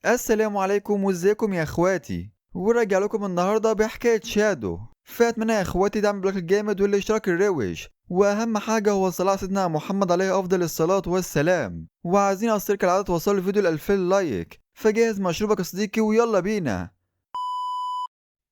السلام عليكم وازيكم يا اخواتي، وراجع لكم النهارده بحكاية شادو. فاتمنى يا اخواتي دعم ب like الجامد والاشتراك الروش، واهم حاجة هو صلاة سيدنا محمد عليه افضل الصلاة والسلام. وعايزين اصير كالعادة توصلوا الفيديو ل2000 like، فجهز مشروبك يا صديقي ويلا بينا.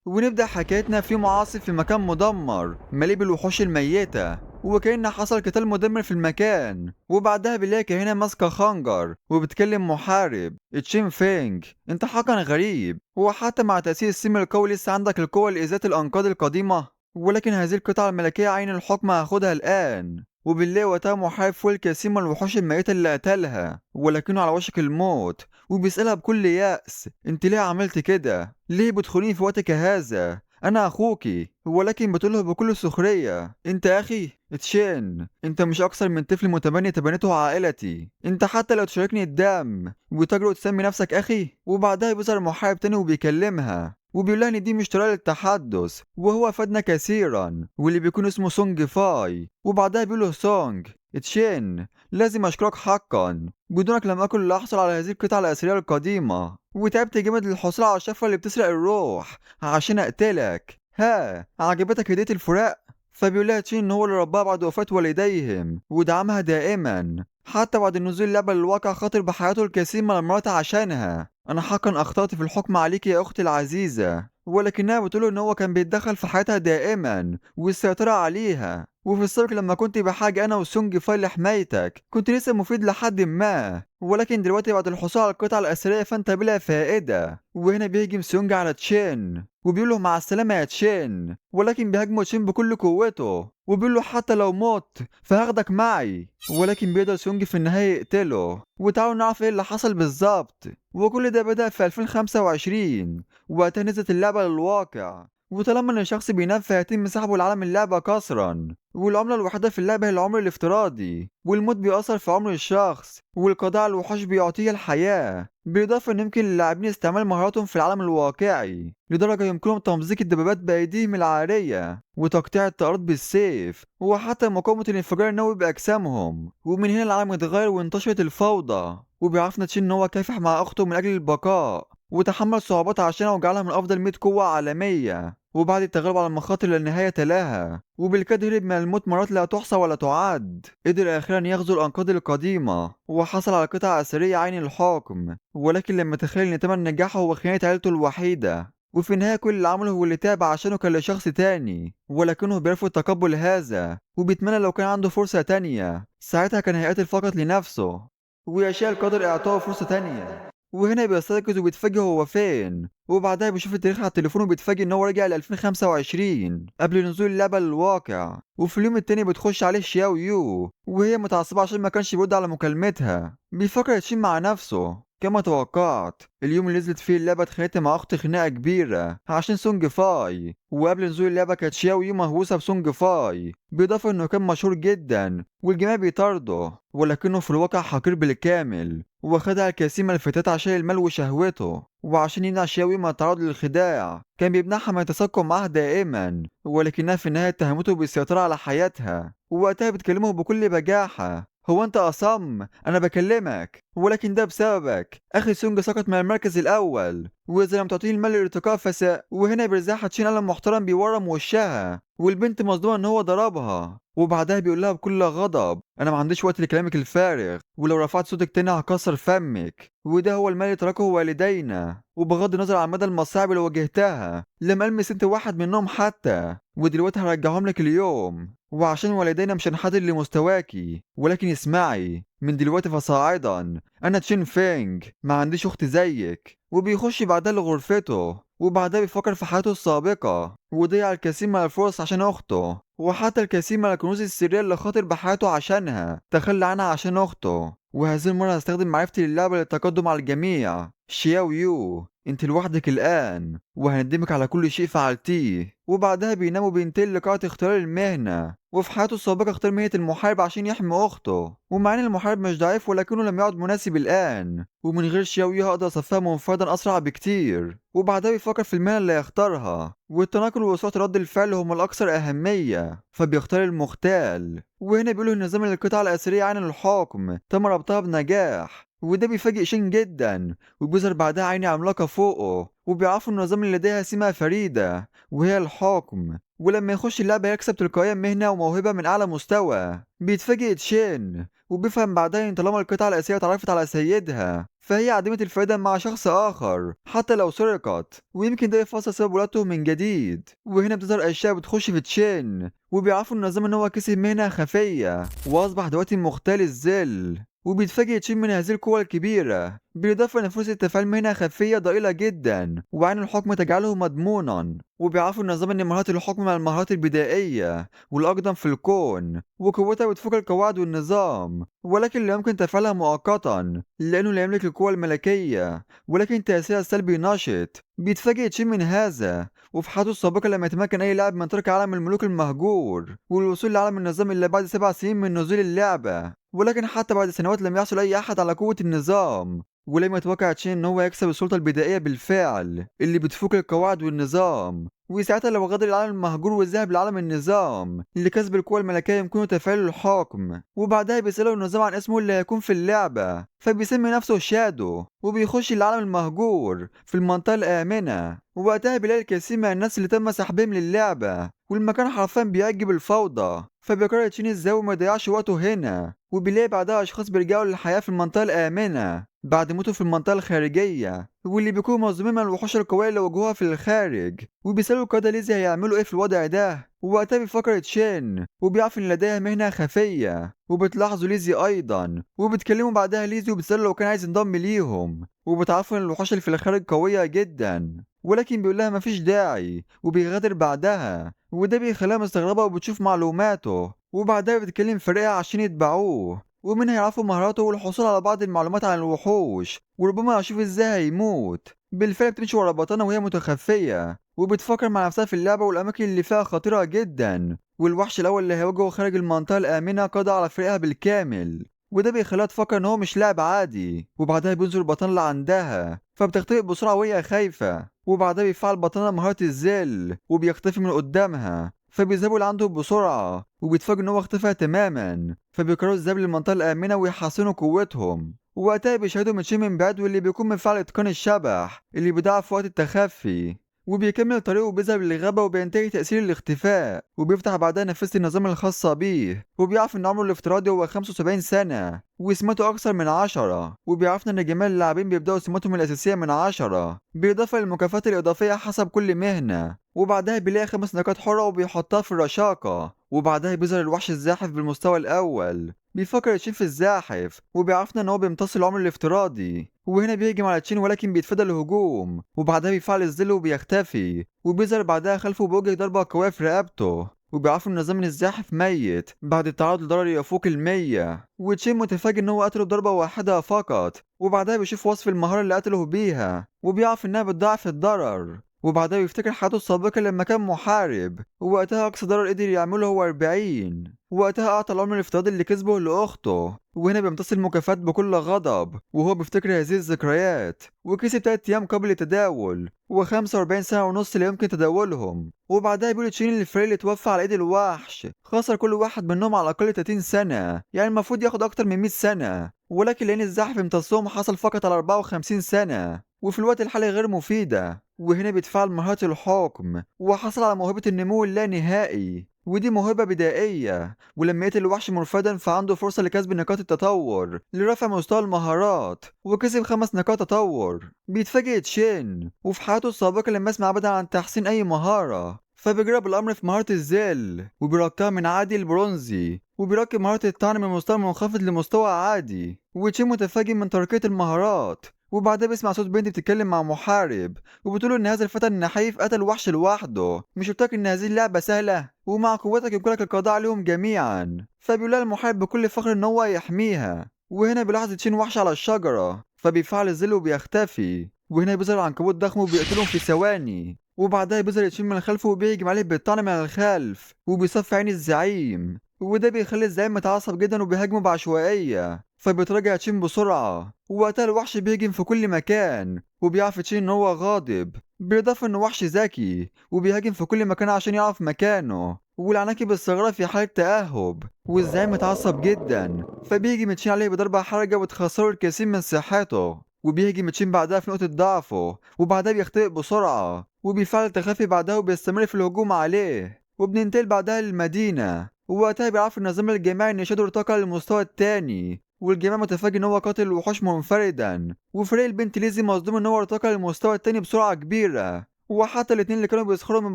ونبدأ حكايتنا في معاصف في مكان مدمر مليء بالوحوش الميتة، وكأن حصل قتال مدمر في المكان. وبعدها بنلاقي كاهنة ماسكة خنجر وبتكلم محارب تشين فينج: انت حقا غريب، وحتى مع تأثير السم القوي لسه عندك القوة لإزالة الأنقاض القديمة، ولكن هذه القطعة الملكية عين الحكم هاخدها الآن. وبنلاقي وقتها محارب فوق الكثير من الوحوش الميتة اللي قتلها، ولكنه على وشك الموت، وبيسألها بكل يأس: انت ليه عملت كده؟ ليه بتخونيني في وقتك هذا؟ انا اخوكي. ولكن بتقوله بكل سخرية: انت اخي تشين، انت مش اكثر من طفل متبني تبنته عائلتي، انت حتى لو تشاركني الدم وتجرؤ تسمي نفسك اخي. وبعدها بيظهر محارب تاني وبيكلمها وبيقول لها ان دي مش طريقة للتحدث، وهو فادنا كثيرا، واللي بيكون اسمه سونج فاي. وبعدها بيقول له سونج: تشين لازم اشكرك حقا، بدونك لم اكن لاحصل على هذه القطعة الاثرية القديمة، وتعبت جامد للحصول على الشفرة اللي بتسرق الروح عشان اقتلك. ها عجبتك هدية الفراق؟ فبيقول لها تشين ان هو اللي رباها بعد وفاة والديهم ودعمها دائما، حتى بعد نزول اللعبة للواقع خاطر بحياته الكثير من المرات عشانها. انا حقا اخطأت في الحكم عليك يا اختي العزيزة. ولكنها بتقوله ان هو كان بيتدخل في حياتها دائما والسيطرة عليها، وفي السابق لما كنت بحاجة انا وسونج فاي لحمايتك كنت لسه مفيد لحد ما، ولكن دلوقتي بعد الحصول على القطعة الأثرية فانت بلا فائدة. وهنا بيهجم سونج على تشين وبيقول له مع السلامة يا تشين، ولكن بيهاجمه تشين بكل قوته وبيقول له حتى لو مت فهاخدك معي، ولكن بيقدر سونج في النهاية يقتله. وتعالوا نعرف ايه اللي حصل بالظبط. وكل ده بدأ في 2025، وقتها نزلت اللعبة للواقع. وطالما ان الشخص بينام فيتم سحبه لعالم اللعبة قسرا، والعملة الوحيدة في اللعبة هي العمر الافتراضي، والموت بيأثر في عمر الشخص، والقضاء على الوحوش بيعطيه الحياة. بالإضافة إن يمكن للاعبين استعمال مهاراتهم في العالم الواقعي، لدرجة يمكنهم تمزيق الدبابات بأيديهم العارية وتقطيع الطائرات بالسيف، وحتى مقاومة الانفجار النووي بأجسامهم. ومن هنا العالم اتغير وانتشرت الفوضى. وبيعرفنا تشين إن هو كافح مع أخته من أجل البقاء، وتحمل صعوبات عشانها وجعلها من أفضل 100 قوة عالمية. وبعد التغلب على المخاطر لا نهاية لها، وبالكاد هرب من الموت مرات لا تحصى ولا تعد، قدر أخيرا يغزو الأنقاض القديمة وحصل على قطع أثرية عين الحكم. ولكن لما تخيل إن تمن نجاحه هو خيانة عيلته الوحيدة، وفي النهاية كل اللي عمله هو اللي تاب عشانه كان لشخص تاني، ولكنه بيرفض تقبل هذا وبيتمنى لو كان عنده فرصة تانية، ساعتها كان هيقاتل فقط لنفسه ويشاء القدر إعطائه فرصة تانية. وهنا بيستيقظ وبيتفاجئ هو فين، وبعدها بيشوف التاريخ على التليفون وبيتفاجئ ان هو رجع ل 2025 قبل نزول اللعبة للواقع. وفي اليوم التاني بتخش عليه شياو يو وهي متعصبة عشان ما كانش بيرد على مكالمتها. بيفكر تشين مع نفسه: كما توقعت اليوم اللي نزلت فيه اللعبة اتخانقت مع أختي خناقة كبيرة عشان سونج فاي، وقبل نزول اللعبة كانت شياو يو مهووسة بسونج فاي، بالإضافة إنه كان مشهور جدا والجميع بيطارده، ولكنه في الواقع حقير بالكامل وخدع الكثير من الفتيات عشان المال وشهوته. وعشان يمنع شياوي من التعرض للخداع كان بيمنعها من التسكن معاه دائما، ولكنها في النهاية اتهمته بالسيطرة على حياتها. ووقتها بتكلمه بكل بجاحة: هو انت اصم؟ انا بكلمك، ولكن ده بسببك اخي سونج سقط من المركز الاول، واذا لم تعطيني المال للارتقاء فس. وهنا بيرزعها تشين قلم محترم بيورم وشها، والبنت مصدومة ان هو ضربها. وبعدها بيقول لها بكل غضب: انا ما عنديش وقت لكلامك الفارغ، ولو رفعت صوتك تاني هكسر فمك، وده هو المال اللي تركه والدينا، وبغض النظر عن مدى المصاعب اللي واجهتها لم المس انت واحد منهم حتى، ودلوقتي هرجعهم لك اليوم، وعشان والدينا مش هنحدد لمستواكي، ولكن اسمعي من دلوقتي فصاعدا، انا تشين فينج ما عنديش اخت زيك. وبيخش بعدها لغرفته، وبعدها بيفكر في حياته السابقة وضيع الكثير من الفرص عشان أخته، وحتى الكثير من الكنوز السرية اللي خاطر بحياته عشانها تخلى عنها عشان أخته. وهذه المرة هستخدم معرفتي للعبة للتقدم على الجميع. شياو يو انت لوحدك الآن وهندمك على كل شيء فعلتيه. وبعدها بينام وبينتقل لقاعة اختيار المهنة، وفي حياته السابقة اختار مهنة المحارب عشان يحمي أخته، ومع إن المحارب مش ضعيف ولكنه لم يعد مناسب الآن، ومن غير شياو يو هقدر أصفيها منفردا أسرع بكتير. وبعدها بيفكر في المهنة اللي هيختارها، والتناقل وسرعة رد الفعل هما الأكثر أهمية، فبيختار المختال. وهنا بيقولوا إن نظام القطع الأثرية عن الحكم تم ربطها بنجاح، وده بيفاجئ شين جدا. وبيظهر بعدها عين عملاقة فوقه، وبيعرفوا النظام اللي لديها سمة فريدة وهي الحكم، ولما يخش اللعبة يكسب تلقائيا مهنة وموهبة من أعلى مستوى. بيتفاجئ تشين وبيفهم بعدها إن طالما القطعة الأساسية اتعرفت على سيدها فهي عديمة الفائدة مع شخص آخر حتى لو سرقت، ويمكن ده يفسر سبب ولادته من جديد. وهنا بتظهر أشياء بتخش في تشين، وبيعرفوا النظام إن هو كسب مهنة خفية وأصبح دلوقتي مختال الذل. وبيتفاجئ تشين من هذه القوة الكبيرة، بالإضافة إن فرصة تفعيل مهنة خفية ضئيلة جدا وعين الحكم تجعله مضمونا. وبيعرفوا النظام إن مهارات الحكم مع المهارات البدائية والأقدم في الكون، وقوتها بتفوق القواعد والنظام، ولكن لا يمكن تفعيلها مؤقتا لأنه لا يملك القوة الملكية، ولكن تأثيرها السلبي نشط. بيتفاجئ تشين من هذا، وفي حياته السابقة لم يتمكن أي لاعب من ترك عالم الملوك المهجور والوصول لعالم النظام إلا بعد 7 سنين من نزول اللعبة، ولكن حتى بعد سنوات لم يحصل أي أحد على قوة النظام. ولم يتوقع تشين إن هو يكسب السلطة البدائية بالفعل اللي بتفوق القواعد والنظام، وساعتها لو غادر العالم المهجور وذهب لعالم النظام لكسب القوة الملكية يمكنه تفعيل الحكم. وبعدها بيسأله النظام عن اسمه اللي هيكون في اللعبة، فبيسمي نفسه شادو، وبيخش العالم المهجور في المنطقة الآمنة. ووقتها بيلاقي الكثير من الناس اللي تم سحبهم للعبة، والمكان حرفيا بيعجب الفوضى، فبيقرر تشين ازاي وما يضيعش وقته هنا. وبيلاقي بعدها أشخاص بيرجعوا للحياة في المنطقة الآمنة بعد موته في المنطقة الخارجية، واللي بيكونوا مصدومين من الوحوش القوية اللي واجهوها في الخارج، وبيسألوا القادة ليزي هيعملوا ايه في الوضع ده. ووقتها بيفكر تشين وبيعرف ان لديها مهنة خفية، وبتلاحظوا ليزي ايضا، وبتكلموا بعدها ليزي وبتسأله لو كان عايز ينضم ليهم، وبتعرفوا ان الوحوش اللي في الخارج قوية جدا، ولكن بيقول لها مفيش داعي وبيغادر بعدها، وده بيخليها مستغربة وبتشوف معلوماته. وبعدها بتكلم فريقها عشان يتبعوه، ومنها يعرفوا مهاراته والحصول على بعض المعلومات عن الوحوش، وربما يشوف ازاي هيموت. بالفعل بتمشي ورا بطانة وهي متخفية، وبتفكر مع نفسها في اللعبة والأماكن اللي فيها خطيرة جدا، والوحش الأول اللي هيواجهه خارج المنطقة الآمنة قضى على فريقها بالكامل، وده بيخليها تفكر إن هو مش لاعب عادي. وبعدها بينزل البطانة اللي عندها، فبتختبئ بسرعة وهي خايفة. وبعدها بيفعل بطانة مهارة الذل وبيختفي من قدامها، فبيذهبوا لعنده بسرعة وبيتفاجئوا إن هو اختفى تماما، فبيقرروا الذهاب للمنطقة الآمنة ويحسنوا قوتهم. ووقتها بيشاهدوا من شين من بعيد، واللي بيكون من فعل إتقان الشبح اللي بيضعف في وقت التخفي، وبيكمل طريقه وبيذهب للغابة وبينتهي تأثير الاختفاء. وبيفتح بعدها نافذة النظام الخاصة بيه، وبيعرف إن عمره الافتراضي هو 75 سنة وسمته أكثر من 10، وبيعرفنا إن جميع اللاعبين بيبدأوا سمتهم الأساسية من 10 بالإضافة للمكافآت الإضافية حسب كل مهنة. وبعدها بيلاقي 5 نقاط حرة وبيحطها في الرشاقة. وبعدها بيظهر الوحش الزاحف بالمستوى الأول، بيفكر تشين في الزاحف وبيعرفنا إن هو بيمتص العمر الافتراضي، وهنا بيهجم على تشين ولكن بيتفادى الهجوم. وبعدها بيفعل الظل وبيختفي، وبيظهر بعدها خلفه وبيوجه ضربة قوية في رقبته، وبيعرفوا إن نظام الزاحف ميت بعد التعرض لضرر يفوق 100. وتشين متفاجئ إن هو قتله بضربة واحدة فقط. وبعدها بيشوف وصف المهارة اللي قتله بيها، وبيعرف إنها بتضاعف الضرر. وبعدها بيفتكر حياته السابقة لما كان محارب، ووقتها أقصى ضرر قدر يعمله هو 40. وقتها أعطى العمر الافتراضي اللي كسبه لأخته، وهنا بيمتص المكافآت بكل غضب وهو بيفتكر هذه الذكريات. وكسب 3 أيام قبل التداول و45 سنة ونص اللي يمكن تداولهم. وبعدها بيقول تشين للفريق اللي توفى على ايد الوحش خسر كل واحد منهم على الأقل 30 سنة، يعني المفروض ياخد أكتر من 100 سنة، ولكن لأن الزحف امتصهم حصل فقط على 54 سنة، وفي الوقت الحالي غير مفيدة. وهنا بيتفعل مهارة الحكم وحصل على موهبة النمو اللانهائي، ودي موهبة بدائية، ولما يقتل الوحش منفردا فعنده فرصة لكسب نقاط التطور لرفع مستوى المهارات، وكسب 5 نقاط تطور. بيتفاجئ تشين وفي حياته السابقة لما يسمع أبدا عن تحسين أي مهارة، فبيجرب الأمر في مهارة الذل وبيرقيها من عادي لبرونزي، وبيرقي مهارة الطعن من مستوى منخفض لمستوى عادي. وتشين متفاجئ من ترقية المهارات. وبعدها بيسمع صوت بنت بتتكلم مع محارب وبتقوله ان هذا الفتى النحيف قتل وحش لوحده، مش قلتلك ان هذه اللعبة سهلة ومع قوتك يمكنك القضاء عليهم جميعا. فبيقول لها المحارب بكل فخر ان هو يحميها. وهنا بيلاحظ تشين وحش على الشجرة، فبيفعل الظل وبيختفي، وهنا بيظهر عنكبوت ضخم وبيقتلهم في ثواني. وبعدها بيظهر تشين من خلفه وبيهجم عليه بالطعن من الخلف وبيصفي عين الزعيم، وده بيخلي الزعيم متعصب جدا وبيهاجمه بعشوائية، فبيتراجع تشين بسرعة. ووقتها الوحش بيهجم في كل مكان، وبيعرف تشين ان هو غاضب، بالإضافة انه وحش ذكي وبيهاجم في كل مكان عشان يعرف مكانه. والعناكب الصغيرة في حالة تأهب، والزعيم متعصب جدا، فبيهجم تشين عليه بضربة حرجة وتخسره الكثير من صحته. وبيهجم تشين بعدها في نقطة ضعفه، وبعدها بيختبئ بسرعة وبيفعل التخفي بعدها وبيستمر في الهجوم عليه. وبننتقل بعدها للمدينة، ووقتها بيعرف النظام الجماعي إن شادو ارتقى للمستوى التاني، والجميع متفاجئ إن هو قاتل الوحوش منفردا. وفريق البنت ليزي مصدوم إن هو ارتقى للمستوى التاني بسرعة كبيرة، وحتى الاتنين اللي كانوا بيسخروا من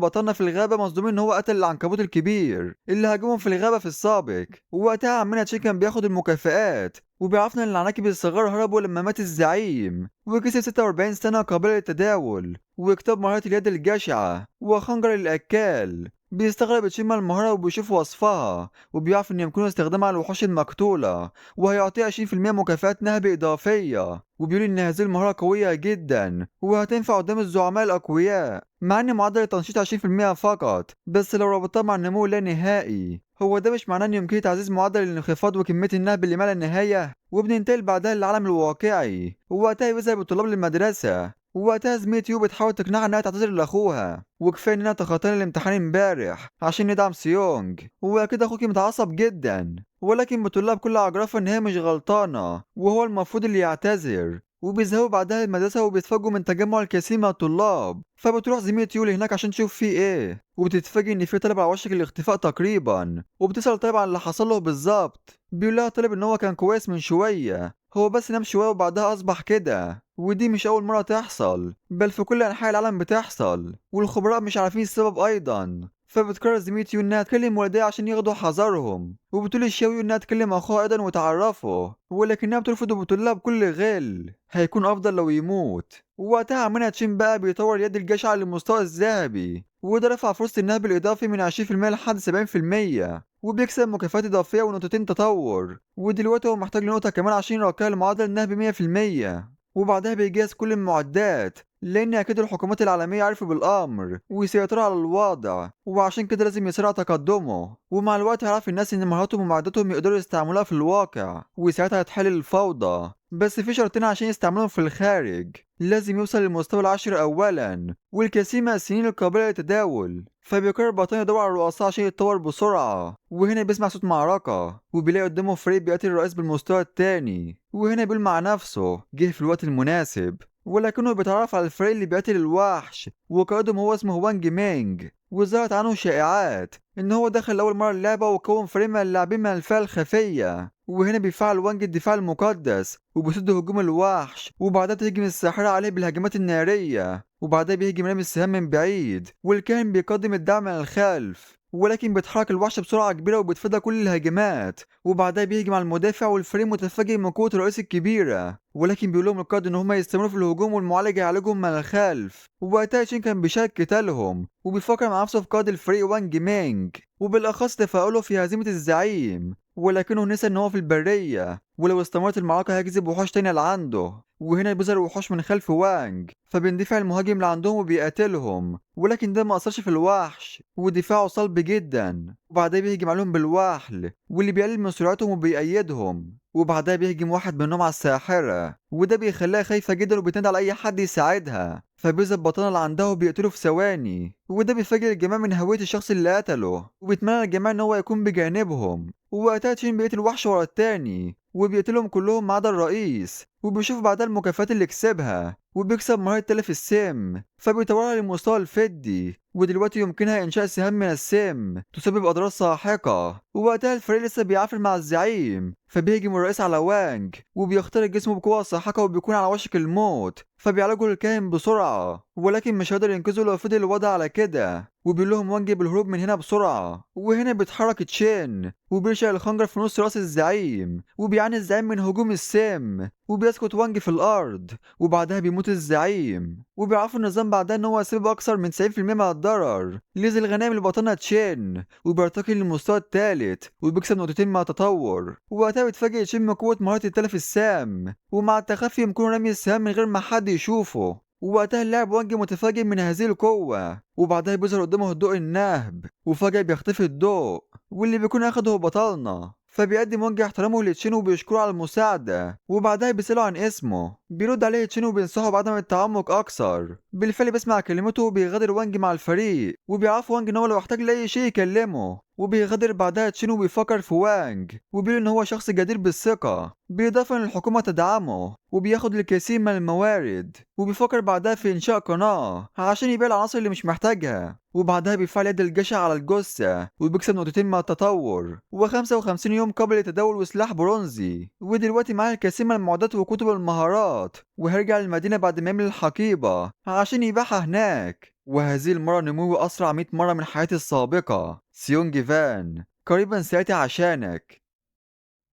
بطلنا في الغابة مصدومين إن هو قتل العنكبوت الكبير اللي هاجمهم في الغابة في السابق. ووقتها عمنا تشين كان بياخد المكافآت، وبيعرفنا إن العناكب الصغار هربوا لما مات الزعيم، وكسب 46 سنة قابلة للتداول، وكتاب مهارة اليد الجشعة وخنجر الأكال. بيستغرب تشين من المهارة وبيشوف وصفها، وبيعرف إن يمكنه استخدامها على الوحوش المقتولة، وهيعطيه 20% مكافآت نهب إضافية. وبيقول إن هذه المهارة قوية جدا وهتنفع قدام الزعماء الأقوياء، مع إن معدل التنشيط 20% فقط، بس لو ربطتها مع النمو لا نهائي. هو ده مش معناه إن يمكن تعزيز معدل الانخفاض وكمية النهب اللي ما لا نهاية. وبننتقل بعدها للعالم الواقعي، ووقتها بيذهب الطلاب للمدرسة، ووقتها زميلة يو بتحاول تقنعها انها تعتذر لاخوها، وكفايه اننا تخطينا الامتحان امبارح عشان ندعم سيونج، واكيد اخوكي متعصب جدا. ولكن بتقول لها بكل عجرفه ان هي مش غلطانه وهو المفروض اللي يعتذر. وبيذهبوا بعدها المدرسه وبيتفاجئوا من تجمع الكثير من الطلاب، فبتروح زميلة يو هناك عشان تشوف فيه ايه، وبتتفاجئ ان في طالب على وشك الاختفاء تقريبا. وبتسأل طالب عن اللي حصل له بالظبط، بيقول لها طالب ان هو كان كويس من شويه، هو بس نام شويه وبعدها اصبح كده، ودي مش اول مره تحصل، بل في كل انحاء العالم بتحصل، والخبراء مش عارفين السبب ايضا. فبتقرر زميلة يو انها تكلم والديها عشان ياخدوا حذرهم، وبتقول لشاويو انها تكلم اخوها ايضا وتعرفه، ولكنها بترفض وبتقول لها بكل غل هيكون افضل لو يموت. ووقتها عمنا تشين بقى بيطور يد الجشع للمستوى الذهبي، وده رفع فرصة النهب الإضافي من 20% لحد 70%، وبيكسب مكافآت إضافية ونقطتين تطور. ودلوقتي هو محتاج لنقطة كمان عشان يرقيها لمعدل النهب 100%. وبعدها بيجهز كل المعدات، لأن أكيد الحكومات العالمية عرفوا بالأمر ويسيطروا على الوضع، وعشان كده لازم يسرع تقدمه. ومع الوقت هيعرف الناس إن مهاراتهم ومعداتهم يقدروا يستعملوها في الواقع، وساعتها هتحل الفوضى. بس في شرطين عشان يستعملوهم في الخارج، لازم يوصل للمستوى العاشر أولا، والكثير من السنين القابلة للتداول. فبيقرر بطل يدور على الرؤساء عشان يتطور بسرعة، وهنا بيسمع صوت معركة، وبيلاقي قدامه فريق بيقاتل الرئيس بالمستوى الثاني. وهنا بيقول مع نفسه جه في الوقت المناسب، ولكنه بيتعرف على الفريق اللي بيقاتل الوحش، وقائدهم هو اسمه وانج مينج. وظهرت عنه شائعات ان هو دخل اول مره اللعبه وكون فريق من اللاعبين من الفئه الخفيه. وهنا بيفعل وانج الدفاع المقدس وبيسد هجوم الوحش، وبعدها تهجم الساحره عليه بالهجمات الناريه، وبعدها بيهجم رامي السهام من بعيد، والكاهن بيقدم الدعم من الخلف، ولكن بيتحرك الوحش بسرعة كبيرة وبيتفادى كل الهجمات. وبعدها بيهجم على المدافع، والفريق متفاجئ من قوة الرئيس الكبيرة، ولكن بيقول لهم القائد ان هما يستمروا في الهجوم والمعالج يعالجهم من الخلف. ووقتها شين كان بيشارك قتالهم، وبيفكر مع نفسه في قائد الفريق وانج مينج، وبالاخص تفاؤله في هزيمة الزعيم، ولكنه نسى ان هو في البرية، ولو استمرت المعركة هيجذب وحوش تانية لعنده. وهنا بيظهر وحوش من خلف وانج، فبيندفع المهاجم لعندهم وبيقاتلهم، ولكن ده ما أثرش في الوحش ودفاعه صلب جدا. وبعدها بيهجم عليهم بالوحل واللي بيقلل من سرعتهم وبيأيدهم، وبعدها بيهجم واحد منهم على الساحرة، وده بيخليها خايفة جدا وبتنادي على أي حد يساعدها، فبيذهب بطلنا اللي عندها وبيقتله في ثواني. وده بيفاجئ الجميع من هوية الشخص اللي قتله، وبيتمنى الجميع إن هو يكون بجانبهم. ووقتها تشين بيقتل وحش ورا التاني وبيقتلهم كلهم ما عدا الرئيس، وبيشوف بعدها المكافآت اللي كسبها، وبيكسب مهارة تلف السم، فبيطورها للمستوى الفضي، ودلوقتي يمكنها إنشاء سهام من السم تسبب أضرار ساحقة. ووقتها الفريق لسه بيعافر مع الزعيم، فبيهجم الرئيس على وانج وبيخترق جسمه بقوة ساحقة وبيكون على وشك الموت، فبيعالجه الكاهن بسرعة، ولكن مش هيقدر ينقذه لو فضل الوضع على كده، وبيقول لهم وانج بالهروب من هنا بسرعة. وهنا بيتحرك تشين وبيرشق الخنجر في نص راس الزعيم، وبيعاني الزعيم من هجوم السم، وبيسقط وانج في الأرض، وبعدها بيموت الزعيم. وبيعرفوا النظام بعدها إن هو سبب أكثر من 90% من الضرر لذي الغنائم لبطلنا تشين، وبيرتقي للمستوى الثالث وبيكسب نقطتين مع التطور. ووقتها بيتفاجئ تشين من قوة مهارة التلف السام، ومع التخفي يمكنه رمي السهام من غير ما حد يشوفه. ووقتها اللاعب وانج متفاجئ من هذه القوة، وبعدها بيظهر قدامه الضوء النهب، وفجأة بيختفي الضوء واللي بيكون أخده بطلنا. فبيقدم وانج احترامه لتشين وبيشكره على المساعدة، وبعدها بيسأله عن اسمه. بيرد عليه تشين وبينصحه بعدم التعمق أكثر. بالفعل بيسمع كلمته وبيغادر وانج مع الفريق، وبيعرف وانج إن هو لو احتاج لأي شيء يكلمه. وبيغادر بعدها تشين وبيفكر في وانج وبيقول إن هو شخص جدير بالثقة، بالإضافة إن الحكومة تدعمه وبياخد الكثير من الموارد. وبيفكر بعدها في إنشاء قناة عشان يبيع العناصر اللي مش محتاجها. وبعدها بيفعل يد الجشع على الجثة وبيكسب نقطتين مع التطور و55 يوم قبل التداول وسلاح برونزي. ودلوقتي معاه الكثير من المعدات وكتب المهارات، وهيرجع للمدينة بعد ما يملي الحقيبة عشان يبيعها هناك. وهذه المرة نموه أسرع 100 مرة من حياتي السابقة. سيونج فان قريبا سيأتي عشانك.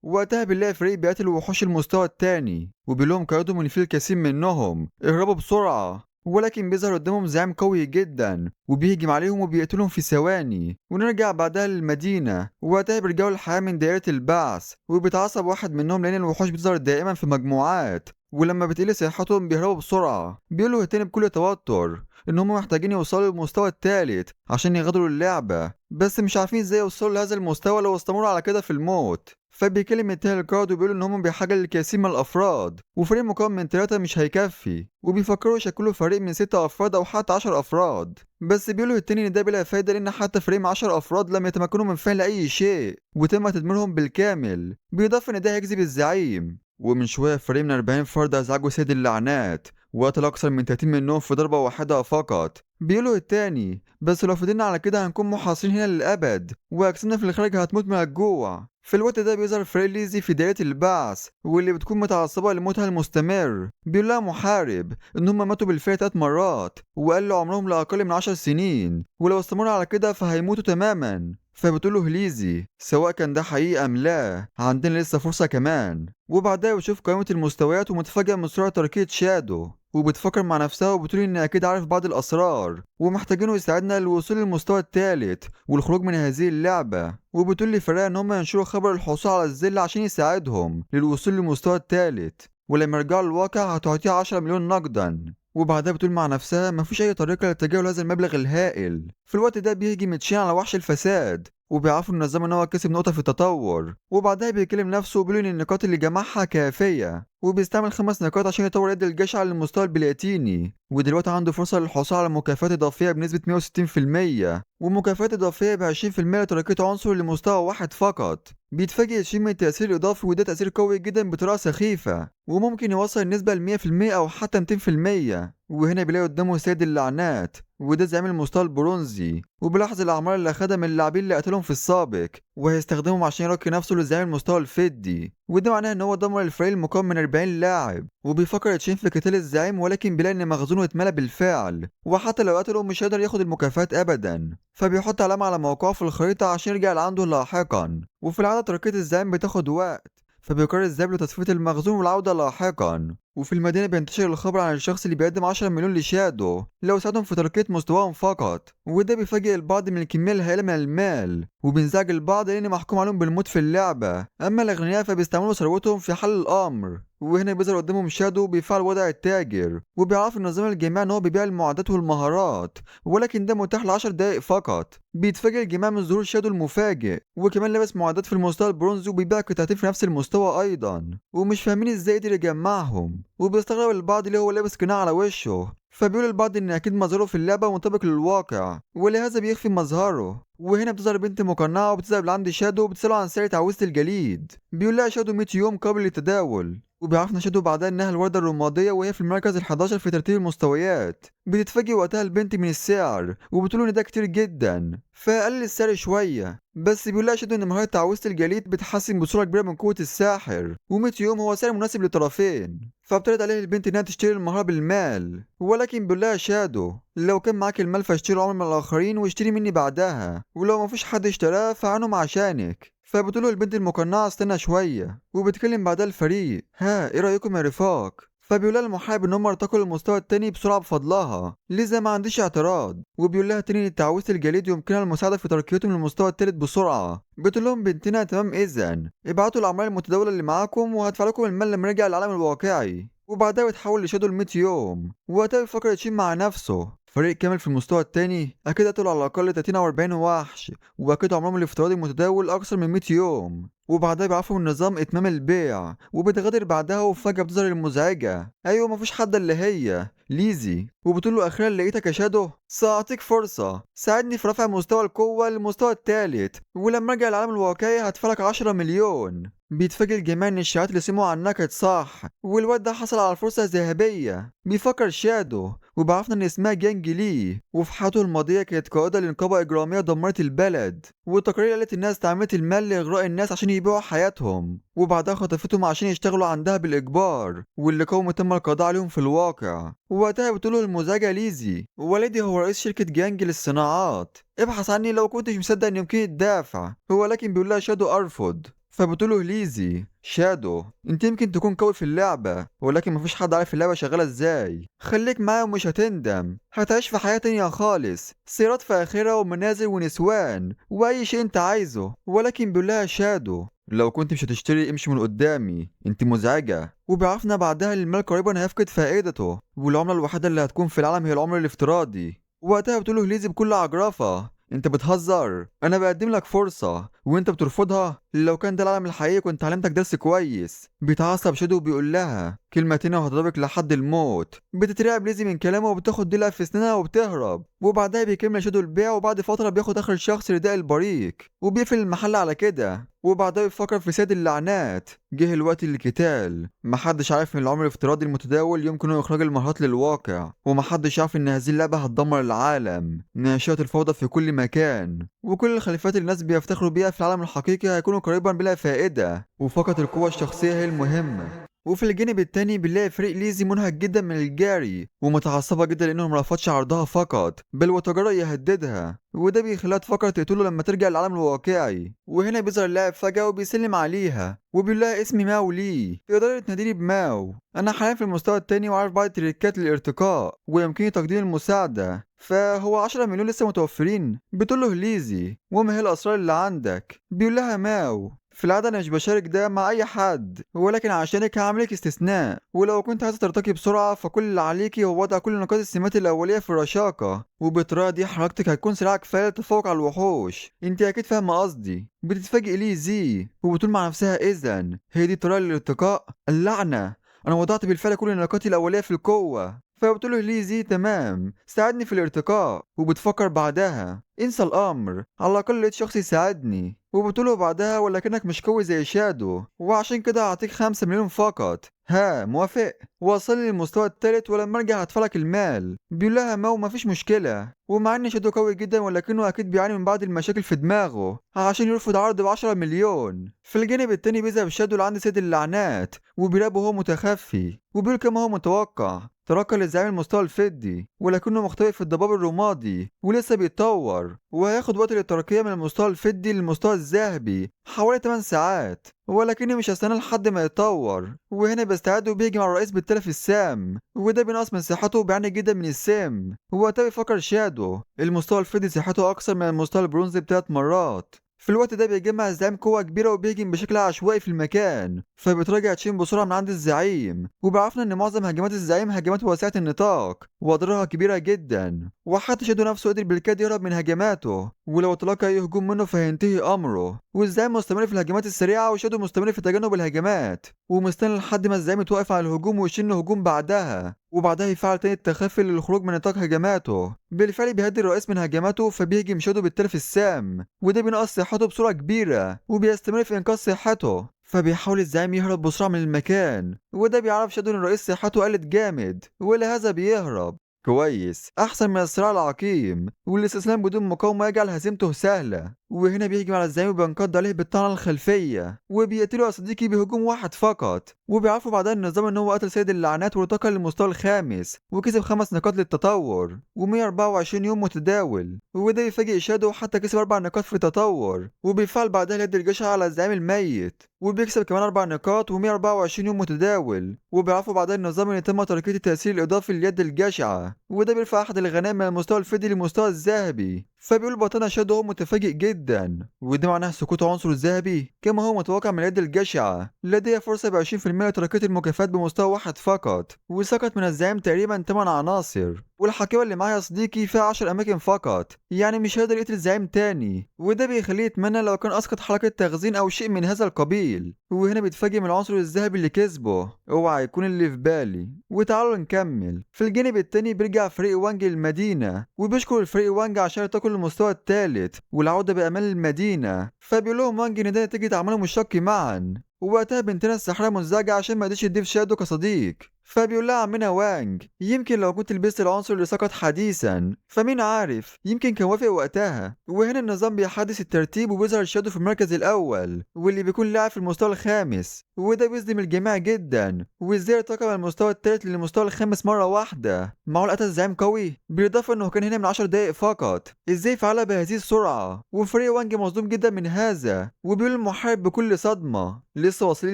وقتها بنلاقي فريق بيقاتل وحوش المستوى الثاني، وبيقولهم قيادهم ان في الكثير منهم اهربوا بسرعة، ولكن بيظهر قدامهم زعيم قوي جدا وبيهجم عليهم وبيقتلهم في ثواني. ونرجع بعدها للمدينة، وقتها بيرجعوا للحياة من دائرة البعث، وبيتعصب واحد منهم لأن الوحوش بتظهر دائما في مجموعات، ولما بتقل صحتهم بيهربوا بسرعة. بيقولوا التاني بكل توتر إن هم محتاجين يوصلوا للمستوى الثالث عشان يغادروا اللعبة، بس مش عارفين ازاي يوصلوا لهذا المستوى لو استمروا على كده في الموت. فبيكلم التاني القائد وبيقولوا إن هم بحاجة للكثير من الأفراد، وفريق مكون من 3 مش هيكفي، وبيفكروا يشكلوا فريق من 6 أفراد أو حتى 10 أفراد. بس بيقولوا التاني إن ده بلا فايدة لأن حتى فريق من 10 أفراد لم يتمكنوا من فعل أي شيء وتم تدميرهم بالكامل، بالإضافة إن ده هيجذب الزعيم. ومن شوية فريق من 40 فرد أزعجوا سيد اللعنات وقتل أكثر من 30 منهم في ضربة واحدة فقط. بيقولوا التاني بس لو فضلنا على كده هنكون محاصرين هنا للأبد وأجسامنا في الخارج هتموت من الجوع. في الوقت ده بيظهر فريق ليزي في دائرة البعث واللي بتكون متعصبة لموتها المستمر. بيقول لها محارب إن هم ماتوا بالفعل 3 مرات وقال عمرهم لأقل من 10 سنين، ولو استمروا على كده فهيموتوا تماما. فبتقول له ليزي سواء كان ده حقيقي أم لا عندنا لسه فرصة كمان. وبعدها بتشوف قائمة المستويات ومتفاجئة من سرعة ترقية شادو، وبتفكر مع نفسها وبتقول إن أكيد عارف بعض الأسرار ومحتاجينه يساعدنا للوصول للمستوى الثالث والخروج من هذه اللعبة. وبتقول لفريقها إن هم ينشروا خبر الحصول على الذل عشان يساعدهم للوصول للمستوى الثالث، ولما يرجعوا للواقع هتعطيه 10 مليون نقدا. وبعدها بتقول مع نفسها مفيش أي طريقة لتجاهل هذا المبلغ الهائل. في الوقت ده بيهجم تشين على وحش الفساد وبيعرفوا النظام ان هو كسب نقطة في التطور. وبعدها بيكلم نفسه وبيقول ان النقاط اللي جمعها كافية، وبيستعمل 5 نقاط عشان يطور يد الجشع للمستوى البلاتيني، ودلوقتي عنده فرصة للحصول على مكافآت إضافية بنسبة 160% ومكافآت إضافية ب 20% لترقية عنصر لمستوى واحد فقط. بيتفاجئ تشين من التأثير الإضافي، وده تأثير قوي جدا بطريقة سخيفة وممكن يوصل النسبة ل 100% أو حتى 200%. وهنا بيلاقي قدامه سيد اللعنات وده زعيم المستوى البرونزي، وبيلاحظ الأعمار اللي أخدها من اللاعبين اللي قتلهم في السابق وهيستخدمهم عشان يرقي نفسه لزعيم المستوى الفضي، وده معناه إن هو دمر الفريق المكون من 40 لاعب. وبيفكر تشين في قتال الزعيم ولكن بيلاقي إن مخزونه اتملى بالفعل، وحتى لو قتله مش هيقدر ياخد المكافآت أبدا، فبيحط علامة على موقعه في الخريطة عشان يرجع لعنده لاحقا. وفي العادة ترقية الزعيم بتاخد وقت، فبيقرر الذهاب لتصفية المخزون والعودة لاحقا. وفي المدينة بينتشر الخبر عن الشخص اللي بيقدم 10 مليون لشادو لو ساعدهم في ترقية مستواهم فقط، وده بيفاجئ البعض من الكمية الهائلة من المال، وبينزعج البعض لأن محكوم عليهم بالموت في اللعبة. أما الأغنياء فبيستعملوا ثروتهم في حل الأمر. وهنا بيظهر قدامهم شادو بيفعل وضع التاجر، وبيعرف النظام الجميع ان هو بيبيع المعدات والمهارات، ولكن ده متاح ل10 دقايق فقط. بيتفاجئ الجميع من ظهور شادو المفاجئ، وكمان لابس معدات في المستوى البرونزي وبيبيع قطعتين في نفس المستوى ايضا، ومش فاهمين ازاي قدر يجمعهم. وبيستغرب البعض ليه هو لابس قناع على وشه، فبيقول البعض ان اكيد مظهره في اللعبه منطبق للواقع ولهذا بيخفي مظهره. وهنا بتظهر بنت مقنعه وبتذهب لعند شادو وبتساله عن سعر تعويذه الجليد، بيقول لها شادو 100 يوم قبل التداول. وبيعرفنا شادو بعدها انها الورده الرماديه وهي في المركز ال11 في ترتيب المستويات. بتتفاجئ وقتها البنت من السعر وبتقول ان ده كتير جدا، فقلل السعر شويه. بس بيقول لها شادو ان مهاره تعويذه الجليد بتحسن بصوره كبيره من قوه الساحر، و100 يوم هو سعر مناسب للطرفين. فابتدت عليه البنت انها تشتري المهاره بالمال، ولكن بيقول لها شادو لو كان معاك المال فاشتري العمر من الاخرين واشتري مني بعدها، ولو مفيش حد اشتراه فعنهم عشانك. فبتقوله البنت المقنعة استنى شوية، وبتكلم بعدها الفريق ها ايه رأيكم يا رفاق؟ فبيقول لها المحارب ان هم ارتقوا للمستوى التاني بسرعة بفضلها، لذا ما عنديش اعتراض. وبيقول لها تاني ان تعويذة الجليد يمكنها المساعدة في ترقيتهم للمستوى التالت بسرعة. بتقول لهم بنتنا تمام، اذا ابعتوا الأعمال المتداولة اللي معاكم وهدفع لكم المال لما نرجع للعالم الواقعي. وبعدها بتحول لشادو ل 100 يوم. وقتها بيفكر تشين مع نفسه، فريق كامل في المستوى الثاني اكيد قتلوا على الاقل 30 او 40 وحش، واكيد عمرهم الافتراضي المتداول اكثر من 100 يوم. وبعدها بيعرفوا من نظام اتمام البيع، وبتغادر بعدها وفجأة بتظهر المزعجة. ايوه مفيش حد الا هي ليزي، وبتقول له اخيرا لقيتك يا شادو، سأعطيك فرصة، ساعدني في رفع مستوى القوة للمستوى الثالث، ولما ارجع العالم الواقعي هدفعلك 10 مليون. بيتفاجئ الجميع ان الشائعات اللي سمعوا عنها كانت صح، والواد ده حصل على الفرصة الذهبية. بيفكر شادو وبعرفنا ان اسمها جانج لي، وفي حياته الماضية كانت قائدة لنقابة اجرامية دمرت البلد، والتقارير قالت انها استعملت المال لاغراء الناس عشان يبيعوا حياتهم، وبعدها خطفتهم عشان يشتغلوا عندها بالاجبار، واللي قوم تم القضاء عليهم في الواقع. وقتها بتقوله المزعجة ليزي، والدي هو رئيس شركة جانج للصناعات، ابحث عني لو كنتش مصدق ان يمكن الدافع. هو لكن بيقول لها شادو ارفض. فبتقوله ليزي، شادو انت يمكن تكون قوي في اللعبة، ولكن مفيش حد عارف اللعبة شغالة ازاي، خليك معايا ومش هتندم، هتعيش في حياة تانية خالص، سيارات فاخرة ومنازل ونسوان واي شيء انت عايزه. ولكن بيقولها شادو، لو كنت مش هتشتري امشي من قدامي، انت مزعجة. وبيعرفنا بعدها المال قريبا هيفقد فائدته، والعملة الوحيدة اللي هتكون في العالم هي العملة الافتراضي. وقتها بتقوله ليزي بكل عجرفة، انت بتهزر، انا بقدم لك فرصة وانت بترفضها، لو كان ده العالم الحقيقي كنت علمتك درس كويس. بيتعصب شادو وبيقول لها كلمتين وهضربك لحد الموت. بتترعب ليزي من كلامه وبتاخد ديلها في سنانها وبتهرب. وبعدها بيكمل شادو البيع، وبعد فترة بياخد اخر شخص رداء البريق وبيقفل المحل على كده. وبعدها بيفكر في سيد اللعنات، جه الوقت للقتال. محدش عارف ان العمر الافتراضي المتداول يمكن اخراج المهارات للواقع، ومحدش عارف ان هذه اللعبة هتدمر العالم، ناشئة الفوضى في كل مكان، وكل الخلفيات اللي الناس بيفتخروا بيها في العالم الحقيقي هيكونوا قريبا بلا فائدة، وفقط القوة الشخصية هي المهمة. وفي الجانب التاني بنلاقي فريق ليزي منهك جدا من الجاري ومتعصبة جدا لانه مرفضش عرضها فقط، بل وتجرأ يهددها، وده بيخليها تفكر تقتله لما ترجع للعالم الواقعي. وهنا بيظهر اللاعب فجأة وبيسلم عليها وبيقول لها اسمي ماو لي، تقدري تناديني بماو، انا حاليا في المستوى التاني وعارف بعض التريكات للارتقاء ويمكنني تقديم المساعدة، فهو 10 مليون لسه متوفرين. بتقول له ليزي، وما هي الاسرار اللي عندك؟ بيقول لها ماو، في العادة أنا مش بشارك ده مع أي حد، ولكن عشانك هعملك استثناء، ولو كنت عايزة ترتقي بسرعة فكل اللي عليكي هو وضع كل نقاط السمات الأولية في الرشاقة، وبالطريقة دي حركتك هتكون سريعة كفاية للتفوق على الوحوش، أنت أكيد فاهمة قصدي. بتتفاجئ ليزي وبتقول مع نفسها إذا هي دي الطريقة للارتقاء؟ اللعنة، أنا وضعت بالفعل كل نقاطي الأولية في القوة. فبتقوله ليزي تمام، ساعدني في الارتقاء. وبتفكر بعدها انسى الامر، على الاقل لقيت شخص يساعدني. وبتقوله بعدها ولكنك مش قوي زي شادو، وعشان كده هعطيك 5 مليون فقط، ها موافق؟ وصلني للمستوى الثالث ولما ارجع هدفعلك المال. بيقول لها ماو مفيش مشكلة. ومع ان شادو قوي جدا ولكنه اكيد بيعاني من بعض المشاكل في دماغه عشان يرفض عرض ب 10 مليون. في الجانب التاني بيذهب شادو لعند سيد اللعنات وبيراقبه وهو متخفي، وبيقول كما هو متوقع ترقى للزعيم المستوى الفضي، ولكنه مختبئ في الضباب الرمادي ولسه بيتطور، وهياخد وقت للترقية من المستوى الفضي للمستوى الذهبي حوالي 8 ساعات، ولكني مش هستنى لحد ما يتطور. وهنا بيستعد وبيهجم على الرئيس بالتلف السام، وده بينقص من صحته وبيعاني جدا من السم. وقتها بيفكر شادو المستوى الفضي صحته اكثر من المستوى البرونزي ب3 مرات. في الوقت ده بيجمع الزعيم قوة كبيرة وبيهجم بشكل عشوائي في المكان، فبيتراجع تشين بسرعة من عند الزعيم. وبيعرفنا ان معظم هجمات الزعيم هجمات واسعة النطاق واضرارها كبيرة جدا، وحتى شادو نفسه قدر بالكاد يهرب من هجماته، ولو تلقى اي هجوم منه فهينتهي امره. والزعيم مستمر في الهجمات السريعة وشادو مستمر في تجنب الهجمات، ومستني لحد ما الزعيم يتوقف على الهجوم ويشن هجوم بعدها، وبعدها يفعل تاني التخفي للخروج من نطاق هجماته. بالفعل بيهدي الرئيس من هجماته، فبيهجم شادو بالتلف السام، وده بينقص صحته بسرعة كبيرة وبيستمر في إنقاذ صحته. فبيحاول الزعيم يهرب بسرعة من المكان، وده بيعرف شادو إن الرئيس صحته قلت جامد، ولهذا بيهرب. كويس، أحسن من الصراع العقيم والاستسلام بدون مقاومة يجعل هزيمته سهلة. وهنا بيهجم على الزعيم وبينقض عليه بالطعنة الخلفية وبيقتله يا صديقي بهجوم واحد فقط. وبيعرفوا بعدها النظام ان هو قتل سيد اللعنات وارتقى للمستوى الخامس وكسب 5 نقاط للتطور و124 يوم متداول، وده بيفاجئ شادو حتى كسب 4 نقاط في التطور. وبيفعل بعدها اليد الجشعة على الزعيم الميت وبيكسب كمان 4 نقاط و124 يوم متداول. وبيعرفوا بعدها النظام ان تم تركية التأثير الإضافي لليد الجشعة، وده بيرفع أحد الغنائم من المستوى الفضي للمستوى الذهبي. فبيقول بطلنا شادو هو متفاجئ جدا، وده معناه سقوط عنصر الذهبي كما هو متوقع من اليد الجشعة. لديه فرصة ب 20% لترقية المكافآت بمستوى واحد فقط، وسقط من الزعيم تقريبا 8 عناصر. والحقيبه اللي معايا يا صديقي فيها 10 اماكن فقط، يعني مش هيقدر يقتل زعيم تاني، وده بيخليه يتمنى لو كان اسقط حركة تخزين او شيء من هذا القبيل. وهنا بيتفاجئ من العنصر الذهبي اللي كسبه، اوعى يكون اللي في بالي. وتعالوا نكمل. في الجانب التاني بيرجع فريق وانج للمدينة، وبيشكر الفريق وانج عشان ارتقوا للمستوى الثالث والعودة بامان للمدينة. فبيقول لهم وانج ان ده نتيجة عملهم الشاق معا. ووقتها بنتنا الساحرة منزعجه عشان ما قدرتش تضيف شادو كصديق، فبيقول لها عمنا وانج يمكن لو كنت لبست العنصر اللي سقط حديثا فمين عارف يمكن كان وافق وقتها. وهنا النظام بيحدث الترتيب وبيظهر شادو في المركز الاول واللي بيكون لاعب في المستوى الخامس، وده بيصدم الجميع جدا. وازاي ارتقى من المستوى الثالث للمستوى الخامس مرة واحدة؟ معقول قتل زعيم قوي؟ بالاضافة انه كان هنا من 10 دقائق فقط، ازاي فعلها بهذه السرعة؟ وفريق وانج مصدوم جدا من هذا، وبيقول المحارب بكل صدمة لسه واصلين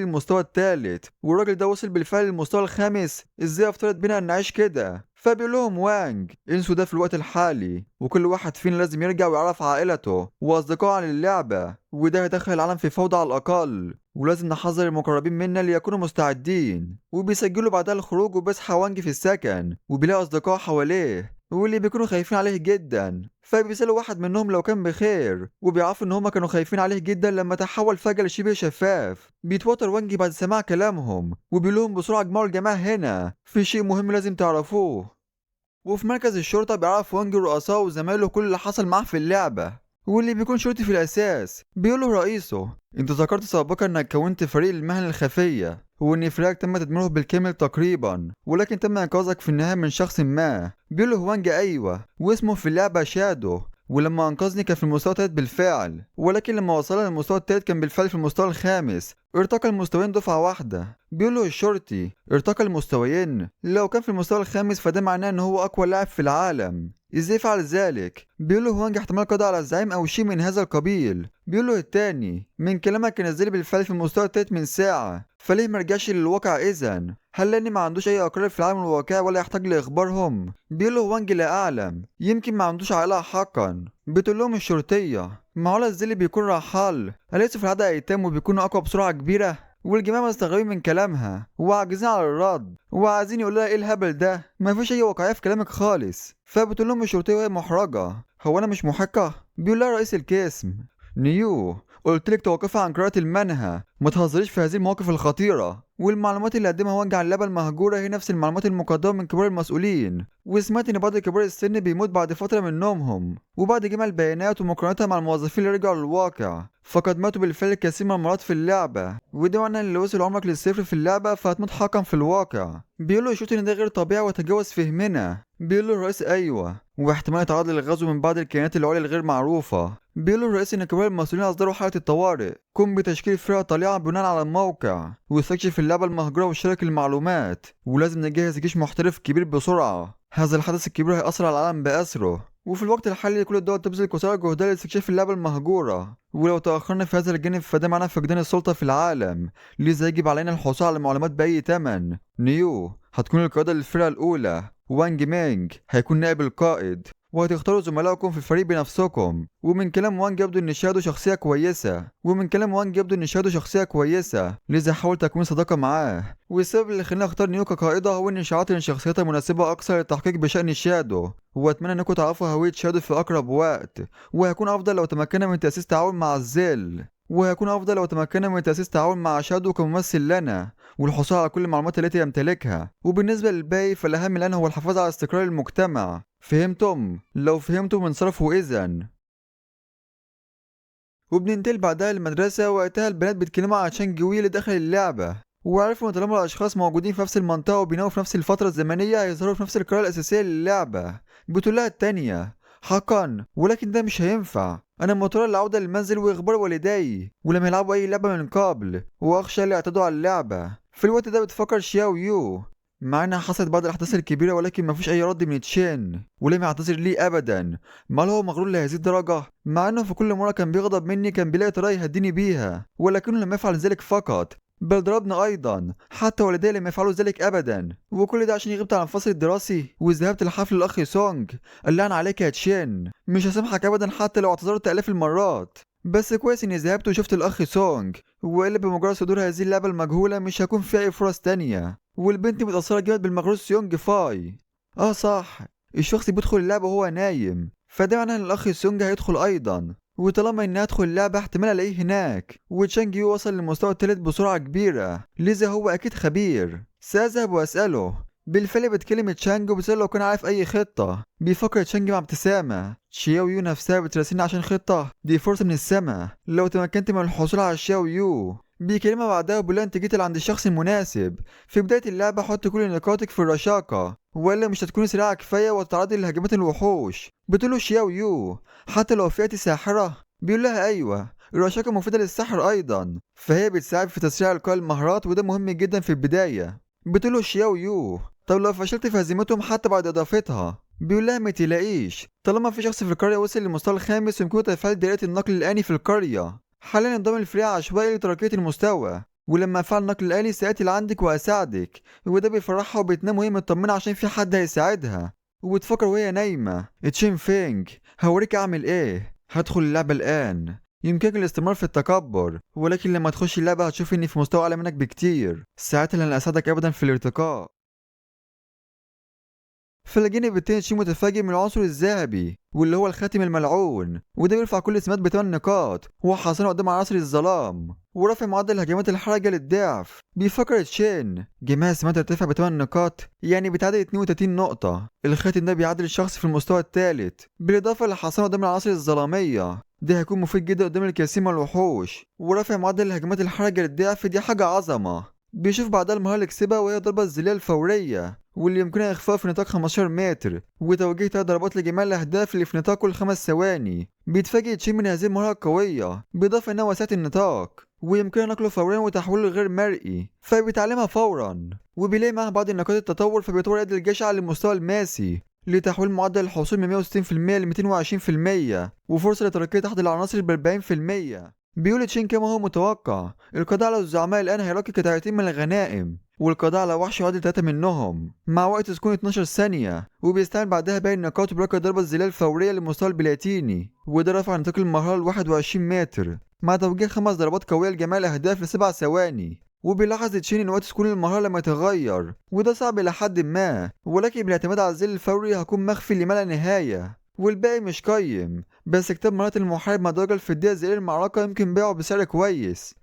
للمستوى الثالث والراجل ده وصل بالفعل للمستوى الخامس، ازاي افترض بينا ان نعيش كده؟ فبيقول لهم وانج انسوا ده في الوقت الحالي، وكل واحد فينا لازم يرجع ويعرف عائلته واصدقائه عن اللعبة، وده هيدخل العالم في فوضى على الاقل، ولازم نحذر المقربين منا ليكونوا مستعدين. وبيسجلوا بعدها الخروج، وبيصحى وانج في السكن وبيلاقي اصدقائه حواليه واللي بيكونوا خايفين عليه جدا، فبيسألوا واحد منهم لو كان بخير، وبيعرفوا ان هما كانوا خايفين عليه جدا لما تحول فجأة لشبه شفاف. بيتوتر وانجي بعد سماع كلامهم وبيقول لهم بسرعة اجمعوا الجماعة هنا، في شيء مهم لازم تعرفوه. وفي مركز الشرطة بيعرف وانجي رؤساء وزمايله كل اللي حصل معاه في اللعبة، واللي بيكون شرطي في الأساس. بيقوله رئيسه انت ذكرت سابقا انك كونت فريق المهن الخفية وان فريقك تم تدميره بالكامل تقريبا، ولكن تم انقاذك في النهاية من شخص ما. بيقوله وانج ايوه، واسمه في اللعبة شادو، ولما انقذني كان في المستوى الثالث بالفعل، ولكن لما وصلنا للمستوى الثالث كان بالفعل في المستوى الخامس، ارتقى المستويين دفعة واحدة. بيقوله الشرطي ارتقى المستويين؟ لو كان في المستوى الخامس فده معناه ان هو اقوى لاعب في العالم، ازاي فعل ذلك؟ بيقوله وانج احتمال قضى على الزعيم او شيء من هذا القبيل. بيقوله التاني من كلامك كان نزل بالفعل في المستوى الثالث من ساعة، فليه مرجعش للواقع اذا؟ هل لاني ما عندوش اي اقارب في العالم الواقعي ولا يحتاج لاخبارهم؟ بيقوله وانج لا اعلم، يمكن ما عندوش عائلة حقا. بتقول لهم الشرطية معقولة ازاي بيكون رحال؟ أليس في العادة ايتام وبيكونوا اقوى بسرعة كبيرة؟ والجماعة مستغربين من كلامها وعاجزين على الرد وعايزين يقولوا لها ايه الهبل ده، مفيش اي واقعية في كلامك خالص. فبتقول لهم الشرطية وهي محرجه هو انا مش محقه؟ بيقول لها رئيس القسم نيو قلت لك توقفي عن قراءة المنهى، ما تهزريش في هذه المواقف الخطيرة. والمعلومات اللي قدمها وانج عن اللعبة المهجورة هي نفس المعلومات المقدمة من كبار المسؤولين، وسمعت ان بعض كبار السن بيموت بعد فترة من نومهم، وبعد جمع البيانات ومقارنتها مع الموظفين اللي رجعوا للواقع فقد ماتوا بالفعل كثير من المرات في اللعبة، وده معناه ان لو وصل عمرك للصفر في اللعبة فهتموت حقا في الواقع. بيقولوا الشرطي ان ده غير طبيعي وتجاوز فهمنا. بيقولوا الرئيس ايوه، واحتمال يتعرض للغزو من بعض الكائنات العليا الغير معروفة. بيقولوا الرئيس ان كبار المسؤولين اصدروا حاله الطوارئ، قم بتشكيل فرقه طليعة بناء على الموقع واستكشف اللعبة المهجورة وشارك المعلومات، ولازم نجهز جيش محترف كبير بسرعة، هذا الحدث الكبير هيأثر على العالم بأسره. وفي الوقت الحالي كل الدول تبذل قصارى جهدها لاستكشاف اللعبة المهجورة، ولو تأخرنا في هذا الجانب فده معناه فقدان السلطة في العالم، لذا يجب علينا الحصول على المعلومات بأي ثمن. نيو هتكون القيادة للفرقة الأولى، وانج مينج هيكون نائب القائد، وهتختاروا زملائكم في الفريق بنفسكم. ومن كلام وانج يبدو ان شادو شخصية كويسة لذا حاول تكوين صداقه معاه. والسبب اللي خلاني اختار نيو كقائده هو ان شعرت ان شخصيتها مناسبة اكثر للتحقيق بشان شادو، واتمنى انكم تعرفوا هوية شادو في اقرب وقت، وهيكون افضل لو تمكنا من تاسيس تعاون مع الظل، وهيكون افضل لو تمكنا من تاسيس تعاون مع شادو كممثل لنا والحصول على كل المعلومات التي يمتلكها. وبالنسبة للباقي فالاهم الان هو الحفاظ على استقرار المجتمع. فهمتم؟ لو فهمتم انصرفوا اذا. وبننتقل بعدها للمدرسة، وقتها البنات بيتكلموا عن تشانج وي اللي دخل اللعبة، وعرفوا ان طالما الاشخاص موجودين في نفس المنطقة وبيناموا في نفس الفترة الزمنية هيظهروا في نفس القراءة الأساسية للعبة. بتقول لها التانية حقا ولكن ده مش هينفع، انا مضطر للعودة للمنزل واخبار والدي ولم يلعبوا اي لعبة من قبل واخشى اللي اعتدوا على اللعبة. في الوقت ده بتفكر شياو يو مع انها حصلت بعض الاحداث الكبيرة ولكن مفيش اي رد من تشين ولم يعتذر لي ابدا، ما هو مغرور لهذه الدرجة؟ مع انه في كل مرة كان بيغضب مني كان بيلاقي طريقه يهديني بيها، ولكنه لم يفعل ذلك فقط بل ضربنا ايضا، حتى والدي لم يفعلوا ذلك ابدا، وكل ده عشان غبت عن الفصل الدراسي وذهبت لحفل الاخ سونج. اللعن عليك يا تشين، مش هسامحك ابدا حتى لو اعتذرت الاف المرات. بس كويس اني ذهبت وشفت الاخ سونج، والا بمجرد صدور هذه اللعبة المجهولة مش هكون في اي فرص تانية. والبنت متأثرة جامد بالمغرور سيونج فاي. اه صح، الشخص بيدخل اللعبة وهو نايم، فده معناه ان الاخ سونج هيدخل ايضا، وطالما اني هدخل اللعبة احتمال الاقيه هناك. وتشانج يو وصل للمستوى الثالث بسرعة كبيرة، لذا هو اكيد خبير. سأذهب واسأله. بالفعل بتكلم تشانج وبتسأله لو كان عارف اي خطة. بيفكر تشانج مع ابتسامة، شياو يو نفسها بتراسلني عشان خطة، دي فرصة من السما لو تمكنت من الحصول على شياو يو. بيكلمها بعدها وبيقول انت جيت عند الشخص المناسب. في بداية اللعبة حط كل نقاطك في الرشاقة، ولا مش هتكون سريعة كفاية وتتعرضي لهجمات الوحوش. بتقوله شياو يو حتى لو فئتي ساحرة؟ بيقول لها ايوه، الرشاقة مفيدة للسحر ايضا، فهي بتساعد في تسريع القاء المهارات وده مهم جدا في البداية. بتقوله شياو يو طب لو فشلت في هزيمتهم حتى بعد اضافتها؟ بيقول لها ما تلاقيش، طالما في شخص في القرية وصل للمستوى الخامس يمكنه تفعيل دائرة النقل الآني في القرية. حاليا نظام الفريق عشوائي لترقية المستوى، ولما افعل النقل الآلي سآتي لعندك واساعدك. وده بيفرحها وبتنام وهي مطمنة عشان في حد هيساعدها. وبتفكر وهي نايمة، تشين فينج هوريك اعمل ايه، هدخل اللعبة الآن. يمكنك الاستمرار في التكبر، ولكن لما تخش اللعبة هتشوف اني في مستوى اعلى منك بكتير، ساعتها لن اساعدك ابدا في الارتقاء. في الجانب التاني تشين متفاجئ من العنصر الذهبي واللي هو الخاتم الملعون، وده بيرفع كل سمات ب8 نقاط وحصانه قدام عناصر الظلام، ورفع معدل الهجمات الحرجة للضعف. بيفكر تشين جميع السمات ترتفع ب8 نقاط، يعني بتعادل 32 نقطة. الخاتم ده بيعادل الشخص في المستوى الثالث، بالإضافة لحصانه قدام العناصر الظلامية، ده هيكون مفيد جدا قدام الكثير من الوحوش. ورفع معدل الهجمات الحرجة للضعف دي حاجة عظمة. بيشوف بعدها المهارة اللي كسبها وهي ضربة الزلال الفورية، واللي يمكنها إخفاء في نطاق 15 متر، وتوجيه 3 ضربات لجميع الأهداف اللي في نطاق كل 5 ثواني. بيتفاجئ تشين من هذه المهارة القوية، بالإضافة إنها وسعت النطاق ويمكنها نقله فوريا وتحويله لغير مرئي، فبيتعلمها فورا. وبيلاقي معاه بعض النقاط التطور، فبيطور يد الجشع للمستوى الماسي لتحويل معدل الحصول من 160% ل 220%، وفرصة لترقية أحد العناصر ب 40%. بيقول تشين كما هو متوقع، القضاء على الزعماء الآن هيلاقي قطعتين من الغنائم، والقضاء على وحش يعادل 3 منهم مع وقت سكون 12 ثانية. وبيستعمل بعدها باقي النقاط وبيرقى ضربة الزلال الفورية للمستوى البلاتيني، وده رفع نطاق المهارة ل 21 متر مع توجيه 5 ضربات قوية لجميع الأهداف ل7 ثواني. وبيلاحظ تشين ان وقت سكون المهارة لما يتغير، وده صعب إلى حد ما، ولكن بالاعتماد على الزل الفوري هكون مخفي لما لا نهاية، والباقي مش قيم. بس كتاب مهارات المحارب مع درجة الفدية زي المعركة يمكن بيعه بسعر كويس.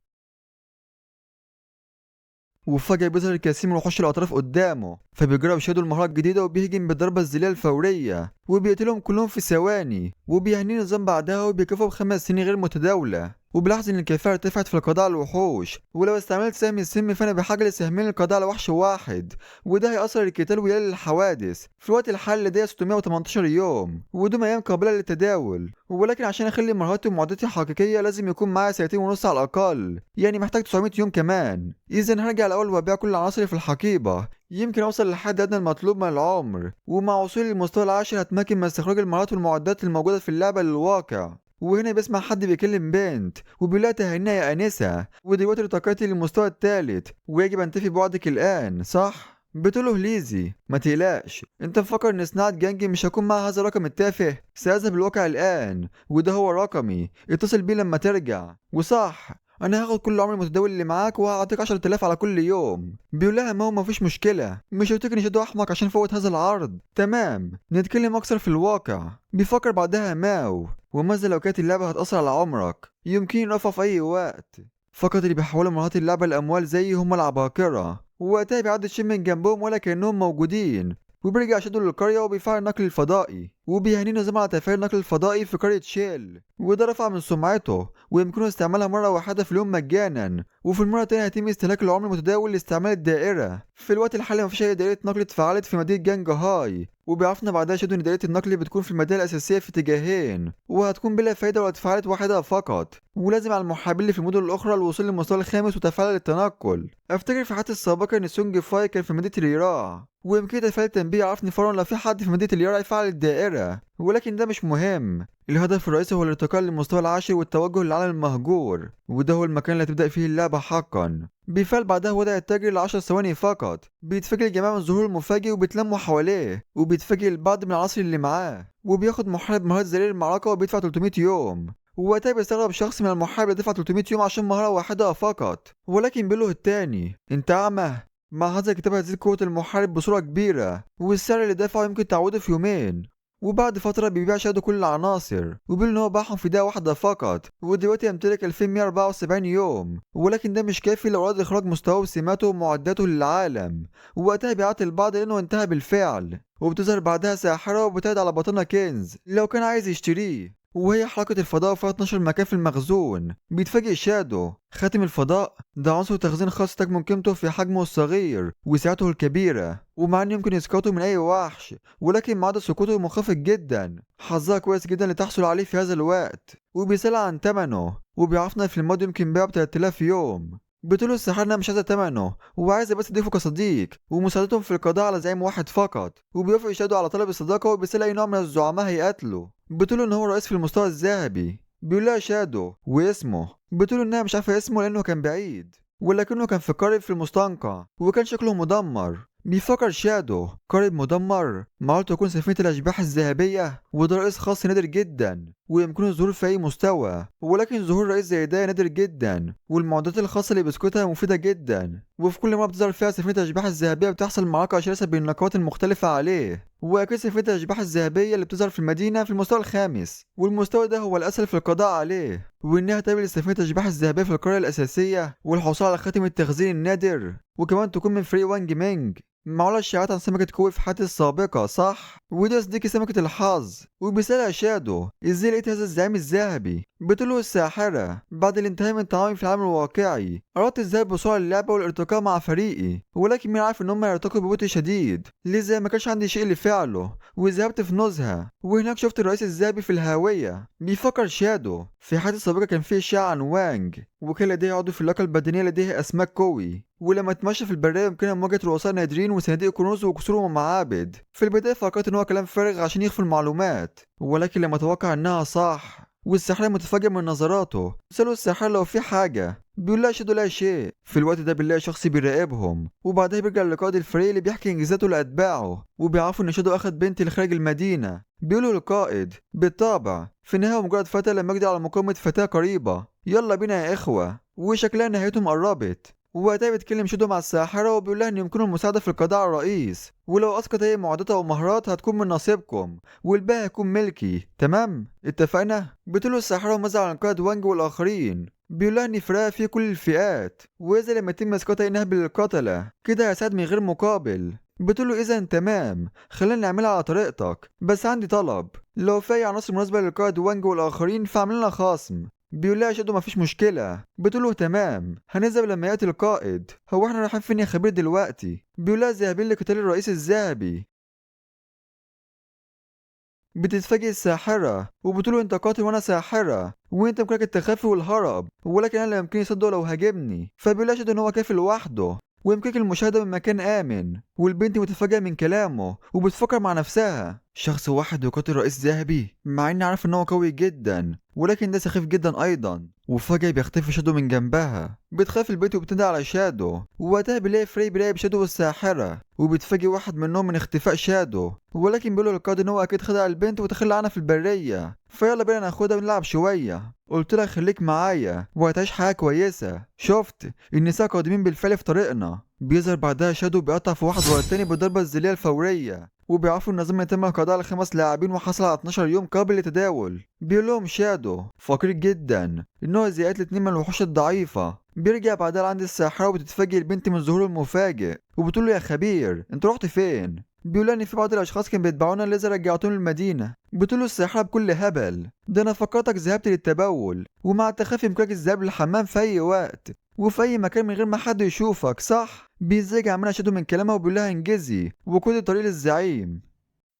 وفجأة بيظهر الكثير من وحوش الأطراف قدامه، فبيجرب شادو المهارة الجديدة وبيهجم بالضربة الزلية الفورية وبيقتلهم كلهم في ثواني. وبيهنيه النظام بعدها وبيكافئه ب5 سنين غير متداولة. وبيلاحظ إن الكفاءة ارتفعت في القضاء على الوحوش، ولو استعملت سهم السم فأنا بحاجة لسهمين للقضاء على وحش واحد، وده هيأثر القتال ويقلل الحوادث. في الوقت الحالي لدي 618 يوم، ودول أيام قابلة للتداول، ولكن عشان أخلي مهاراتي ومعداتي حقيقية لازم يكون معايا 2.5 سنين على الأقل، يعني محتاج 900 يوم كمان. إذا هرجع الأول وأبيع كل العناصر في الحقيبة، يمكن أوصل للحد الأدنى المطلوب من العمر، ومع وصولي للمستوى العاشر هتمكن من استخراج المهارات والمعدات الموجودة في اللعبة للواقع. وهنا بيسمع حد بيكلم بنت وبيقول لها تهنئة يا أنسة، ودلوقتي ارتقيتي للمستوى الثالث ويجب أن تفي بوعدك الآن، صح؟ بتقوله ليزي ما تقلقش، انت مفكر ان صناعة جانج مش هكون مع هذا الرقم التافه؟ سأذهب الواقع الآن وده هو رقمي، اتصل بيه لما ترجع. وصح انا هاخد كل عمر المتداول اللي معاك وهعطيك 10,000 على كل يوم. بيقول لها ما هو مفيش مشكلة، مش هفتكر شادو احمق عشان فوت هذا العرض، تمام نتكلم اكثر في الواقع. بيفكر بعدها ماو، وماذا لو كانت اللعبة هتأثر على عمرك؟ يمكن رفع في اي وقت. فقط اللي بيحولوا مهارات اللعبة لأموال زي هم العباقرة. ووقتها بيعدي تشين من جنبهم ولا كأنهم موجودين، وبيرجع شادو للقرية وبيفعل النقل الفضائي، وبيهنيه نظام على تفعيل النقل الفضائي في قرية شيل، وده رفع من سمعته ويمكنه استعمالها مرة واحدة في اليوم مجانا، وفي المرة التانية هيتم استهلاك العمر المتداول لاستعمال الدائرة. في الوقت الحالي مفيش أي دائرة نقل اتفعلت في مدينة جانج هاي، وبيعرفنا بعدها شادو إن دائرة النقل بتكون في المدينة الأساسية في اتجاهين، وهتكون بلا فايدة لو اتفعلت واحدة فقط، ولازم على المحاربين اللي في المدن الأخرى الوصول للمستوى الخامس وتفعيلها للتنقل. أفتكر في حالتي السابقة إن سونج فاي كان في مدينة اليراع، ويمكن تفعيل التنبيه عرفني فورا لو في حد في مدينة اليراع يفعل الدائرة، ولكن ده مش مهم. الهدف الرئيسي هو الارتقاء للمستوى العاشر والتوجه للعالم المهجور، وده هو المكان اللي هتبدأ فيه اللعبة حقا. بيفعل بعدها وضع التاجر ل10 ثواني فقط. بيتفاجئ الجماعة من ظهوره المفاجئ وبيتلموا حواليه، وبيتفاجئ البعض من العناصر اللي معاه، وبياخد محارب مهارة زرير المعركة وبيدفع 300 يوم. ووقتها بيستغرب شخص من المحارب اللي دفع 300 يوم عشان مهارة واحدة فقط، ولكن بيقوله التاني انت أعمى؟ مع هذا الكتاب هتزيد قوة المحارب بصورة كبيرة، والسعر اللي دفعه يمكن تعويضه في يومين. وبعد فترة بيبيع شادو كل العناصر، وبيقول إن هو باعهم في دقيقة واحدة فقط، ودلوقتي يمتلك 2174 يوم، ولكن ده مش كافي لو أراد إخراج مستواه وسماته ومعداته للعالم. ووقتها بيعطي البعض لأنه انتهى بالفعل. وبتظهر بعدها ساحرة وبتعد على بطنها كنز لو كان عايز يشتريه، وهي حركة الفضاء فيها 12 مكان في المخزون. بيتفاجئ شادو، خاتم الفضاء ده عنصر تخزين خاص تكمن قيمته في حجمه الصغير وسعته الكبيرة، ومع انه يمكن اسقاطه من اي وحش، ولكن معدل سقوطه منخفض جدا. حظها كويس جدا لتحصل عليه في هذا الوقت. وبيسألها عن ثمنه، وبيعرفنا في الماضي يمكن بيعه ب 3000 يوم. بتقوله الساحرة انها مش عايزة ثمنه وعايزة بس تضيفه كصديق ومساعدتهم في القضاء على زعيم واحد فقط. وبيوافق شادو على طلب الصداقة، وبيسأل اي نوع من الزعماء هيقتله. بتقوله ان هو رئيس في المستوى الذهبي. بيقول لها شادو واسمه. بتقوله انها مش عارفة اسمه لانه كان بعيد، ولكنه كان في قارب في المستنقع وكان شكله مدمر. بيفكر شادو، قارب مدمر؟ معقول تكون سفينة الأشباح الذهبية؟ وده رئيس خاص نادر جدا ويمكنه الظهور في أي مستوى، ولكن ظهور رئيس زي ده نادر جدا، والمعدات الخاصة اللي بيسكتها مفيدة جدا. وفي كل مرة بتظهر فيها سفينة الأشباح الذهبية بتحصل معركة شرسة بين النقاط المختلفة عليه. وأكيد سفينة الأشباح الذهبية اللي بتظهر في المدينة في المستوى الخامس، والمستوى ده هو الأسهل في القضاء عليه. وإنها تقابل سفينة الأشباح الذهبية في القرية الأساسية والحصول على خاتم التخزين النادر، وكمان تكون من فريق وانج مينج. معقولة الشائعات عن سمكة كوي في حياتي السابقة صح؟ وده صديقي سمكة الحظ. وبيسألها شادو ازاي لقيت هذا الزعيم الذهبي؟ بتقوله الساحرة بعد الانتهاء من طعامي في العالم الواقعي أردت الذهاب بسرعة للعبة والارتقاء مع فريقي، ولكن مين عارف ان هم يرتقوا ببطء شديد، لذا ما كانش عندي شيء لفعله وذهبت في نزهة، وهناك شفت الرئيس الذهبي في الهاوية. بيفكر شادو في حياتي السابقة كان في إشاعة عن وانج، وكان لديه عضو في اللياقة البدنية لديه أسماك قوي، ولما اتمشى في البرية يمكنها مواجهة رؤساء نادرين وصناديق كنوز وقصور ومعابد. في البداية فكرت إن هو كلام فارغ عشان يخفي المعلومات، ولكن لما توقع إنها صح والساحرة متفاجئة من نظراته. سألوا الساحرة لو في حاجة، بيقول لها شادو لا شيء. في الوقت ده بنلاقي شخص بيراقبهم، وبعدها بيرجع لقائد الفريق اللي بيحكي إنجازاته لأتباعه، وبيعرفوا إن شادو أخد بنت لخارج المدينة. بيقولوا للقائد بالطبع في النهاية مجرد فتى لم يقدر على مقاومة فتاة قريبة، يلا بينا يا إخوة، وشكلها نهايتهم قربت. وقتها بيتكلم شادو مع الساحرة وبيقول لها إن يمكنه المساعدة في القضاء على الرئيس، ولو أسقط أي معدات أو مهارات هتكون من نصيبكم والباقي هيكون ملكي، تمام؟ اتفقنا؟ بتقول الساحرة وماذا عن القائد وانج والآخرين؟ بيقول لها إن فريقها فيه كل الفئات، وإذا لم يتم إسقاط أي نهب للقتلة كده هيساعد من غير مقابل. بتقول له إذا تمام، خلينا نعملها على طريقتك، بس عندي طلب، لو في أي عناصر مناسبة للقائد وانج والآخرين فاعمل لنا خصم. بيقول لها شادو مفيش مشكلة. بتقول له تمام، هنذهب لما يأتي القائد، هو احنا رايحين فين يا خبير دلوقتي؟ بيقول لها ذاهبين لقتال الرئيس الذهبي. بتتفاجئ الساحرة وبتقول له انت قاتل وانا ساحرة، وانت يمكنك التخفي والهرب، ولكن انا لا يمكنني صده لو هاجمني. فبيقول لها شادو ان هو كافي لوحده ويمكنك المشاهدة من مكان آمن. والبنت متفاجئة من كلامه وبتفكر مع نفسها، شخص واحد يقاتل رئيس ذهبي مع اني عارف ان هو قوي جدا، ولكن ده سخيف جدا ايضا. وفجأة بيختفي شادو من جنبها. بتخاف البنت وبتندى على شادو، ووقتها بيلاقي فري بيراقب شادو والساحرة، وبيتفاجئ واحد منهم من اختفاء شادو، ولكن بيقولوا للقائد ان هو اكيد خدع البنت وتخلى عنها في البرية، فيلا بينا ناخدها ونلعب شوية. قلت لها خليك معايا وهتعيش حياة كويسة، شفت النساء قادمين بالفعل في طريقنا. بيظهر بعدها شادو بيقطع في واحد ورا التاني بالضربة الذلية الفورية، وبيعرفوا ان لازم يتم القضاء على 5 لاعبين وحصل على 12 يوم قبل التداول. بيقول لهم شادو فقير جدا ان هو زي قتل 2 من الوحوش الضعيفة. بيرجع بعدها لعند الساحرة وبتتفاجئ البنت من ظهوره المفاجئ، وبتقول له يا خبير انت رحت فين؟ بيقول لها ان في بعض الاشخاص كانوا بيتبعونا لذا رجعتهم للمدينة. بتقول له الساحرة بكل هبل، ده انا فكرتك ذهبت للتبول، ومع التخفي يمكنك الذهاب للحمام في اي وقت وفي اي مكان من غير ما حد يشوفك صح؟ بيزعج عمنا شادو من كلامها وبيقول لها انجزي وكل الطريق للزعيم.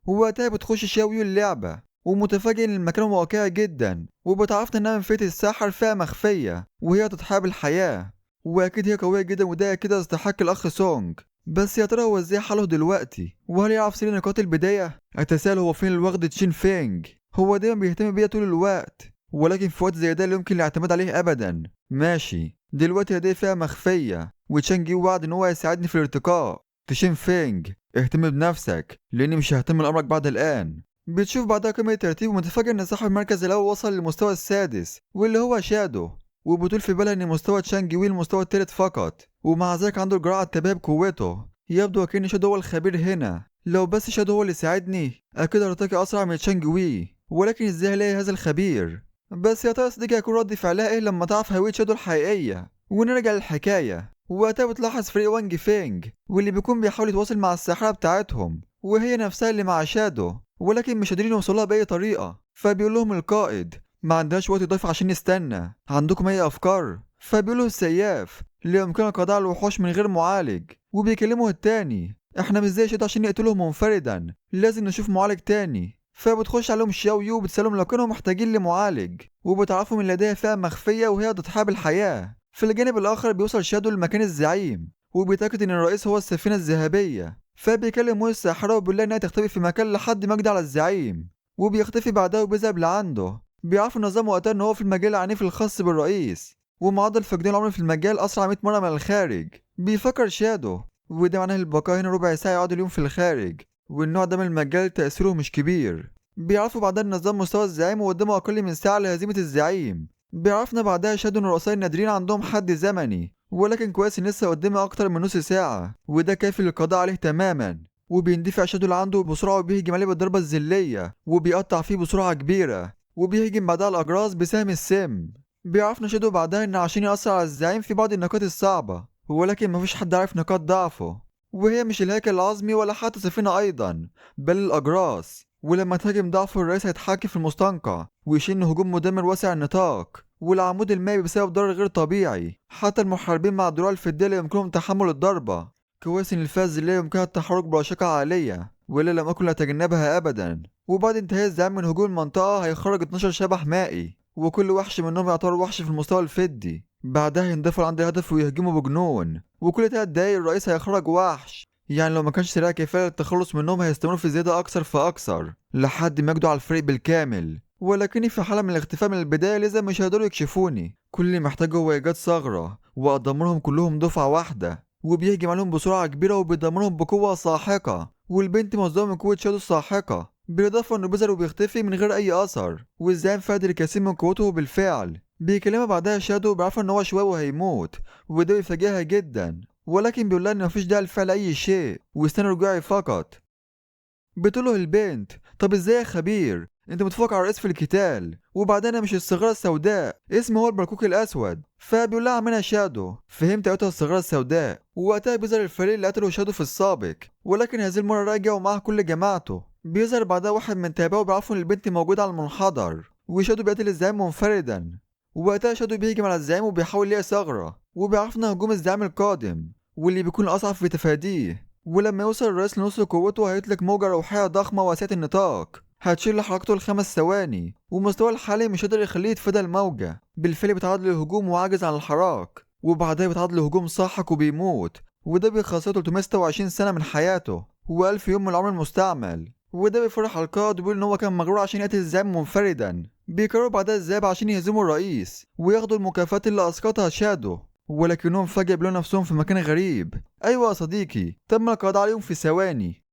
ووقتها بتخش شاويو اللعبة ومتفاجئ ان المكان واقعي جدا، وبتعرفنا انها من فئة الساحر فئة مخفية وهي تضحية بالحياة، واكيد هي قوية جدا وده كده يستحق الاخ سونج. بس يا ترى هو ازاي حاله دلوقتي؟ وهل يعرف سر نقاط البداية؟ اتساءل هو فين الوغد تشين فينج؟ هو دايما بيهتم بيا طول الوقت، ولكن في وقت زي ده لا يمكن الاعتماد عليه ابدا. ماشي دلوقتي لدي فئة مخفية وتشانج وعد ان هو يساعدني في الارتقاء. تشين فينج اهتم بنفسك لاني مش ههتم لامرك بعد الان. بتشوف بعدها قائمة الترتيب ومتفاجئ ان صاحب المركز الاول وصل للمستوى السادس واللي هو شادو، وبتقول في بالها ان مستوى تشانج وي المستوى الثالث فقط، ومع ذلك عنده الجرعة التباهي بقوته. يبدو وكأن شادو هو الخبير هنا، لو بس شادو هو اللي ساعدني اكيد هرتقي اسرع من تشانجوي، ولكن ازاي هلاقي هذا الخبير؟ بس يا ترى صديقي هيكون رد فعلها ايه لما تعرف هوية شادو الحقيقية؟ ونرجع للحكاية. وقتها بتلاحظ فريق وانج فينج واللي بيكون بيحاول يتواصل مع الساحرة بتاعتهم وهي نفسها اللي مع شادو، ولكن مش قادرين يوصلوها بأي طريقة. فبيقول لهم القائد ما عندناش وقت يضيف عشان نستنى، عندكم اي افكار؟ فبيقول له السياف لا يمكنك قضاء على الوحوش من غير معالج. وبيكلمه التاني احنا مش زي شادو عشان نقتلهم منفردا، لازم نشوف معالج تاني. فبتخش عليهم شاويو وبتسألهم لو كانوا محتاجين لمعالج، وبتعرفوا من لديها فئة مخفية وهي تضحية بالحياة. في الجانب الآخر بيوصل شادو لمكان الزعيم وبيتأكد إن الرئيس هو السفينة الذهبية. فبيكلم موي الساحرة وبيقول لها إنها تختفي في مكان لحد ما يقضي على الزعيم، وبيختفي بعدها وبيذهب لعنده. بيعرفوا النظام وقتها إن هو في المجال العنيف الخاص بالرئيس، ومعدل فقدان العمر في المجال أسرع 100 مرة من الخارج. بيفكر شادو وده معناه البقاء هنا ربع ساعة يقعد اليوم في الخارج، والنوع ده من المجال تأثيره مش كبير. بيعرفوا بعدها النظام مستوى الزعيم وقدامه أقل من ساعة لهزيمة الزعيم. بيعرفنا بعدها شادو إن الرؤساء النادرين عندهم حد زمني، ولكن كويس إن لسه قدامه أكتر من نص ساعة وده كافي للقضاء عليه تماما. وبيندفع شادو اللي عنده بسرعة وبيهجم عليه بالضربة الذلية وبيقطع فيه بسرعة كبيرة، وبيهجم بعدها الأجراس بسهم السم. بيعرفنا شادو بعدها إن عشان يأثر على الزعيم في بعض النقاط الصعبة، ولكن مفيش حد عارف نقاط ضعفه، وهي مش الهيكل العظمي ولا حتى سفينة أيضا، بل الأجراس. ولما تهاجم ضعفه الرئيس هيتحكم في المستنقع ويشن هجوم مدمر واسع النطاق، والعمود المائي بسبب ضرر غير طبيعي، حتى المحاربين مع الدروع الفضية لا يمكنهم تحمل الضربة. كويس إن الفئة الذلية يمكنها التحرك برشاقة عالية، وإلا لم أكن أتجنبها أبدا. وبعد انتهاء الزعيم من هجوم المنطقة هيخرج 12 شبح مائي، وكل وحش منهم يعتبر وحش في المستوى الفضي. بعدها يندفعوا عند الهدف ويهجموا بجنون، وكل 3 دقايق الرئيس هيخرج وحش. يعني لو ما كانش سريع كفاية للتخلص منهم هيستمروا في زيادة أكثر فأكثر لحد ما يقضوا على الفريق بالكامل. ولكني في حالة من الاختفاء من البداية لذا مش هيقدروا يكشفوني. كل اللي محتاجه هو إيجاد ثغرة وأدمرهم كلهم دفعة واحدة. وبيهجم عليهم بسرعة كبيرة وبيدمرهم بقوة ساحقة، والبنت مصدومة من قوة شادو الساحقة، بالإضافة إنه بيظهر وبيختفي من غير أي أثر، والزعيم فقد الكثير من قوته بالفعل. بيكلمها بعدها شادو وبيعرفها إن هو شوية وهيموت، وده بيفاجئها جدا، ولكن بيقول لها إن مفيش داعي لفعل أي شيء واستنى رجوعي فقط. بتقوله البنت طب إزاي يا خبير؟ أنت متفوق على الرئيس في القتال، وبعدين أنا مش الصغيرة السوداء، اسمه هو البركوك الأسود. فبيقول لها عمنا شادو فهمت أيتها الصغيرة السوداء. ووقتها بيظهر الفريق اللي قتله شادو في السابق، ولكن هذه المرة راجع ومعاه كل جماعته. بيظهر بعدها واحد من تابعه وبيعرفوا إن البنت موجودة على المنحدر، وشادو بيقتل الزعيم منفردا. ووقتها شادو بيهجم على الزعيم وبيحاول يلاقي ثغرة، وبيعرفنا هجوم الزعيم القادم واللي بيكون أصعب في تفاديه. ولما يوصل الرئيس لنص قوته هيطلق موجة روحية ضخمة واسعة النطاق هتشيل حركته ل5 ثواني، ومستواه الحالي مش قادر يخليه يتفادى الموجة. بالفعل بيتعرض للهجوم وعاجز عن الحراك، وبعدها بيتعرض لهجوم ساحق وبيموت، وده بيخسره 326 سنة من حياته و1000 يوم من العمر المستعمل. وده بيفرح القائد وبيقول ان هو كان مغرور عشان يقتل الزعيم منفردا. بيقرروا بعدها الذهاب عشان يهزموا الرئيس وياخدوا المكافآت اللي اسقطها شادو، ولكنهم فجأة بيلاقوا نفسهم في مكان غريب. ايوه يا صديقي، تم القضاء عليهم في ثواني.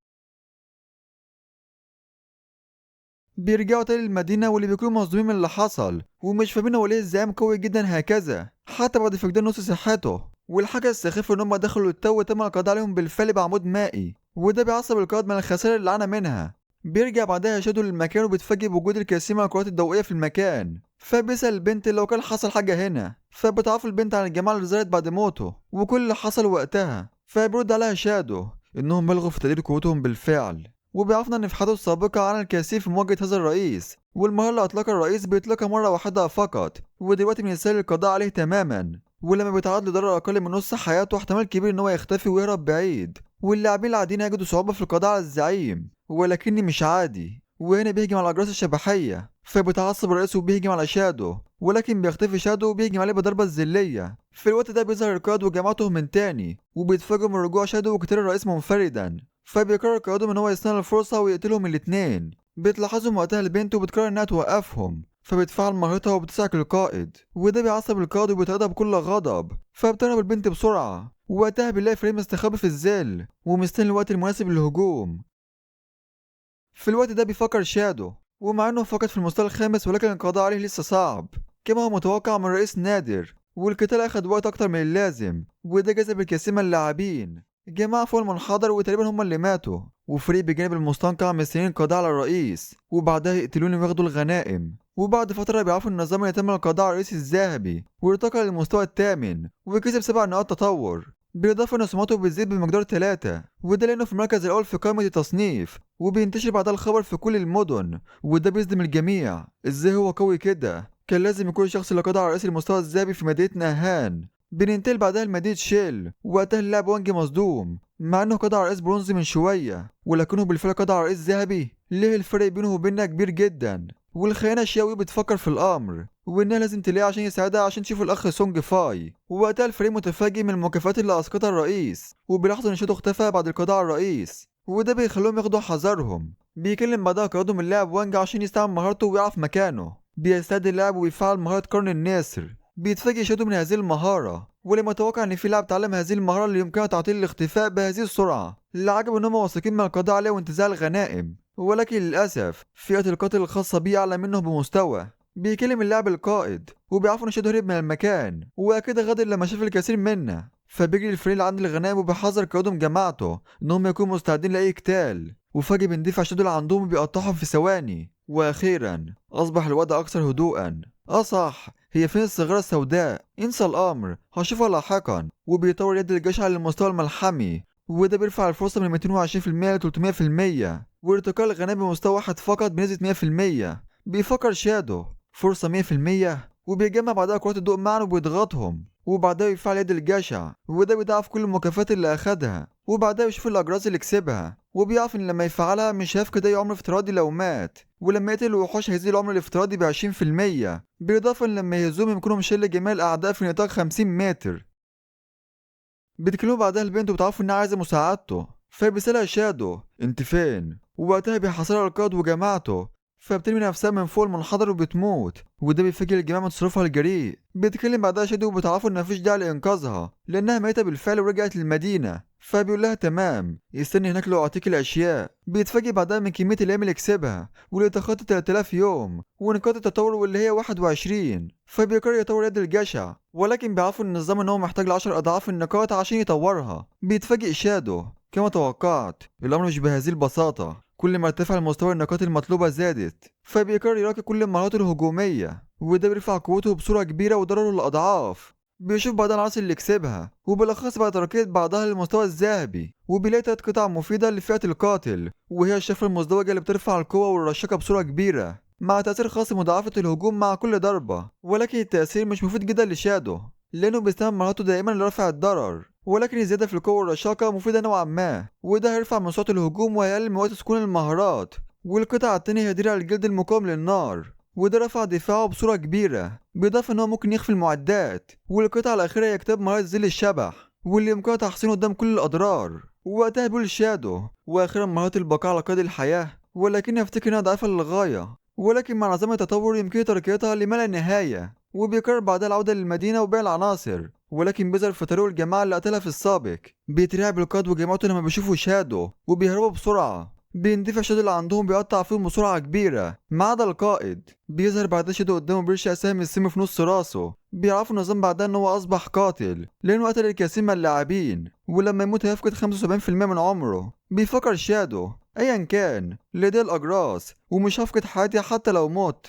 بيرجعوا تاني للمدينة واللي بيكونوا مصدومين من اللي حصل ومش فاهمين هو ليه الزعيم قوي جدا هكذا حتى بعد فقدان نص صحته. والحاجة السخيفة ان هم دخلوا التو وتم القضاء عليهم بالفعل بعمود مائي، وده بيعصب القائد من الخسائر اللي عانى منها. بيرجع بعدها شادو للمكان وبيتفاجئ بوجود الكثير من الكرات الضوئية في المكان. فبيسأل البنت لو كان حصل حاجة هنا، فبتعرف البنت عن الجماعة اللي ظهرت بعد موته وكل اللي حصل وقتها. فبيرد عليها شادو انهم بلغوا في تقدير قوتهم بالفعل، وبيعرفنا ان في حياته السابقة عانى الكثير في مواجهة هذا الرئيس، والمهارة اللي اطلقها الرئيس بيطلقها مرة واحدة فقط، ودلوقتي من السهل القضاء عليه تماما. ولما بيتعرض لضرر اقل من نص حياته احتمال كبير ان هو يختفي ويهرب بعيد، واللاعبين العاديين هيجدوا صعوبة في القضاء على الزعيم، ولكني مش عادي. وهنا بيهجم على الأجراس الشبحية، فبيتعصب الرئيس وبيهجم على شادو، ولكن بيختفي شادو وبيهجم عليه بضربة الذلية. في الوقت ده بيظهر القائد وجماعته من تاني، وبيتفاجئوا من رجوع شادو وقتال الرئيس منفردا. فبيقرر قائدهم ان هو يستنى الفرصة ويقتلهم الاتنين. بتلاحظهم وقتها البنت وبتقرر انها توقفهم، فبتفعل مهارتها وبتسعك القائد، وده بيعصب القائد وبيطردها بكل غضب. فبتهرب البنت بسرعة، ووقتها بنلاقي فريم مستخبي في الظل ومستني الوقت المناسب للهجوم. في الوقت ده بيفكر شادو، ومع انه فقط في المستوى الخامس ولكن القضاء عليه لسه صعب كما هو متوقع من رئيس نادر. والقتال اخد وقت اكتر من اللازم، وده جذب الكثير من اللاعبين. الجماعة فوق المنحدر وتقريبا هم اللي ماتوا، وفريق بجانب المستنقع مستنيين القضاء على الرئيس وبعدها يقتلون وياخدوا الغنائم. وبعد فترة بيعرفوا النظام ان تم القضاء على الرئيس الذهبي وارتقى للمستوى الثامن وكسب 7 نقاط تطور، بالإضافة إن سمعته بتزيد بمقدار 3، وده لأنه في المركز الأول في قائمة التصنيف. وبينتشر بعدها الخبر في كل المدن، وده بيصدم الجميع. إزاي هو قوي كده؟ كان لازم يكون الشخص اللي قضى على رئيس المستوى الذهبي في مدينة نهان. بننتقل بعدها لمدينة شيل، وقتها اللاعب وانج مصدوم مع إنه قضى على رئيس برونزي من شوية، ولكنه بالفعل قضى على رئيس ذهبي. ليه الفرق بينه وبيننا كبير جدا؟ والخيانة شياوي بتفكر في الأمر وإنها لازم تلاقيه عشان يساعدها عشان تشوف الأخ سونج فاي. ووقتها الفريق متفاجئ من المكافآت اللي أسقطها الرئيس، وبيلاحظوا إن شادو اختفى بعد القضاء على الرئيس، وده بيخليهم ياخدوا حذرهم. بيكلم بعدها قائدهم اللاعب وانج عشان يستعمل مهارته ويعرف مكانه. بيستعد اللاعب وبيفعل مهارة قرن النسر. بيتفاجئ شادو من هذه المهارة، ولما يتوقع إن في لاعب تعلم هذه المهارة اللي يمكنها تعطيل الاختفاء بهذه السرعة. العجب إنهم واثقين من القضاء عليه وانتزاع الغنائم، ولكن للأسف فئة القاتل الخاصة بيه أعلى منه بمستوى. بيكلم اللاعب القائد وبيعرفوا إن شادو هرب من المكان، وأكيد غادر لما شاف الكثير منا. فبيجري الفريق اللي عند الغنائم وبيحذر قائدهم جماعته إنهم يكونوا مستعدين لأي قتال. وفجأة بيندفع شادو اللي عندهم وبيقطعهم في ثواني. وأخيرا أصبح الوضع أكثر هدوءا. صح، هي فين الصغيرة السوداء؟ انسى الأمر، هشوفها لاحقا. وبيطور يد الجشع للمستوى الملحمي، وده بيرفع الفرصة من 220% ل 300%، وارتقاء الغنائم بمستوى واحد فقط بنسبة 100%. بيفكر شادو فرصة 100%، وبيجمع بعدها كرات الضوء معا وبيضغطهم، وبعدها يفعل يد الجشع، وده بيضاعف كل المكافآت اللي أخدها. وبعدها يشوف الأجراس اللي كسبها، وبيعرف إن لما يفعلها مش هيفقد أي عمر افتراضي لو مات، ولما يقتل الوحوش هيزيد العمر الافتراضي ب20%، بالإضافة إن لما يهزوهم يمكنهم شل جميع الأعداء في نطاق 50 متر. بيتكلموا بعدها البنت وبتعرفوا إنها عايزة مساعدته، فبيسألها شادو أنت فين؟ ووقتها بيحاصرها القائد وجماعته، فبترمي نفسها من فوق المنحدر وبتموت، وده بيفاجئ الجماعة من تصرفها الجريء. بيتكلم بعدها شادو وبتعرفوا إن مفيش داعي لإنقاذها لأنها ميتة بالفعل ورجعت للمدينة، فبيقول لها تمام استني هناك لو أعطيك الأشياء. بيتفاجئ بعدها من كمية الأيام اللي كسبها واللي تخطت 3000 يوم ونقاط التطور واللي هي 21، فبيقرر يطور يد الجشع، ولكن بيعرفوا النظام إن هو محتاج ل10 أضعاف النقاط عشان يطورها. بيتفاجئ شادو كما توقعت الأمر مش بهذه البساطة، كل ما ارتفع المستوى النقاط المطلوبة زادت، فبيقرر يراقب كل المهارات الهجومية، وده بيرفع قوته بصورة كبيرة وضرره للأضعاف. بيشوف بعدها العناصر اللي كسبها، وبالأخص بعد ترقية بعضها للمستوى الذهبي، وبيلاقي 3 قطع مفيدة لفئة القاتل، وهي الشفرة المزدوجة اللي بترفع القوة والرشاقة بصورة كبيرة مع تأثير خاص مضاعفة الهجوم مع كل ضربة. ولكن التأثير مش مفيد جدا لشادو لأنه بيستعمل مهاراته دائما لرفع الضرر، ولكن الزيادة في القوة والرشاقة مفيدة نوعا ما، وده هيرفع من سرعة الهجوم وهيقلل من وقت سكون المهارات. والقطعة التانية هي درع الجلد المقاوم للنار، وده رفع دفاعه بصورة كبيرة، بالإضافة إن هو ممكن يخفي المعدات. والقطعة الأخيرة هي كتاب مهارة ظل الشبح واللي يمكنه تحصينه قدام كل الأضرار. ووقتها بيقول شادو وأخيرا مهارة البقاء على قيد الحياة، ولكن يفتكر إنها ضعيفة للغاية، ولكن مع نظام التطور يمكنه ترقيتها لما لا نهاية. وبيقرر بعدها العودة للمدينة وبيع العناصر، ولكن بيظهر في طريقه الجماعة اللي قتلها في السابق. بيترعب القائد وجماعته لما بيشوفوا شادو وبيهربوا بسرعة. بيندفع شادو اللي عندهم بيقطع فيهم بسرعة كبيرة ما عدا القائد. بيظهر بعدها شادو قدامه بيرشق سهم السم في نص راسه. بيعرفوا النظام بعدها ان هو اصبح قاتل لانه قتل الكثير من اللاعبين، ولما يموت هيفقد 75% من عمره. بيفكر شادو ايا كان لدي الاجراس ومش هفقد حياتي حتى لو مت.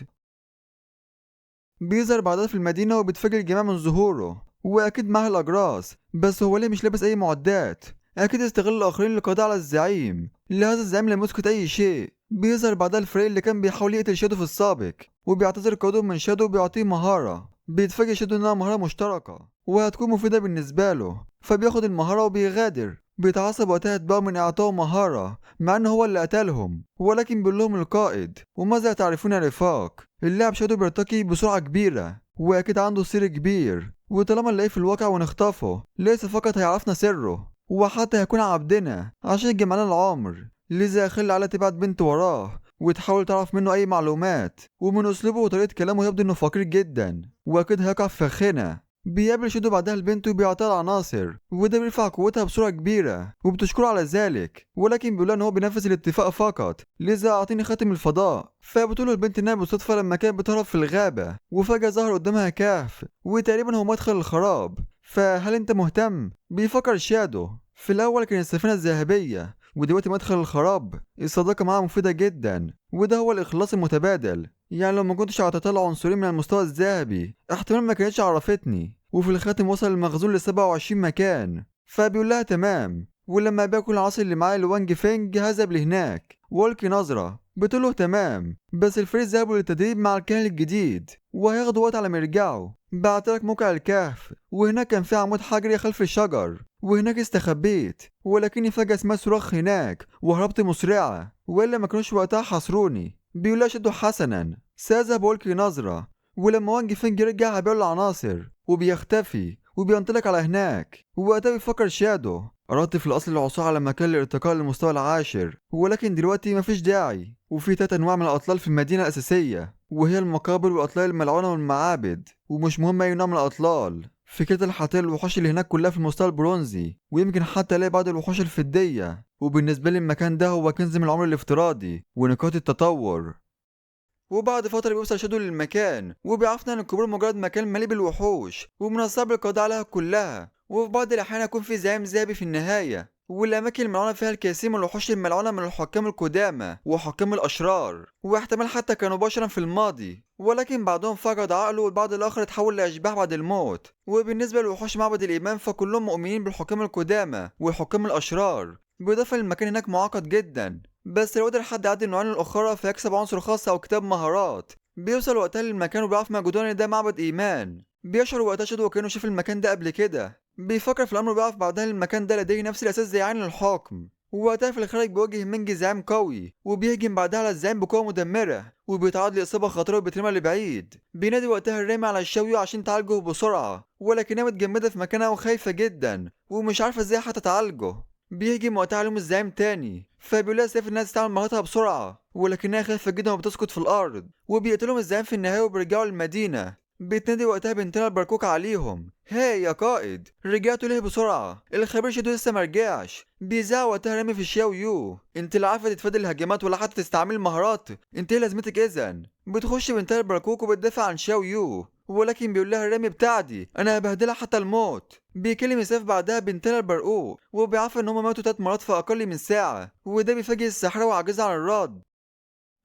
بيظهر بعدها في المدينة وبيتفاجئ الجماعة من ظهوره، واكيد معاه الاجراس، بس هو ليه مش لابس اي معدات؟ اكيد استغل الاخرين للقضاء على الزعيم، لهذا الزعيم لم يسكت اي شيء. بيظهر بعدها الفريق اللي كان بيحاول يقتل شادو في السابق، وبيعتذر قائدهم من شادو وبيعطيه مهارة. بيتفاجئ شادو انها مهارة مشتركة وهتكون مفيدة بالنسبة له، فبياخد المهارة وبيغادر. بيتعصب وقتها اتباعه من اعطائه مهارة مع انه هو اللي قتلهم، ولكن بيقول لهم القائد وماذا تعرفون يا رفاق؟ اللاعب شادو بيرتقي بسرعة كبيرة واكيد عنده سر كبير، وطالما نلاقيه في الواقع ونخطفه ليس فقط هيعرفنا سره وحتى هيكون عبدنا عشان يجمع لنا العمر. لذا خلي على تبعت بنت وراه وتحاول تعرف منه اي معلومات، ومن اسلوبه وطريقة كلامه يبدو انه فقير جدا واكيد هيقع في فخنا. بيقابل شادو بعدها البنت وبيعطيها العناصر، وده بيرفع قوتها بصورة كبيرة وبتشكره على ذلك، ولكن بيقول ان هو بينفذ الاتفاق فقط، لذا اعطيني خاتم الفضاء. فبتقول البنت انها بالصدفة لما كانت بتهرب في الغابة وفجأة ظهر قدامها كهف وتقريبا هو مدخل الخراب، فهل انت مهتم؟ بيفكر شادو في الاول كان السفينة الذهبية ودلوقتي مدخل الخراب، الصداقة معاه مفيدة جدا وده هو الإخلاص المتبادل، يعني لو ما كنتش عطيتها العنصرين من المستوى الذهبي احتمال ما كانتش عرفتني. وفي الخاتم وصل المخزون ل 27 مكان، فبيقول لها تمام، ولما بياكل العصر اللي معاه لوانج فينج هذهب لهناك والقي نظرة. بتقول له تمام، بس الفريق ذهبوا للتدريب مع الكاهن الجديد وهياخدوا وقت على ما يرجعوا. بعتلك موقع الكهف وهناك كان في عمود حجري خلف الشجر وهناك استخبيت، ولكني فجأة سمعت صراخ هناك وهربت مسرعة، وإلا ما كانوش وقتها حاصروني. بيقول لها شدوا حسنا سأذهب وألقي نظرة، ولما وانج فينج يرجع هبيعه العناصر وبيختفي وبينطلق على هناك. ووقتها بيفكر شادو أردت في الأصل العثور على مكان الارتقاء للمستوى العاشر، ولكن دلوقتي مفيش داعي. وفي 3 أنواع من الأطلال في المدينة الأساسية، وهي المقابر والأطلال الملعونة والمعابد، ومش مهم أي نوع من الأطلال. في كده الحاطين الوحوش اللي هناك كلها في المستوى البرونزي، ويمكن حتى الاقي بعض الوحوش الفضية. وبالنسبة لي المكان ده هو كنز من العمر الافتراضي ونقاط التطور. وبعد فترة بيوصل شادو للمكان وبيعرفنا ان القبور مجرد مكان مليء بالوحوش ومن الصعب القضاء عليها كلها، وفي بعض الأحيان يكون في زعيم ذهبي في النهاية. والأماكن الملعونة فيها الكثير من الوحوش الملعونة من الحكام القدامى وحكام الأشرار، واحتمال حتى كانوا بشرا في الماضي، ولكن بعضهم فقد عقله والبعض الآخر اتحول لأشباح بعد الموت. وبالنسبة لوحوش معبد الإيمان فكلهم مؤمنين بالحكام القدامى والحكام الأشرار. بالإضافة للمكان هناك معقد جدا، بس لو قدر حد يعدي النوعين الأخرى فيكسب عنصر خاص أو كتاب مهارات. بيوصل وقتها للمكان وبيعرف مع جدران إن ده معبد إيمان. بيشعر وقتها شادو وكأنه شاف المكان ده قبل كده. بيفكر في الأمر وبيعرف بعدها المكان ده لديه نفس الأساس زي عين الحكم. ووقتها في الخارج بيواجه مينج زعيم قوي، وبيهجم بعدها على الزعيم بقوة مدمرة، وبيتعرض لإصابة خطيرة وبيترمى لبعيد. بينادي وقتها الرامي على الشاويو عشان تعالجه بسرعة، ولكنها متجمدة في مكانها وخايفة جدا ومش عارفة ازاي حتى تعالجه. بيهجم وقتها عليهم الزعيم تاني، فبيقول لها سيف انها تستعمل مهاراتها بسرعة، ولكنها خايفة جدا وبتسقط في الأرض. وبيقتلهم الزعيم في النهاية وبيرجعوا للمدينة. بتنادي وقتها بنتنا البركوك عليهم، هاي يا قائد رجعتوا ليه بسرعة؟ الخبير شادو لسه مرجعش. بيزعق وقتها رامي في الشاويو، انت لا عارفة تتفادي الهجمات ولا حتى تستعمل المهارات، انت ايه لازمتك اذا؟ بتخش بنتها البركوك وبتدافع عن شاويو، ولكن بيقول لها رامي بتاعتي انا هبهدلها حتى الموت. بيكلم سيف بعدها بنتنا البرقوق وبيعرف ان هما ماتوا 3 مرات في اقل من ساعة، وده بيفاجئ الساحرة وعجزها عن الرد.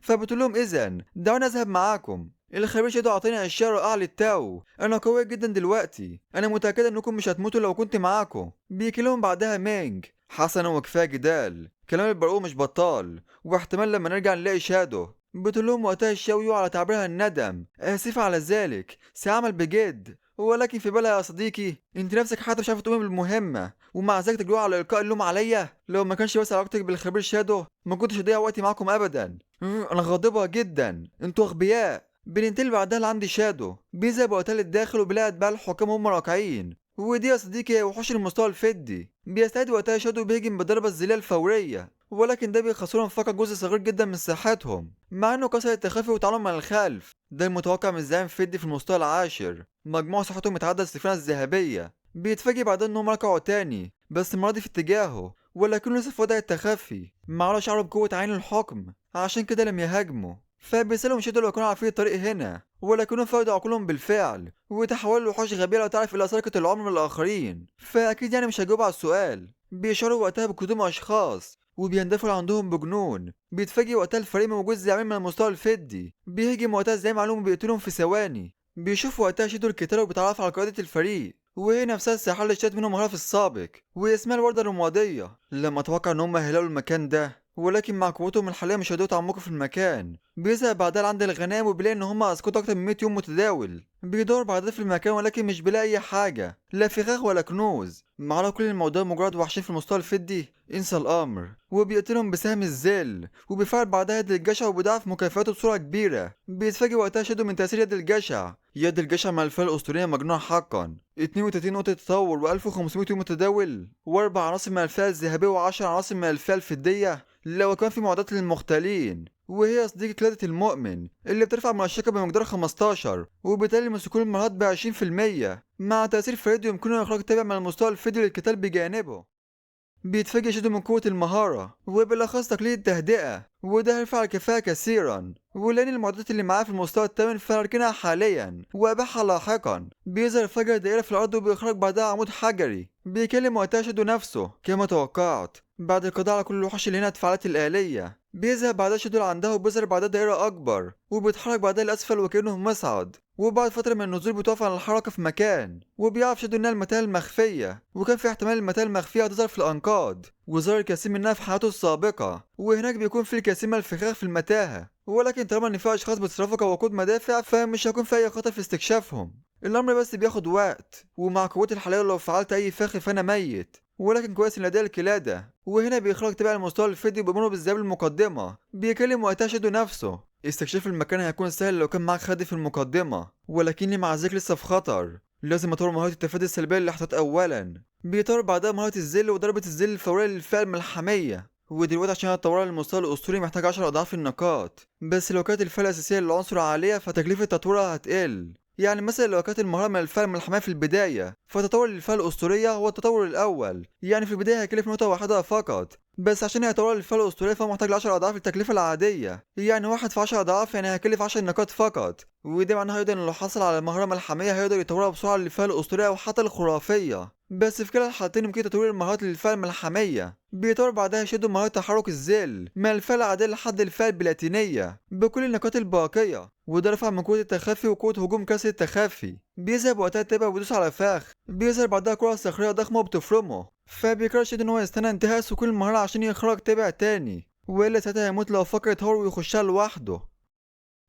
فبتقول لهم اذا دعوني اذهب معاكم، الخبير شادو عطاني اشياء رائعة للتو، انا قوي جدا دلوقتي، انا متاكدة انكم مش هتموتوا لو كنت معاكم. بيكلمهم بعدها مينج، حسنا وكفاية جدال، كلام البرقوق مش بطال، واحتمال لما نرجع نلاقي شادو. بتقول لهم وقتها الشاويو على تعبيرها الندم، اسف على ذلك، سأعمل بجد. ولكن في بالها يا صديقي انت نفسك حتى مش عارفه تقومي بالمهمه، ومع ذلك تجرؤ على القاء اللوم عليا؟ لو ما كانش بس علاقتك بالخبير شادو ما كنتش هضيع وقتي معاكم ابدا. انا غاضبه جدا، انتوا اغبياء. بننتقل بعدها لعند شادو، بيذهب وقتها للداخل وبيلاقي اتباع الحكام هم راكعين، ودي يا صديقي وحوش المستوى الفضي. بيستعد وقتها شادو بيهجم بالضربه الذليله الفورية، ولكن ده بيخسرهم فقط جزء صغير جدا من صحتهم، مع انه كسر التخفي وتعلم من الخلف. ده المتوقع من الزعيم الفضي في المستوى العاشر، مجموع صحتهم يتعدى السفينة الذهبية. بيتفاجئ بعدها انهم ركعوا تاني، بس المرة دي في اتجاهه، ولكنه لسه في وضع التخفي، مع شعره بقوة عين الحكم، عشان كده لم يهاجمه. فبيسألهم شادو لو كانوا عارفين الطريق هنا، ولكنهم فقدوا عقولهم بالفعل وتحولوا لوحوش غبية لا تعرف إلا سرقة العمر من الآخرين، فأكيد يعني مش هيجاوبوا على السؤال. بيشعروا وقتها بقدوم أشخاص وبيندفعوا عندهم بجنون. بيتفاجئ وقتها الفريق من وجود زعيم من المستوى الفضي، بيهجم وقتها الزعيم عليهم وبيقتلهم في ثواني. بيشوف وقتها شادو القتال وبيتعرف على قيادة الفريق، وهي نفسها الساحرة اللي اشترت منهم مهارة في السابق، واسمها الوردة الرمادية. لما اتوقع ان هم هيلاقوا المكان ده، ولكن مع قوتهم الحالية مش هيقدروا يتعمقوا في المكان. بيذهب بعدها لعند الغنائم وبيلاقي ان هم اسقطوا اكتر من 100 يوم متداول. بيدور بعدها في المكان ولكن مش بيلاقي اي حاجة، لا فخاخ ولا كنوز. مع كل الموضوع مجرد وحشين في المستوى الفضي، انسى الامر. وبيقتلهم بسهم الذل، وبيفعل بعدها يد الجشع وبيضاعف مكافاته بسرعة كبيرة. بيتفاجئ وقتها شادو من تاثير يد الجشع. يد الجشع مع الفئة الاسطورية مجنون حقا، 32 نقطة تطور و1500 يوم متداول، و4 عناصر من الفئة الذهبية و10 عناصر من الفئة الفضيه، لو كان في معدات للمختالين. وهي صديقة قلادة المؤمن اللي بترفع من الشركة بمقدار 15، وبالتالي مسكون المهارات ب 20%. مع تأثير فريد يمكنه إخراج تابع من المستوى الفيديو للقتال بجانبه. بيتفاجئ شادو من قوة المهارة وبالأخص تقليد التهدئة، وده هيرفع الكفاءة كثيرا، ولأن المعدات اللي معاه في المستوى الثامن فهركنها حاليا وأبيعها لاحقا. بيظهر فجأة دائرة في الأرض وبيخرج بعدها عمود حجري. بيكلم وقتها شادو نفسه كما توقعت بعد القضاء على كل الوحوش اللي هنا اتفعلت الآلية. بيذهب بعدها شادو لعندها وبيظهر بعدها دائرة أكبر وبيتحرك بعدها لأسفل وكأنه مصعد، وبعد فترة من النزول بتقف على الحركة في مكان، وبيعرف شادو إنها المتاهة المخفية، وكان في احتمال المتاهة المخفية هتظهر في الأنقاض، وظهر الكثير منها في حياته السابقة، وهناك بيكون في الكثير من الفخاخ في المتاهة، ولكن طالما إن في أشخاص بيتصرفوا كوقود مدافع فمش هيكون في أي خطر في استكشافهم. الأمر بس بياخد وقت، ومع قوتي الحالية لو فعلت أي فخ فأنا ميت، ولكن كويس إن لدي القلادة. وهنا بيخرج تبع المستوى الفيديو بأمره بالذهاب للمقدمة. بيكلم وقتها شادو نفسه، استكشاف المكان هيكون سهل لو كان معاك خد في المقدمة، ولكني مع ذلك لسه في خطر، لازم اطور مهارة التفادي السلبية للاحتياط أولا. بيطور بعدها مهارة الذل وضربة الذل الفورية للفئة الملحمية، ودلوقتي عشان اطورها للمستوى الأسطوري محتاج 10 أضعاف النقاط، بس لو كانت الفئة الأساسية للعنصر عالية فتكلفة تطويرها هتقل. يعني مثلا لو كانت المهارة من الفئة الملحمية في البداية فتطور للفئة الأسطورية هو التطور الأول، يعني في البداية هيكلف نقطة واحدة فقط، بس عشان يتطور للفئة الأسطورية فهو محتاج ل10 أضعاف التكلفة العادية، يعني 1 في 10 أضعاف، يعني هيكلف 10 نقاط فقط. وده معناه أيضا إن لو حصل على المهارة الملحمية هيقدر يطورها بسرعة للفئة الأسطورية أو حتى الخرافية، بس في كلا الحالتين يمكن تطوير المهارات للفئة الملحمية. بيطور بعدها شادو مهارة تحرك الذل من الفئة العادية لحد الفئة البلاتينية بكل النقاط الباقية، وده رفع من قوة التخفي وقوة هجوم كسر التخفي. بيذهب وقتها التابع وبيدوس على فخ، بيظهر بعدها كرة صخرية ضخمة وبتفرمه، فبيقرر شادو إن هو يستنى انتهاء سكون المهارة عشان يخرج تابع تاني، وإلا ساعتها هيموت لو فكر يتهور ويخشها لوحده.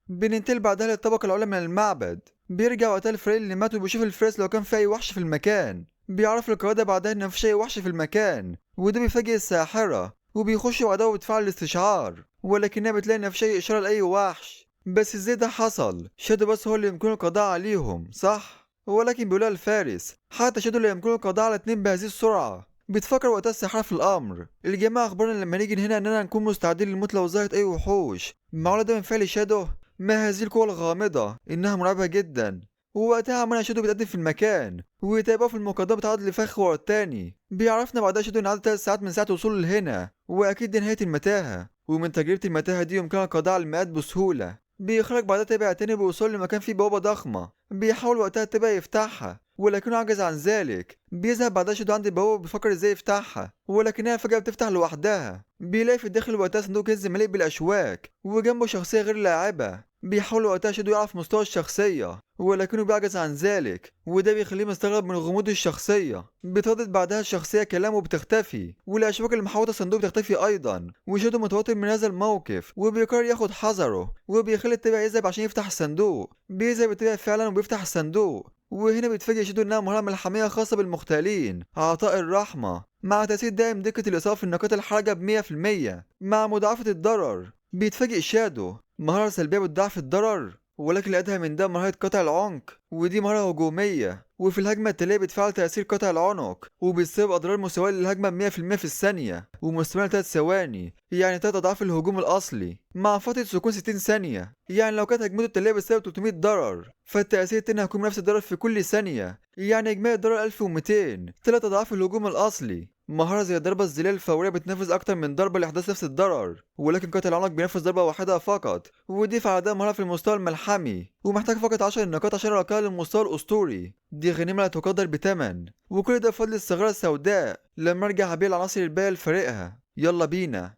بننتقل بعدها للطبقة العليا من المعبد. بيرجع وقتها الفريق اللي مات وبيشوف الفارس لو كان في أي وحش في المكان. بيعرف القيادة بعدها إن مفيش أي وحش في المكان، وده بيفاجئ الساحرة، وبيخش بعدها وبيتفعل الاستشعار، ولكنها بتلاقي إن مفيش أي إشارة لأي وحش. بس ازاي ده حصل؟ شادو بس هو اللي يمكنه القضاء عليهم صح؟ ولكن بيقولها الفارس حتى شادو اللي يمكنه القضاء على 2 بهذه السرعة. بتفكر وقتها الساحرة في الأمر. الجماعة أخبرنا لما نيجي هنا إننا نكون مستعدين للموت لو ظهرت أي وحوش. معقولة ده من فعل شادو؟ ما هذه القوة الغامضة؟ إنها مرعبة جدا. ووقتها عمنا شادو بيتقدم في المكان ويتابعه في المقدمة بتعرض لفخ ورا التاني. بيعرفنا بعدها شادو إن عدى 3 ساعات من ساعة وصوله لهنا، وأكيد دي نهاية المتاهة، ومن تجربة المتاهة دي يمكنها القضاء على المئات بسهولة. بيخرج بعدها تابع تاني بيوصل لمكان فيه بوابة ضخمة، بيحاول وقتها التابع يفتحها ولكنه عجز عن ذلك. بيذهب بعدها شادو عند البوابة وبيفكر ازاي يفتحها، ولكنها فجأة بتفتح لوحدها. بيلاقي في الداخل وقتها صندوق كنز مليء بالأشواك وجنبه شخصية غير لاعبة. بيحاول وقتها شادو يعرف مستوى الشخصية ولكنه بيعجز عن ذلك، وده بيخليه مستغرب من غموض الشخصية. بتردد بعدها الشخصية كلامه وبتختفي، والأشواك اللي محوطة الصندوق بتختفي أيضا، وشادو متوتر من هذا الموقف وبيقرر ياخد حذره وبيخلي التابع يذهب عشان يفتح الصندوق. بيذهب التابع فعلا وبيفتح الصندوق، وهنا بيتفاجئ شادو إنها مهارة ملحمية خاصة بالمختالين، عطاء الرحمة، مع تأثير دائم دقة الإصابة في النقاط الحرجة ب100% مع مضاعفة الضرر. بيتفاجئ شادو، مهارة سلبية بتضاعف الضرر، ولكن الأدهى من ده مهارة قطع العنق، ودي مهارة هجومية، وفي الهجمة التالية بتفعل تأثير قطع العنق وبتسبب أضرار مساوية للهجمة ب100% في الثانية ومستمرة 3 ثواني، يعني 3 أضعاف الهجوم الأصلي مع فترة سكون 60 ثانية. يعني لو كانت هجمته التالية بتسبب 300 ضرر فالتأثير التاني هيكون نفس الضرر في كل ثانية، يعني إجمالي الضرر 1200، 3 أضعاف الهجوم الأصلي. مهارة زي الضربة الذليلة الفورية بتنفذ أكتر من ضربة لإحداث نفس الضرر، ولكن قطع العنق بينفذ ضربة واحدة فقط، ودي فعلها مهارة في المستوى الملحمي ومحتاج فقط 10 نقاط عشان يرقيها للمستوى الأسطوري. دي غنيمة لا تقدر بثمن، وكل ده بفضل الثغرة السوداء. لما أرجع هبيع العناصر الباقية لفريقها، يلا بينا.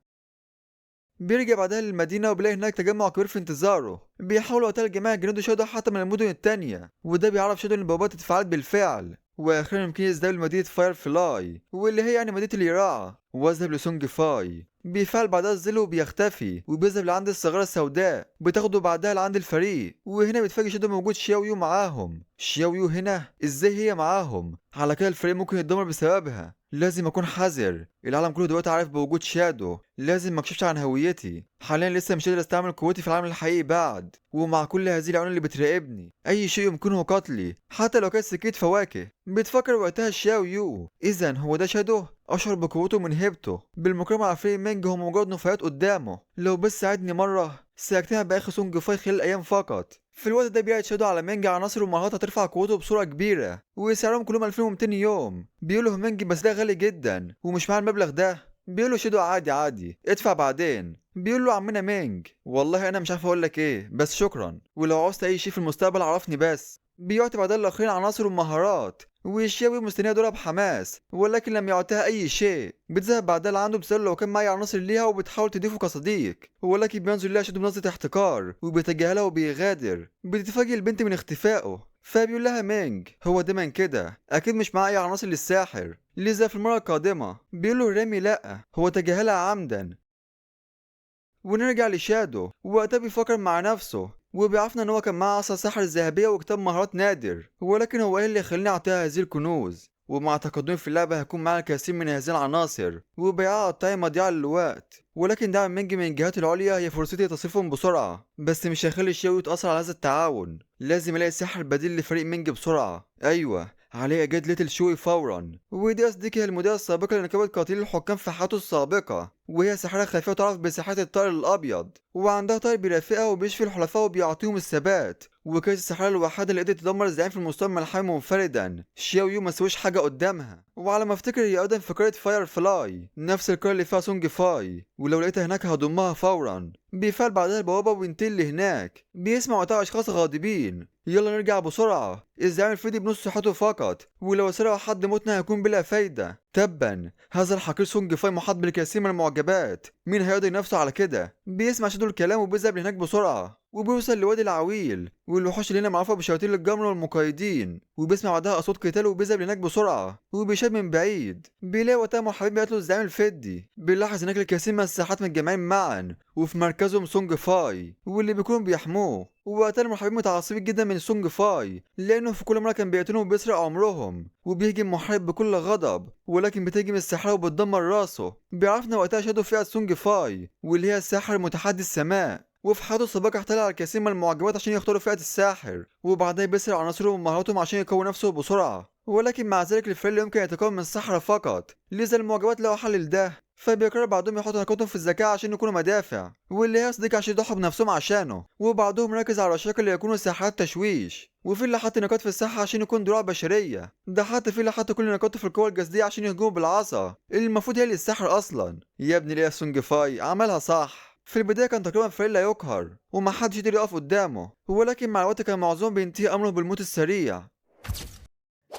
بيرجع بعدها للمدينة وبيلاقي هناك تجمع كبير في انتظاره. بيحاولوا وقتها الجماعة يجندوا شادو حتى من المدن التانية، وده بيعرف شادو إن البوابات اتفعلت بالفعل، واخيرا يمكن يذهب لمدينة فاير فلاي واللي هي يعني مدينة اليراعة، واذهب لسونج فاي. بيفعل بعدها الظل وبيختفي وبيذهب لعند الثغرة السوداء، بتاخده بعدها لعند الفريق، وهنا بيتفاجئ شادو بوجود شياويو معاهم. شياويو هنا ازاي هي معاهم؟ على كده الفريق ممكن يتدمر بسببها، لازم اكون حذر. العالم كله دلوقتي عارف بوجود شادو، لازم ما اكشفش عن هويتي. حاليا لسه مش قادر استعمل قوتي في العالم الحقيقي بعد، ومع كل هذه العيون اللي بتراقبني اي شيء يمكنه قتلي حتى لو كانت سكيت فواكه. بتفكر وقتها شياويو، اذا هو ده شادو؟ اشعر بقوته من هيبته. بالمقارنه مع فريق مينج هو مجرد نفايات قدامه، لو بس ساعدني مره سيجتمع بأخي سونج فاي خلال أيام فقط. في الوقت ده بيعرض شادو على مينج عناصر ومهارات هترفع قوته بصورة كبيرة، وسعرهم كلهم 2200 يوم. بيقوله مينج بس ده غالي جدا ومش معاه المبلغ ده. بيقول له شادو عادي عادي ادفع بعدين. بيقول له عمنا مينج والله انا مش عارف اقول لك ايه، بس شكرا، ولو عوزت اي شيء في المستقبل عرفني بس. بيعطي بعدها الاخرين عناصر ومهارات، وشياوي مستنيه دورها بحماس، ولكن لم يعطيها اي شيء. بتذهب بعدها لعنده بتسأله لو كان معي عناصر ليها وبتحاول تضيفه كصديق، ولكن بينظر لها شادو بنظرة احتقار وبيتجاهلها وبيغادر. بتتفاجئ البنت من اختفائه، فبيقول لها مينج هو دايما كده، اكيد مش معاه اي عناصر للساحر، لذا في المرة القادمة. بيقول له رامي لا، هو تجاهلها عمدا. ونرجع لشادو، وقتها بيفكر مع نفسه وبيعرفنا ان هو كان معاه عصا سحر الذهبية وكتاب مهارات نادر، ولكن هو ايه اللي يخليني اعطيها هذه الكنوز؟ ومع تقدمي في اللعبة هيكون معنا الكثير من هذه العناصر وبيعها قطعي مضيعة للوقت، ولكن دعم مينج من الجهات العليا هي فرصتي لتصريفهم بسرعة، بس مش هيخلي شياوي يتأثر على هذا التعاون. لازم الاقي سحر بديل لفريق مينج بسرعة. ايوه، عليه اجاد ليتل شوي فورا. ودي صديقي المديرة السابقة لنقابة قاتلي الحكام في حياته السابقة، وهي ساحرة خفية تعرف بساحرة الطائر الأبيض، وعندها طائر بيرافقها وبيشفي الحلفاء وبيعطيهم الثبات، وكانت الساحرة الوحيدة اللي قدرت تدمر الزعيم في المستوى الملحمي منفردا. شياويو ما سويش حاجة قدامها. وعلى ما افتكر هي أيضا في قرية فاير فلاي، نفس القرية اللي فيها سونج فاي، ولو لقيتها هناك هضمها فورا. بيفعل بعدها البوابة وينتقل لهناك. بيسمع وقتها أشخاص غاضبين، يلا نرجع بسرعة، الزعيم الفدي بنص صحته فقط، ولو سرقوا حد موتنا هيكون بلا فايدة. تبا، هذا الحقير سونج فاي محاط بالكثير من المعجبات، مين هيقضي نفسه على كده؟ بيسمع شادو الكلام وبيذهب لهناك بسرعة، وبيوصل لوادي العويل والوحوش اللي هنا معروفة بشياطين الجمر والمقيدين، وبيسمع بعدها أصوات قتال وبيذهب لهناك بسرعة، وبيشاهد من بعيد. بيلاقي وقتها محاربين بيقتلوا الزعيم الفدي. بيلاحظ هناك الكثير من الساحات متجمعين معا، وفي مركزهم سونج فاي واللي بيكونوا بيحموه. ووقتها المحاربين متعصبين جدا من سونج فاي، لانه في كل مرة كان بيقتلهم وبيسرق عمرهم، وبيهجم محارب بكل غضب، ولكن بتهجم الساحرة وبتدمر راسه. بيعرفنا وقتها شادو فئة سونج فاي واللي هي الساحر متحدي السماء، وفي حياته السابقة احتال على الكثير من المعجبات عشان يختاروا فئة الساحر، وبعدها بيسرق عناصرهم ومهاراتهم عشان يقوي نفسه بسرعة، ولكن مع ذلك الفريق لا يمكن يتكون من السحرة فقط، لذا المعجبات لقوا حل لده، فبيقرر بعضهم يحطوا نقاطهم في الذكاء عشان يكونوا مدافع، واللي هي صديق عشان يضحوا بنفسهم عشانه، وبعضهم ركز على الرشاقة اللي يكونوا ساحرات تشويش، وفي اللي حط نقاط في الصحة عشان يكون دروع بشرية، ده حتى في اللي حط كل نقاطه في القوة الجسدية عشان يهجموا بالعصا اللي المفروض هي للسحر أصلا. يا ابني ليه سونج فاي عملها صح. في البداية كان تقريبا فريق لا يقهر ومحدش يقدر يقف قدامه، ولكن مع الوقت كان معظمهم بينتهي أمره بالموت السريع.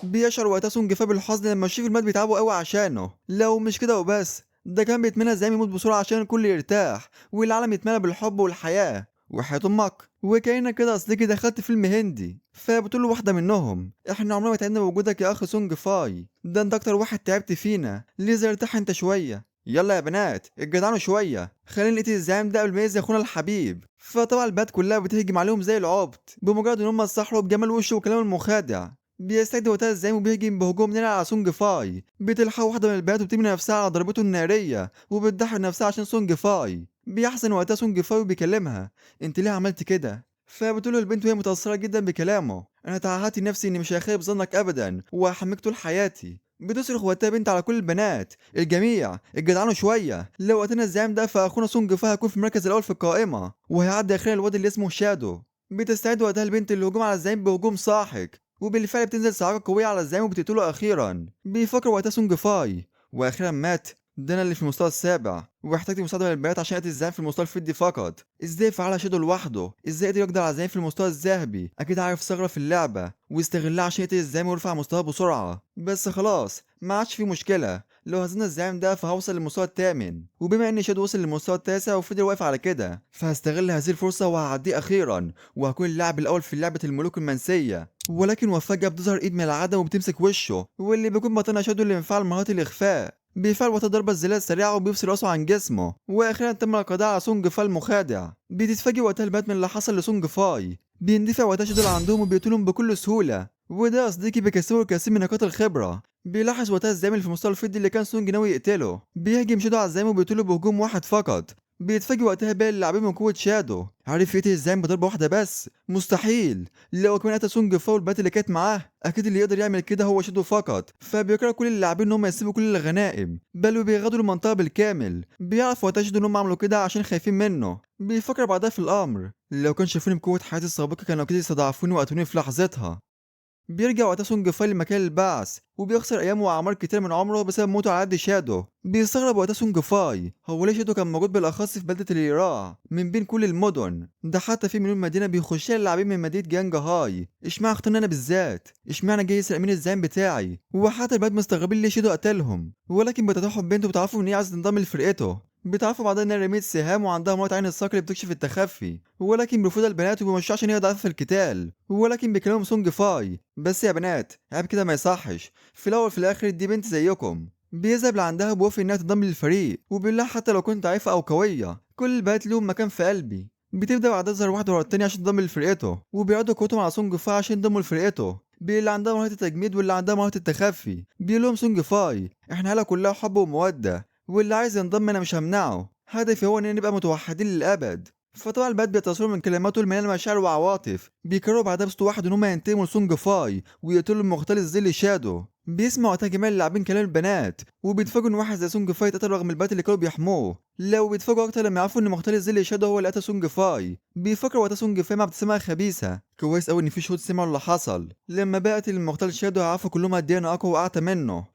بيشعر وقتها سونج فاي بالحزن لما يشوف المات بيتعبوا قوي عشانه، لو مش كده وبس، ده كان بيتمنى الزعيم يموت بسرعة عشان الكل يرتاح والعالم يتملى بالحب والحياة وحياة امك. وكأنك كده اصلك دخلت فيلم هندي. فبتقول له واحدة منهم احنا عمرنا ما تعبنا بوجودك يا اخ سونج فاي، ده انت اكتر واحد تعبت فينا، لذا ارتاح انت شوية. يلا يا بنات اتجدعنوا شوية، خلينا نقتل الزعيم ده قبل ما يأذي اخونا الحبيب. فطبعا البنات كلها بتهجم عليهم زي العبط بمجرد ان هم اتسحروا بجمال وشه وكلامه المخادع. بيستجدي وقتها الزعيم وبيهجم بهجوم ناري على سونج فاي. بتلحق واحدة من البنات وبترمي نفسها على ضربته النارية وبتضحي نفسها عشان سونج فاي. بيحزن وقتها سونج فاي وبيكلمها انت ليه عملت كده؟ فبتقول له البنت وهي متأثرة جدا بكلامه انا تعهدت نفسي اني مش هخيب ظنك ابدا وهحميك طول حياتي. بتصرخ وقتها بنت على كل البنات الجميع اتجدعنوا شوية، لو قتلنا الزعيم ده فاخونا سونج فاي هيكون في المركز الاول في القائمة وهيعدي اخيرا الواد اللي اسمه شادو. بتستعد وقتها البنت للهجوم على الزعيم بهجوم ساحق، وبالفعل بتنزل صاعقة قوية على الزعيم وبتقتله اخيرا. بيفكر وقتها سونج فاي واخيرا مات، ده انا اللي في المستوى السابع واحتجت مساعدة من البنات عشان اقتل الزعيم في المستوى الفضي فقط. ازاي فعلها شادو لوحده؟ ازاي قدر يقدر على الزعيم في المستوى الذهبي؟ اكيد عارف ثغره في اللعبة واستغلها عشان يقتل الزعيم ويرفع مستواه بسرعة. بس خلاص ما عادش في مشكلة، لو هزمنا الزعيم ده فهوصل للمستوى الثامن، وبما ان شادو وصل للمستوى التاسع وفضل واقف على كده فهستغل هذه الفرصة وهعديه اخيرا وهكون اللاعب الاول في لعبه الملوك المنسيه. ولكن وفجأة بتظهر ايد من العدم وبتمسك وشه واللي بيكون بطلنا شادو اللي مفعل مهارات الاخفاء. بيفعل وقتها ضربة الزلال السريعة وبيفصل راسه عن جسمه، واخيرا تم القضاء على سونج فاي المخادع. بتتفاجئ وقتها البنات من اللي حصل لسونج فاي. بيندفع وقتها شادو عندهم وبيقتلهم بكل سهولة، وده يا صديقي بيكسبه الكثير من نقاط الخبرة. بيلاحظ وقتها الزعيم اللي في المستوى الفضي اللي كان سونج ناوي يقتله. بيهجم شادو على الزعيم وبيقتله بهجوم واحد فقط. بيتفاجئ وقتها باقي اللاعبين من قوة شادو، عارف يقتل الزعيم بضربة واحدة بس؟ مستحيل، لو كمان قتل سونج فاي والبنات اللي كانت معاه اكيد اللي يقدر يعمل كده هو شادو فقط. فبيقرر كل اللاعبين ان هم يسيبوا كل الغنائم بل وبيغادروا المنطقة بالكامل. بيعرف وقتها شادو ان هم عملوا كده عشان خايفين منه. بيفكر بعدها في الامر، لو كان شافوني بقوة حياتي السابقة كانوا اكيد استضعفوني وقتلوني في لحظتها. بيرجع وقتها سونج فاي لمكان البعث وبيخسر ايام واعمار كتير من عمره بسبب موته على يد شادو. بيستغرب وقتها سونج فاي هو ليه شادو كان موجود بالاخص في بلده اليراع من بين كل المدن ده، حتى في مليون مدينة بيخشها اللاعبين من مدينة جانج هاي، اشمعنى اخترني انا بالذات؟ اشمعنى جاي يسرق مني الزعيم بتاعي؟ وحتى البنات مستغربين ليه شادو قتلهم، ولكن بتتوحد بنته وبتعرفوا ان هي عايزه تنضم لفرقته. بتعرفوا بعدها انها رميت سهام وعندها مهارة عين الصقر اللي بتكشف التخفي، ولكن بيرفضها البنات وبيمشوها عشان هي ضعيفة في القتال، ولكن بيكلمهم سونج فاي بس يا بنات عيب كده ما يصحش، في الاول في الاخر دي بنت زيكم. بيذهب لعندها وبيوافق انها تنضم للفريق وبيقول لها حتى لو كنت ضعيفة او قوية كل البنات لهم مكان في قلبي. بتبدا بعدها تظهر واحدة ورا التانية عشان تنضم لفرقته، وبيعرضوا قوتهم على سونج فاي عشان ينضموا لفرقته، اللي عندها مهارة التجميد واللي عندها مهارة التخفي. بيقول لهم سونج فاي احنا عيله كلها حب ومودة، واللي عايز ينضم انا مش همنعه، هدفي هو اننا نبقى متوحدين للابد. فطبعا البنات بيتأثروا من كلماته المليانة مشاعر وعواطف، بيكرروا بعدها بصوت واحد ان هم ينتموا لسونج فاي ويقتلوا المختل الظل شادو. بيسمع وقتها جميع اللاعبين كلام البنات وبيتفاجئوا ان واحد زي سونج فاي اتقتل رغم البنات اللي كانوا بيحموه. لو بيتفاجئوا اكتر لما يعرفوا ان مختل الظل شادو هو اللي قتل سونج فاي. بيفكر وقتها سونج فاي مع ابتسامة خبيثة، كويس قوي ان في شهود سمعوا اللي حصل، لما بقت المختل شادو هيعرفوا كلهم قد ايه انا اقوى واعتى منه.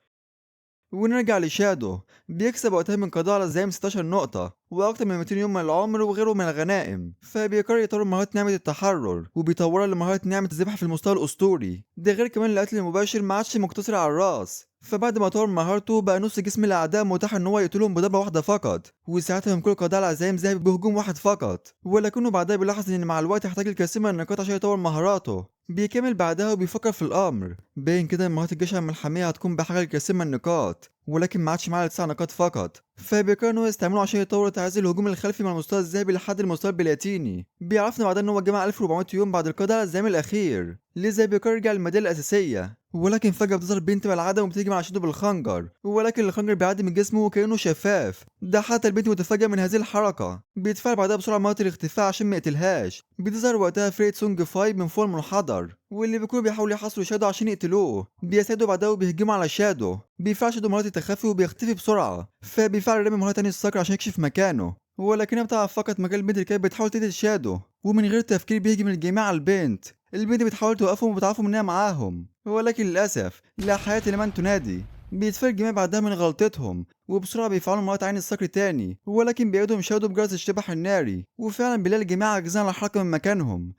ونرجع لشادو، بيكسب وقتها من قضاء على الزعيم 16 نقطة وأكتر من 200 يوم من العمر وغيره من الغنائم، فبيقرر يطور مهارة نعمة التحرر وبيطورها لمهارة نعمة الذبح في المستوى الأسطوري، ده غير كمان القتل المباشر ما عادش مقتصر على الراس. فبعد ما طور مهارته بقى نص جسم الأعداء متاح إن هو يقتلهم بضربة واحدة فقط، وساعتها يمكنه القضاء على زعيم ذهبي بهجوم واحد فقط، ولكنه بعدها بيلاحظ إن مع الوقت يحتاج الكثير من النقاط عشان يطور مهاراته. بيكمل بعدها وبيفكر في الأمر، باين كده إن مهارة الجيش الملحمية هتكون بحاجة لكثير من النقاط، ولكن ما عادش معاه 9 نقاط فقط، فبيقرر إن هو يستعمله عشان يطور تعزيز الهجوم الخلفي من المستوى الذهبي لحد المستوى البلاتيني. بيعرفنا بعدها إن هو جمع 1400 يوم بعد القضاء على الزعيم الأخير، لذا بيقرر يرجع للمدينة الأساسية، ولكن فجأة بتظهر بنت من العدم وبتهجم على شادو بالخنجر، ولكن الخنجر بيعدي من جسمه وكأنه شفاف، ده حتى البنت متفاجئة من هذه الحركة. بيتفاعل بعدها بسرعة مهارة الاختفاء عشان ما يقتلهاش. بتظهر وقتها فرقة سونج فاي من فوق المنحدر واللي بيكونوا بيحاولوا يحاصروا شادو عشان يقتلوه. بيساعدوا بعدها وبيهجموا على شادو، بيفعل شادو مهارة التخفي وبيختفي بسرعة، فبيفعل رامي مهارة تاني الصقر عشان يكشف مكانه، ولكنها بتعرف فقط مكان البنت اللي كانت بتحاول تقتل شادو، ومن غير تفكير بيهجم الجميع على البنت. البنت بتحاول توقفهم وبتعرفهم انها معاهم، ولكن للاسف لا حياة لمن تنادي. بيتفاجئ الجميع بعدها من غلطتهم وبسرعة بيفعلوا مهارة عين الصقر تاني، ولكن بيعيدهم شادو بجرس الشبح الناري، وفعلا بيلاقي الجميع عاجزين على الحركة من مكانهم.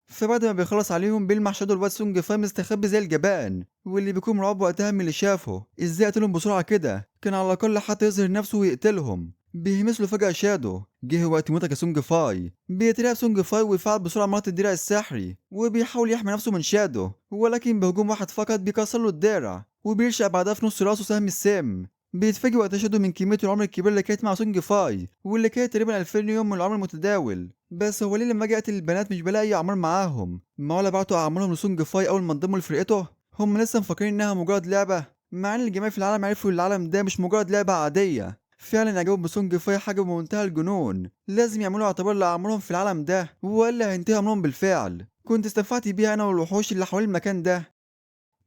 فبعد ما بيخلص عليهم بيلمح شادو الواد سونج فاي مستخبي زي الجبان، واللي بيكون مرعوب وقتها من اللي شافه، ازاي قتلهم بسرعة كده؟ كان على الاقل حتى يظهر نفسه ويقتلهم. بيهمس له فجأة شادو، جه وقت موتك يا سونج فاي. بيترعب سونج فاي ويفعل بسرعة مهارة الدرع السحري وبيحاول يحمي نفسه من شادو، ولكن بهجوم واحد فقط بيكسر له الدرع وبيرشق بعدها في نص راسه سهم السم. بيتفاجئ وقتها شادو من كمية العمر الكبيرة اللي كانت مع سونج فاي، واللي كانت تقريبا 2000 يوم من العمر المتداول. بس هو ليه لما اجي اقتل البنات مش بلاقي اي اعمار معاهم؟ ما ولا بعتوا اعمارهم لسونج فاي اول ما انضموا لفرقته؟ هم لسه مفكرين انها مجرد لعبة، مع ان الجميع في العالم عرفوا العالم ده مش مجرد لعبة عادية. فعلا اعجابهم بسونج فاي حاجة بمنتهى الجنون، لازم يعملوا اعتبار لاعمارهم في العالم ده ولا هينتهي امرهم بالفعل. كنت استنفعت بيها انا والوحوش اللي حوالين المكان ده.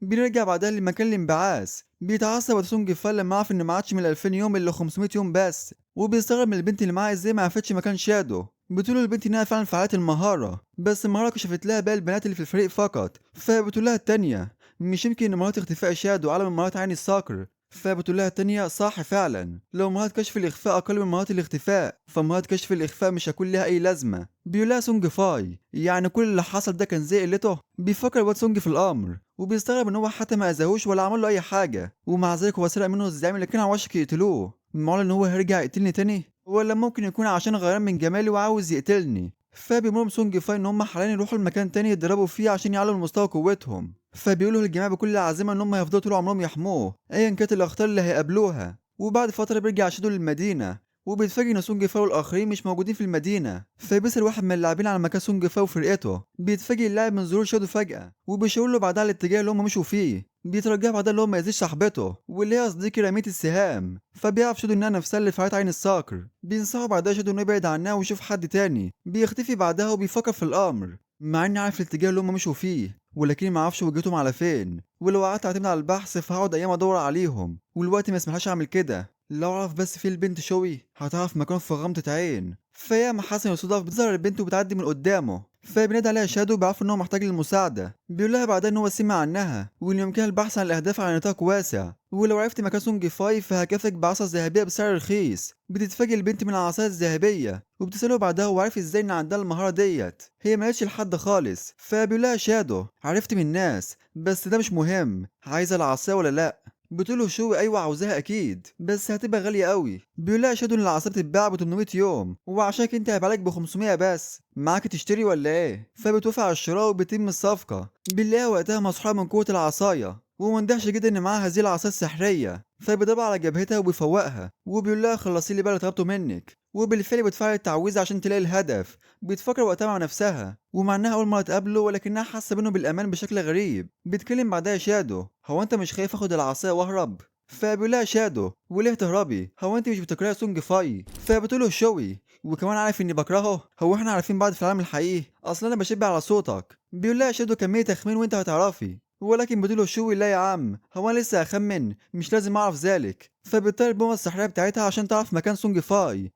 بنرجع بعدها لمكان الانبعاث. بيتعصب سونج فاي لما عرف ان ما عادش من 2000 يوم الا 500 يوم بس، وبيستغرب من البنت اللي معاه ازاي ما عرفتش مكان شادو. بتقول البنت انها فعلا فعلت المهارة، بس المهارة كشفت لها باقي البنات اللي في الفريق فقط. فبتقول لها التانية مش يمكن ان مهارة اختفاء شادو اعلى من مهارة عين الصقر؟ فبتقول لها التانية صح فعلا، لو مهارة كشف الإخفاء أقل من مهارة الاختفاء فمهارة كشف الإخفاء مش هيكون لها أي لازمة. بيقول لها سونج فاي يعني كل اللي حصل ده كان زي قلته؟ بيفكر الواد سونج في الأمر وبيستغرب إن هو حتى ما أذاهوش ولا عمل له أي حاجة، ومع ذلك هو سرق منه الزعيم اللي كان على وشك يقتلوه. معقول إن هو هيرجع يقتلني تاني؟ ولا ممكن يكون عشان غيران من جمالي وعاوز يقتلني؟ فبيأمرهم سونج فاي إن هم حاليا يروحوا لمكان تاني يتدربوا فيه عشان يعلوا من مستوى قوتهم. فبيقولوا للجماعة بكل عزيمة إن هم هيفضلوا طول عمرهم يحموه أيا كانت الأخطار اللي هيقابلوها. وبعد فترة بيرجع شادو للمدينة وبيتفاجئ إن سونج فاي والآخرين مش موجودين في المدينة. فبيسأل واحد من اللاعبين على مكان سونج فاي وفرقته. بيتفاجئ اللاعب من ظهور شادو فجأة وبيشاور له بعدها على الاتجاه اللي هم مشوا فيه. بيترجاه بعدها اللي هو ما يأذيش صاحبته واللي هي صديقي رمية السهام. فبيعرف شادو إنها نفسها اللي فعلت عين الصقر. بينصحه بعدها شادو إنه يبعد عنها ويشوف حد تاني. بيختفي بعدها وبيفكر في الأمر مع إني عارف الاتجاه اللي هم مشوا فيه، ولكن ما اعرفش وجهتهم على فين، ولو قعدت اعتمد على البحث فهقعد ايام ادور عليهم والوقت ما يسمحليش اعمل كده. لو اعرف بس في البنت شوي هتعرف مكان في غمضة عين. فياما حسن يصادف بتظهر البنت وبتعدي من قدامه، فبينادي عليها شادو بيعرف ان هو محتاج للمساعدة. بيقول لها بعدها ان هو سمع عنها وان يمكنها البحث عن الاهداف على نطاق واسع، ولو عرفت مكان سونج فاي فهكافئك بعصا ذهبية بسعر رخيص. بتتفاجئ البنت من العصاية الذهبية وبتساله بعدها هو عارف ازاي ان عندها المهارة ديت، هي ما قالتش لحد خالص. فبيقول لها شادو عرفت من الناس بس ده مش مهم، عايزه العصاية ولا لا؟ بتقوله شوي ايوه عاوزاها اكيد بس هتبقى غالية قوي. بيقول لها شادو ان العصاية بتتباع ب 800 يوم وعشان انت هيبقى لك ب 500 بس، معاك تشتري ولا ايه؟ فبتوافق على الشراء وبتتم الصفقة. بنلاقيها وقتها مسحوره من قوة العصاية ومندهش جدا ان معاها هذه العصاية السحريه، فبيضربها على جبهتها وبيفوقها وبيقول لها خلصي لي بقى اللي طلبته منك. وبالفعل بتفعل التعويذه عشان تلاقي الهدف. بتفكر وقتها مع نفسها ومع انها اول مرة تقابله ولكنها حاسه بينه بالامان بشكل غريب. بيتكلم بعدها شادو هو انت مش خايف اخد العصاية واهرب؟ فبيقول لها شادو وليه تهربي، هو انت مش بتكرهي سونج فاي؟ فبتقوله شوي وكمان عارف اني بكرهه، هو احنا عارفين بعض في العالم الحقيقي؟ اصلا انا بشب على صوتك. بيقول لها شادو كمية تخمين وانت هتعرفي، ولكن بتقوله شوي لا يا عم هو انا لسه هخمن، مش لازم اعرف ذلك. فبتطير البومه السحريه بتاعتها عشان تعرف مكان سونج فاي.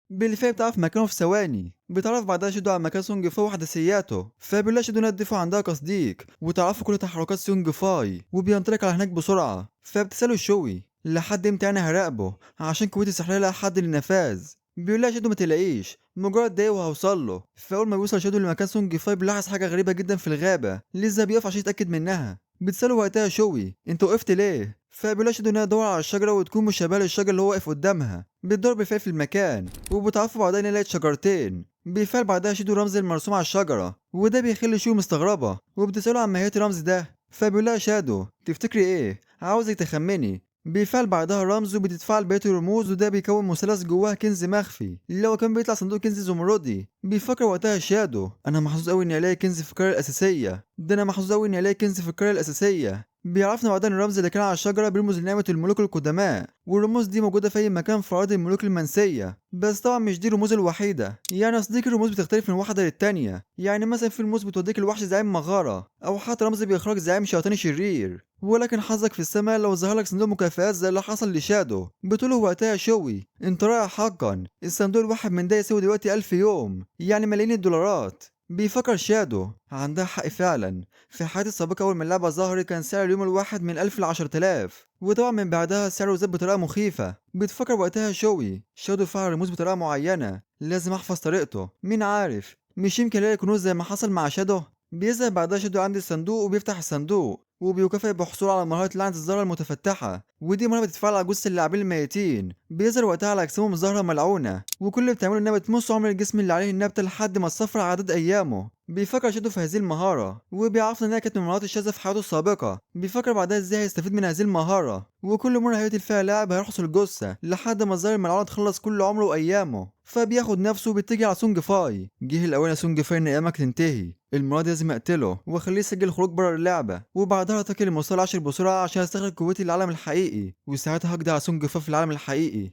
بالفعل بتعرف مكانه في ثواني. بتعرف بعدها شادو على مكان سونج فاي وحداثياته، فبيقول لها شادو انها تضيفه عندها كصديق وتعرفوا كل تحركات سونج فاي، وبينطلق على هناك بسرعة. فبتساله شوي لحد امتى انا هراقبه عشان قوتي السحريه لها حد للنفاذ؟ بيقول لها شادو ما تلاقيش مجرد دقايق وهوصل له. فاول ما بيوصل شادو لمكان سونج فاي بيلاحظ حاجة غريبة جدا في الغابة، لسه بيقف عشان يتاكد منها. بتساله وقتها شوي انت وقفت ليه؟ فبيقول لها شادو انها تدور على الشجرة وتكون مشابهة للشجره اللي هو واقف قدامها. بتدور بالفعل في المكان وبتعرفوا بعدها ان لقيت شجرتين. بيفعل بعدها شادو رمز المرسوم على الشجرة وده بيخلي شوي مستغربه وبتساله عن ماهية الرمز ده. فبيقول لها شادو تفتكري ايه؟ عاوزك تخمني. بيفعل بعدها الرمز وبتتفاعل بقية الرموز وده بيكون مثلث جواه كنز مخفي اللي هو كان بيطلع صندوق كنز زمردي. بيفكر وقتها شادو انا محظوظ قوي اني الاقي كنز في القرية الاساسية، ده انا محظوظ قوي اني الاقي كنز في القرية الاساسية. بيعرفنا بعدها ان الرمز اللي كان على الشجرة بيرمز لنعمه الملوك القدماء، والرموز دي موجودة في اي مكان في اراضي الملوك المنسيه، بس طبعا مش دي الرموز الوحيدة. يعني صديقي الرموز بتختلف من واحدة للتانيه، يعني مثلا في رموز بتوديك الوحش زعيم مغارة، او حتى رمز بيخرج زعيم شياطين شرير. ولكن حظك في السماء لو ظهر لك صندوق مكافآت زي اللي حصل لشادو. بتقوله وقتها شوي انت رائع حقا، الصندوق الواحد من ده يساوي دلوقتي 1000 يوم، يعني ملايين الدولارات. بيفكر شادو عندها حق فعلا، في حياتي السابقة أول ما اللعبة ظهرت كان سعر اليوم الواحد من 1000 ل 10000، وطبعا من بعدها سعره زاد بطريقة مخيفة. بتفكر وقتها شوي شادو فعل رموز بطريقة معينة، لازم أحفظ طريقته، مين عارف مش يمكن الاقي كنوز زي ما حصل مع شادو. بيذهب بعدها شادو عند الصندوق وبيفتح الصندوق وبيكافئ بحصوله على مهارة لعنة الزهرة المتفتحة، ودي مهارة بتتفاعل على جثة اللاعبين الميتين. بيظهر وقتها على أجسامهم زهرة ملعونة، وكل اللي بتعمله إنها بتمص عمر الجسم اللي عليه النبتة لحد ما تصفر عدد أيامه. بيفكر شادو في هذه المهارة وبيعرفنا إنها كانت من المهارات الشاذة في حياته السابقة. بيفكر بعدها إزاي هيستفيد من هذه المهارة، وكل مرة هيقتل فيها لاعب هيرحص الجثة لحد ما الزهرة الملعونة تخلص كل عمره وأيامه. فبياخد نفسه وبيتجه على سونج فاي. جه الأوان يا سونج فاي إن أيامك تنتهي، المرة دي لازم أقتله وأخليه يسجل خروج بره اللعبة، وبعدها أتقل المستوى العاشر بسرعة عشان أستخرج قوتي للعالم الحقيقي، وساعتها هقضي على سونج فاي في العالم الحقيقي.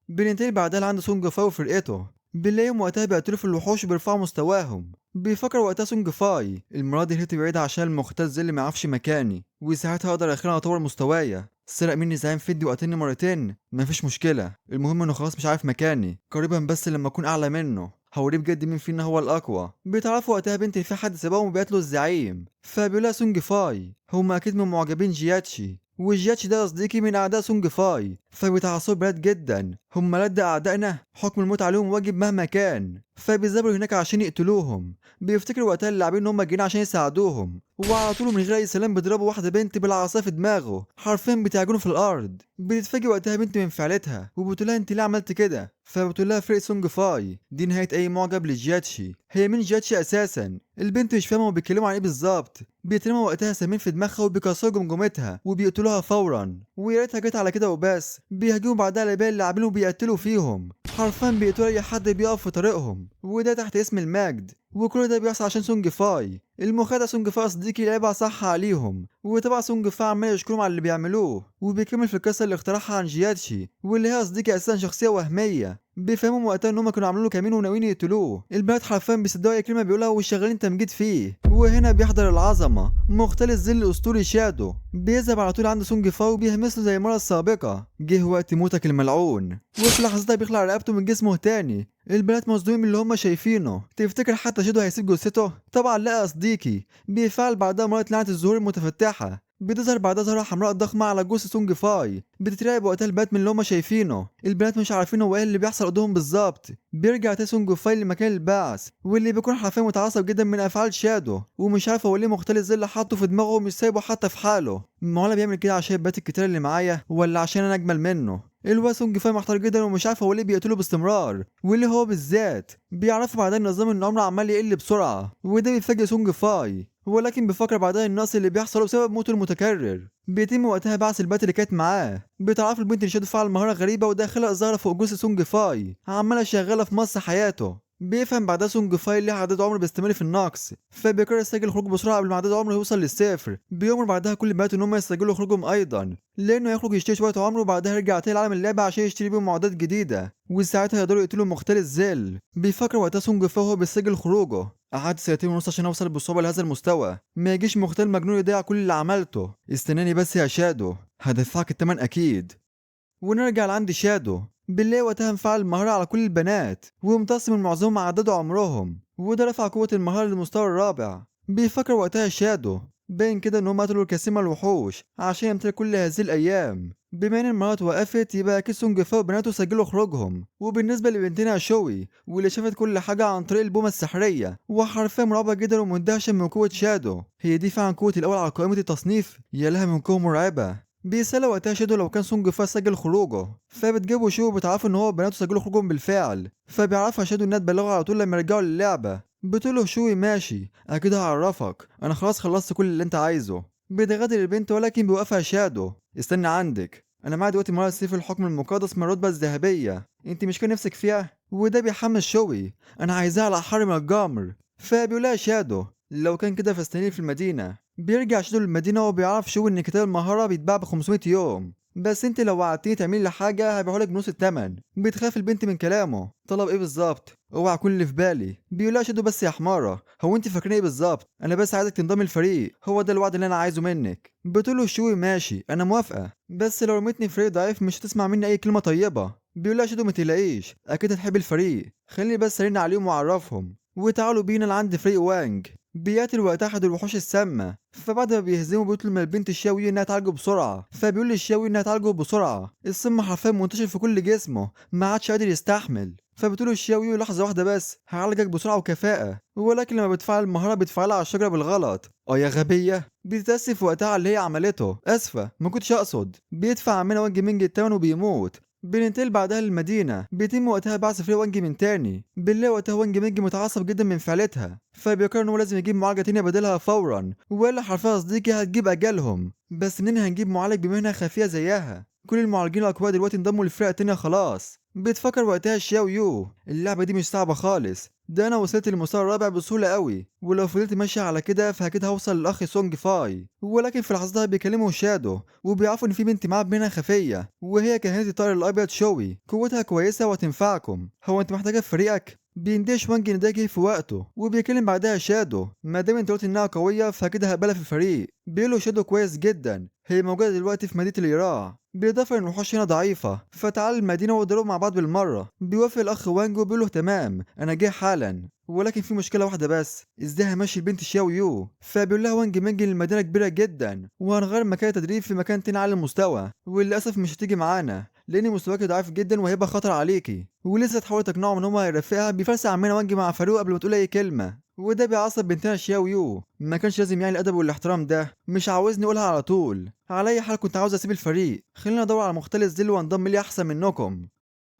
بننتقل بعدها لعند سونج فاي وفرقته، بنلاقيهم وقتها بيقتلوا في الوحوش وبيرفعوا مستواهم. بيفكر وقتها سونج فاي المرة دي هربت بعيد عشان المختز اللي معرفش مكاني، وساعتها أقدر أخيرا أطور مستوايا. سرق مني زعيم فدي وقتلني مرتين، مفيش مشكلة، المهم إنه خلاص مش عارف مكاني، قريبا بس لما أكون أعلى منه هوريه بجد مين فينا هو الأقوى. بيتعرفوا وقتها بنت في حد سبقهم وبيقتلوا الزعيم. فبيقولها سونج فاي هما أكيد من معجبين جياتشي، وجياتشي ده يا صديقي من أعداء سونج فاي، فبيتعصبوا براد جدا، هما لد أعدائنا، حكم الموت عليهم واجب مهما كان. فبيذهبوا هناك عشان يقتلوهم. بيفتكروا وقتها اللاعبين إن هما جايين عشان يساعدوهم، وعلى طول من غير أي سلام بيضربوا واحدة بنت بالعصا في دماغه، حرفيا بتعجنه في الأرض. بتتفاجئ وقتها بنت من فعلتها وبتقولها أنت ليه عملت كده؟ فبتقولها فرقة سونج فاي دي نهاية أي معجب لجياتشي، هي مين جياتشي أساسا؟ البنت مش فاهمة هما بيتكلموا عن إيه بالظبط. بيترموا وقتها سامين في دماغها وبيكسروا جمجمتها وبيقتلوها فورا، ويا ريتها جت على كده وبس. بيهاجموا بعدها على باقي اللاعبين وبيقتلوا فيهم، حرفيا بيقتلوا أي حد بيقف في طريقهم، وده تحت اسم المجد. وكل ده بيحصل عشان سونج فاي. المخادع سونج فاي صديقي لعبها صح عليهم، وطبعا سونج فاي عمال يشكرهم على اللي بيعملوه، وبيكمل في القصة اللي اقترحها عن جياتشي واللي هي صديقي اساسا شخصية وهمية. بيفهموا وقتها ان هم كانوا عاملين له كمين وناويين يقتلوه. البنات حرفيا بيصدقوا اي كلمة بيقولها وشغالين تمجيد فيه. وهنا بيحضر العظمة مختل الظل الاسطوري شادو، بيذهب على طول عند سونج فاي وبيهمس له زي المرة السابقة، جه وقت موتك الملعون. وفي لحظتها بيخلع رقبته من جسمه تاني. البنات مصدومين من اللي هم شايفينه. تفتكر حتى شادو هيسيب جثته؟ طبعا لا يا صديقي. بيفعل بعدها مرة لعنه الزهور المتفتحه، بتظهر بعدها زهرة حمراء ضخمة على جثة سونج فاي. بتترعب وقتها البنات من اللي هما شايفينه. البنات مش عارفين هو ايه اللي بيحصل قدامهم بالظبط. بيرجع تاني سونج فاي لمكان البعث، واللي بيكون حرفيا متعصب جدا من افعال شادو، ومش عارف هو ليه مختل الظل حاطه في دماغه ومش سايبه حتى في حاله. ما هو بيعمل كده عشان البنات الكتير اللي معايا ولا عشان انا اجمل منه؟ الواد سونج فاي محتار جدا ومش عارف هو ليه بيقتله باستمرار واللي هو بالذات. بيعرفوا بعدها النظام ان عمره عمال يقل بسرعة، وده بيفاجئ سونج فاي، ولكن بيفكر بعدها النقص اللي بيحصل بسبب موته المتكرر. بيتم وقتها بعث البنت اللي كانت معاه. بتعرف البنت ان شادو فعل مهارة غريبة وده خلق زهره فوق جثة سونج فاي عماله شغالة في مص حياته. بيفهم بعدها سونج فاي ليه عدد عمره بيستمر في النقص، فبيقرر يسجل خروجه بسرعة قبل ما عدد عمره يوصل للصفر. بيأمر بعدها كل البنات ان هم يسجلوا خروجهم ايضا، لانه يخرج يشتري شوية عمره وبعدها يرجع تاني لعالم اللعبة عشان يشتري بيهم معدات جديدة، وساعتها يقدروا يقتلوا مختل الظل. بيفكر وقتها سونج فاي وهو بيسجل خروجه، قعدت 2.5 سنين عشان اوصل بصعوبة لهذا المستوى، ما يجيش مختل مجنون يضيع كل اللي عملته. استناني بس يا شادو، هدفعك الثمن اكيد. ونرجع لعند شادو. بالله وقتها انفعل المهارة على كل البنات وامتص من معظمهم عدد عمرهم، وده رفع قوة المهارة للمستوى الرابع. بيفكر وقتها شادو باين كده ان هم قتلوا الكثير من الوحوش عشان يمتلك كل هذه الايام. بما ان المهارة وقفت يبقى اكيد سونج فاي وبناته سجلوا خروجهم. وبالنسبة لبنتنا شوي واللي شافت كل حاجة عن طريق البومة السحرية وحرفيا مرعوبة جدا ومندهشة من قوة شادو، هي دي فعلا قوة الاول على قائمة التصنيف، يا لها من قوة مرعبة. بيسأل وقتها شادو لو كان سونج فاي سجل خروجه، فبتجيبه شو وبتعرفه ان هو وبناته سجلوا خروجهم بالفعل. فبيعرفها شادو انها تبلغه على طول لما يرجعوا للعبة. بتقوله شوي ماشي اكيد هعرفك، انا خلاص خلصت كل اللي انت عايزه. بتغادر البنت ولكن بيوقفها شادو، استنى عندك، انا معايا دلوقتي مهارة سيف الحكم المقدس من الرتبة الذهبية، انت مش كان نفسك فيها؟ وده بيحمس شوي، انا عايزاها على حر من الجمر. فبيقولها شادو لو كان كده فاستنيني في المدينة. بيرجع شادو للمدينة وبيعرف شوي ان كتاب المهارة بيتباع ب 500 يوم، بس انت لو وعدتني تعملي لي حاجة هبيعهولك بنص الثمن. بتخاف البنت من كلامه، طلب ايه بالظبط؟ اوعى كل اللي في بالي. بيقولها شادو بس يا حماره، هو انت فاكرين ايه بالظبط؟ انا بس عايزك تنضمي الفريق، هو ده الوعد اللي انا عايزه منك. بتقوله شوي ماشي انا موافقة، بس لو رميتني فريق ضعيف مش هتسمع مني اي كلمة طيبة. بيقولها شادو ما تقلقيش اكيد هتحب الفريق، خليني بس ارن عليهم واعرفهم. وتعالوا بينا لعند فريق وانج. بيقتل وقتها احد الوحوش السامة، فبعد ما بيهزموا بيطلب من البنت الشاوي انها تعالجه بسرعة. فبيقول للشاوي انها تعالجه بسرعة، السم حرفيا منتشر في كل جسمه ما عادش قادر يستحمل. فبتقول الشاوي لحظة واحدة بس هعالجك بسرعة وكفاءة، ولكن لما بتفعل المهارة بتفعلها على الشجرة بالغلط. اه يا غبية. بتتاسف وقتها على اللي هي عملته، اسفه ما كنتش اقصد. بيدفع عمنا وانج مينج التمن وبيموت. بننتقل بعدها للمدينة. بيتم وقتها بعث فريق وانج من تاني. بالله وقتها وانج مينج متعصب جدا من فعلتها، فبيقرر ان هو لازم يجيب معالجة تانية بدلها فورا، ولا حرفيا صديقي هتجيب اجلهم. بس منين هنجيب معالج بمهنة خفية زيها؟ كل المعالجين الاقوياء دلوقتي انضموا للفرقة التانية خلاص. بتفكر وقتها شياو يو اللعبة دي مش صعبة خالص، ده انا وصلت للمستوى الرابع بسهولة قوي، ولو فضلت ماشي على كده فاكيد هوصل للاخ سونج فاي. ولكن في لحظتها بيكلموا شادو وبيعرفوا ان في بنت معاه بمهنة خفية، وهي كهنة الطائر الابيض شوي، قوتها كويسة وهتنفعكم، هو انت محتاجة في فريقك؟ بيندهش وانج ان ده جه في وقته، وبيكلم بعدها شادو ما دام انت قلت انها قوية فكده هقبلها في الفريق. بيقول شادو كويس جدا، هي موجودة دلوقتي في مدينة اليراع، بالاضافة ان الوحوش هنا ضعيفة، فتعال المدينة واضربوا مع بعض بالمرة. بيوافق الاخ وانج وبيقول له تمام انا جاي حالا، ولكن في مشكلة واحدة بس، ازاي همشي البنت شياو يو؟ فبيقول لها وانج مينج المدينة كبيرة جدا وهنغير مكان التدريب في مكان تاني على المستوى، وللاسف مش هتيجي معانا لان مستواك ضعيف جدا وهيبقى خطر عليكي. ولسه تحاول تقنعه ان هو هيرافقها. بيفرسع عمنا وانج مع فاروق قبل ما تقول اي كلمة، وده بيعصب بنتنا شياو يو، ما كانش لازم يعني الادب والاحترام ده، مش عاوزني اقولها على طول. على اي حال كنت عاوز اسيب الفريق، خلينا ندور على مختل الظل وانضم ليه احسن منكم.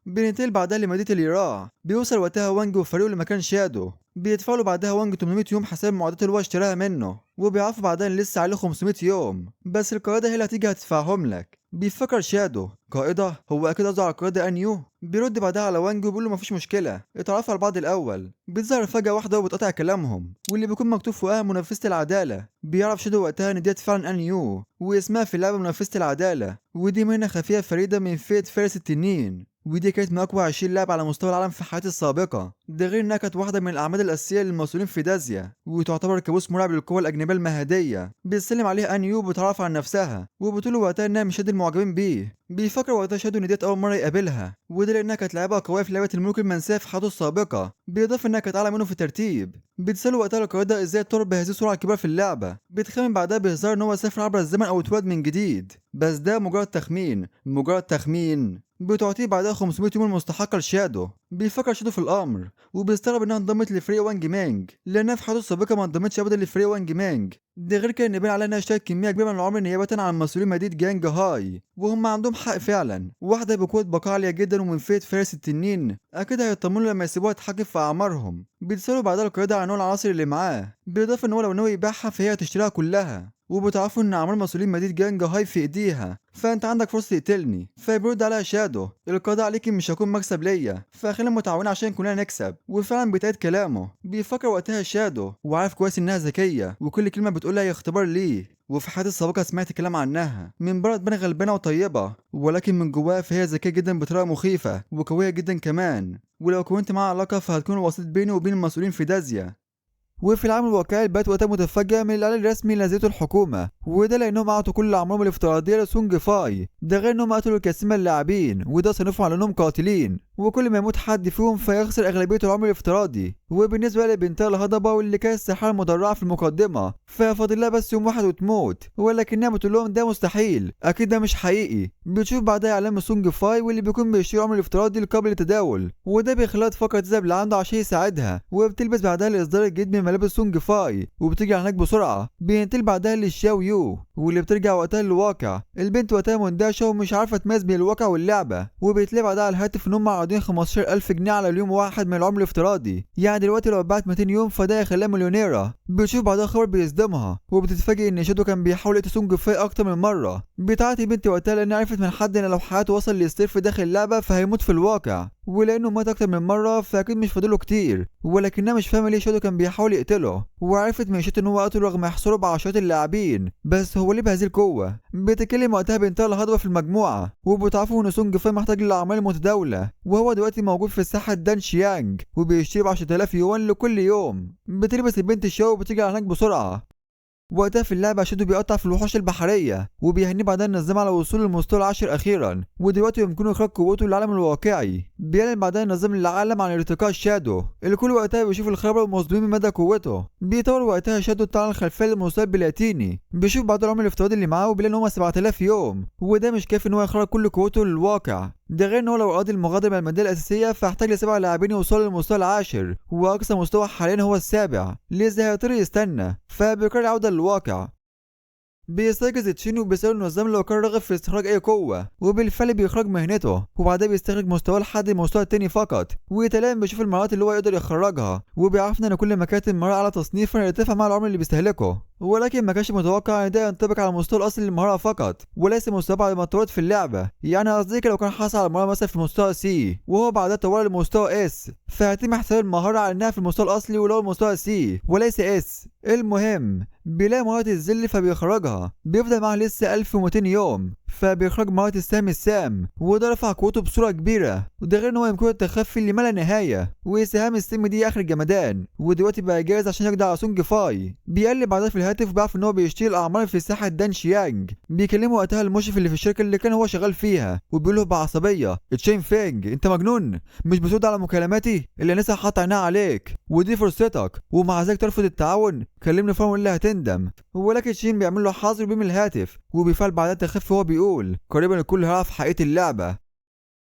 بننتقل بعدها لمدينة اليراع. بيوصل وقتها وانج وفريقه لمكان شادو، بيدفع له بعدها وانج 800 يوم حساب المعدات اللي هو اشتراها منه، وبيعرفوا بعدها ان لسه عليه 500 يوم، بس القيادة هي اللي هتيجي هتدفعهم لك. بيفكر شادو قائده، هو اكيد قصده على القيادة انيو. بيرد بعدها على وانج وبيقول له مفيش مشكلة، اتعرفوا على بعض الاول. بتظهر فجاة واحدة وبتقطع كلامهم، واللي بيكون مكتوب فوقها منافسه العدالة. بيعرف شادو وقتها ان ديت فعلا انيو، واسمها في اللعبة منافسه العدالة، ودي مهنة خفيه فريدة من فئة فارس التنين، ودي كانت من اقوى 20 لاعب على مستوى العالم في حياتي السابقة. ده غير انها كانت واحدة من الاعمال الاساسية للمسؤولين في دازيا، وتعتبر كابوس مرعب للقوى الاجنبية المهدية. بيسلم عليها انيو وبتعرف عن نفسها، وبتقول وقتها انها مش قد المعجبين بيه. بيفكر وقتها شادو ان ديت اول مرة يقابلها، وده لانها كانت لاعبه قوية في لعبه الملوك المنسيه في حياته السابقة، بالاضافة انها كانت اعلى منه في الترتيب. بتساله وقتها القيادة ازاي اتطور بهذه السرعة الكبيرة في اللعبة. بتخمن بعدها بهزار ان هو سافر عبر الزمن او اتولد من جديد، بس ده مجرد تخمين، مجرد تخمين. بتعطيه بعدها 500 يوم المستحقه لشادو. بيفكر شادو في الامر وبيستغرب انها انضمت لفريق وانج مينج، لانها في حياته السابقة ما انضمتش ابدا لفريق وانج مينج. ده غير كده ان باين عليها انها اشترت كمية كبيرة من العمر نيابة عن مسؤولين مدينة جانج هاي، وهم عندهم حق فعلا. واحدة بقوة بقاء عالية جدا ومن فئة فارس التنين، اكيد هيطمنوا لما يسيبوها تتحكم في اعمارهم. بيتسالوا بعدها القيادة عن نوع العناصر اللي معاه، بالاضافة ان هو لو ناوي يبيعها فهي هتشتريها كلها، وبتعرفوا ان اعمار مسؤولين مدينة جانج هاي في ايديها، فانت عندك فرصة تقتلني. فبيرد عليها شادو القضاء عليكي مش هيكون مكسب ليا، فخلينا متعاونين عشان كلنا نكسب. وفعلا بيتأيد كلامه. بيفكر وقتها شادو وعارف كويس انها ذكية وكل كلمة بتقولها هي اختبار ليه، وفي حياتي السابقة سمعت كلام عنها من بره تبان غلبانه وطيبة، ولكن من جواها فهي ذكية جدا بطريقة مخيفة وقويه جدا كمان، ولو كونت معاها علاقة فهتكون الوسيط بيني وبين المسؤولين في دازيا. وفي العالم الواقعي البات وقتها متفاجئة من الاعلان الرسمي اللي نزلته الحكومة، وده لانهم اعطوا كل اعمارهم الافتراضية لسونج فاي، ده غير انهم قتلوا الكثير من اللاعبين، وده صنفهم على انهم قاتلين، وكل ما يموت حد فيهم فيخسر اغلبية العمر الافتراضي. وبالنسبة لبنتها الهضبه واللي كانت الساحرة المدرعه في المقدمة ففاضل لها بس يوم واحد وتموت، ولكنها بتقول لهم ده مستحيل، اكيد ده مش حقيقي. بتشوف بعدها اعلان سونج فاي واللي بيكون بيشتري عمر الافتراضي القابل للتداول، وده بيخليها تفكر تذهب لعنده عشان يساعدها، وبتلبس بعدها الاصدار الجديد من ملابس سونج فاي وبتجري هناك بسرعة. بينتقل بعدها للشاو يو واللي بترجع وقتها للواقع. البنت وقتها مندهشه ومش عارفه تميز بين الواقع واللعبة، وبيتلاقي بعدها على الهاتف ان هم عارضين 15000 جنيه على اليوم واحد من العمر الافتراضي، يعني دلوقتي لو باعت 200 يوم فده يخليها مليونيره. بتشوف بعدها خبر بيصدمها، وبتتفاجئ ان شادو كان بيحاول يقتل سونج فاي اكتر من مرة. بتعيط البنت وقتها لان عرفت من حد ان لو حياته وصل للصفر داخل اللعبة فهيموت في الواقع، ولانه مات اكتر من مرة فاكيد مش فاضلة كتير، ولكنها مش فاهمه ليه شادو كان بيحاول يقتله. وعرفت من شادو ان هو قتله رغم يحصره بعشرات اللاعبين، بس هو ليه بهذه القوة؟ بتتكلم وقتها بنتها الهضبه في المجموعة، وبتعرفوا ان سونج فاي محتاج للاعمال المتداولة، وهو دلوقتي موجود في ساحة دان شيانج وبيشتري ب 10000 يوان لكل يوم. بتلبس البنت الشاو وبتيجي على هناك بسرعة. وقتها في اللعبة شادو بيقطع في الوحوش البحرية، وبيهنيه بعدها النظام على وصول للمستوى العاشر أخيرا، ودلوقتي يمكنه إخراج قوته للعالم الواقعي. بيعلن بعدها النظام للعالم عن ارتقاء شادو، الكل وقتها بيشوف الخبر ومصدومين من مدى قوته. بيطور وقتها شادو الطعنة الخلفية للمستوى البلاتيني، بيشوف بعدها العمر الافتراضي اللي معاه وبيلاقي إن هو 7000 يوم، وده مش كافي إن هو يخرج كل قوته للواقع. ده غير ان هو لو أراد المغادرة من المدينة الأساسية فاحتاج لسبع لاعبين يوصلوا للمستوى العاشر، وأقصى مستوى حاليا هو السابع، لذا هيضطر يستنى، فبيقرر العودة للواقع. بيستيقظ تشين وبيسأله النظام لو كان راغب في استخراج أي قوة، وبالفعل بيخرج مهنته، وبعدها بيستخرج مستواه لحد المستوى التاني فقط، وتمام بيشوف المهارات اللي هو يقدر يخرجها، وبيعرفنا إن كل ما كانت المهارة على تصنيفا يرتفع مع العمر اللي بيستهلكه، ولكن ما كانش متوقع ان ده ينطبق على المستوى الاصلي للمهاره فقط وليس مستوى بعد ما اتطورت في اللعبة. يعني قصدي لو كان حصل على المهارة مثلا في مستوى C وهو بعدها طورها لمستوى S، فهيتم حساب المهارة على انها في المستوى الاصلي ولو المستوى C وليس S. المهم بيلاقي مهارة الذل فبيخرجها، بيفضل معاه لسه 1200 يوم، فبيخرج مهارة السهم السام، وده رفع قوته بصورة كبيرة، وده غير ان هو يمكنه التخفي لما لا نهاية، وسهام السم دي اخر الجمدان، ودلوقتي بقى جاهز عشان يقضي على سونج فاي. بيقلب بعدها في الهاتف وبيعرف ان هو بيشتري الاعمار في ساحة دان شيانج. بيكلمه وقتها المشرف اللي في الشركة اللي كان هو شغال فيها، وبيقول له بعصبية: تشين فينج انت مجنون، مش بترد على مكالماتي اللي لسه حاطط عينها عليك، ودي فرصتك، ومع ذلك ترفض التعاون، كلمني فورا ولا هتندم. ولكن تشين بيعمل له حظر بيم الهاتف، وبيفعل بعدها تخفي وهو بيقول قريبا الكل هيعرف حقيقة اللعبة.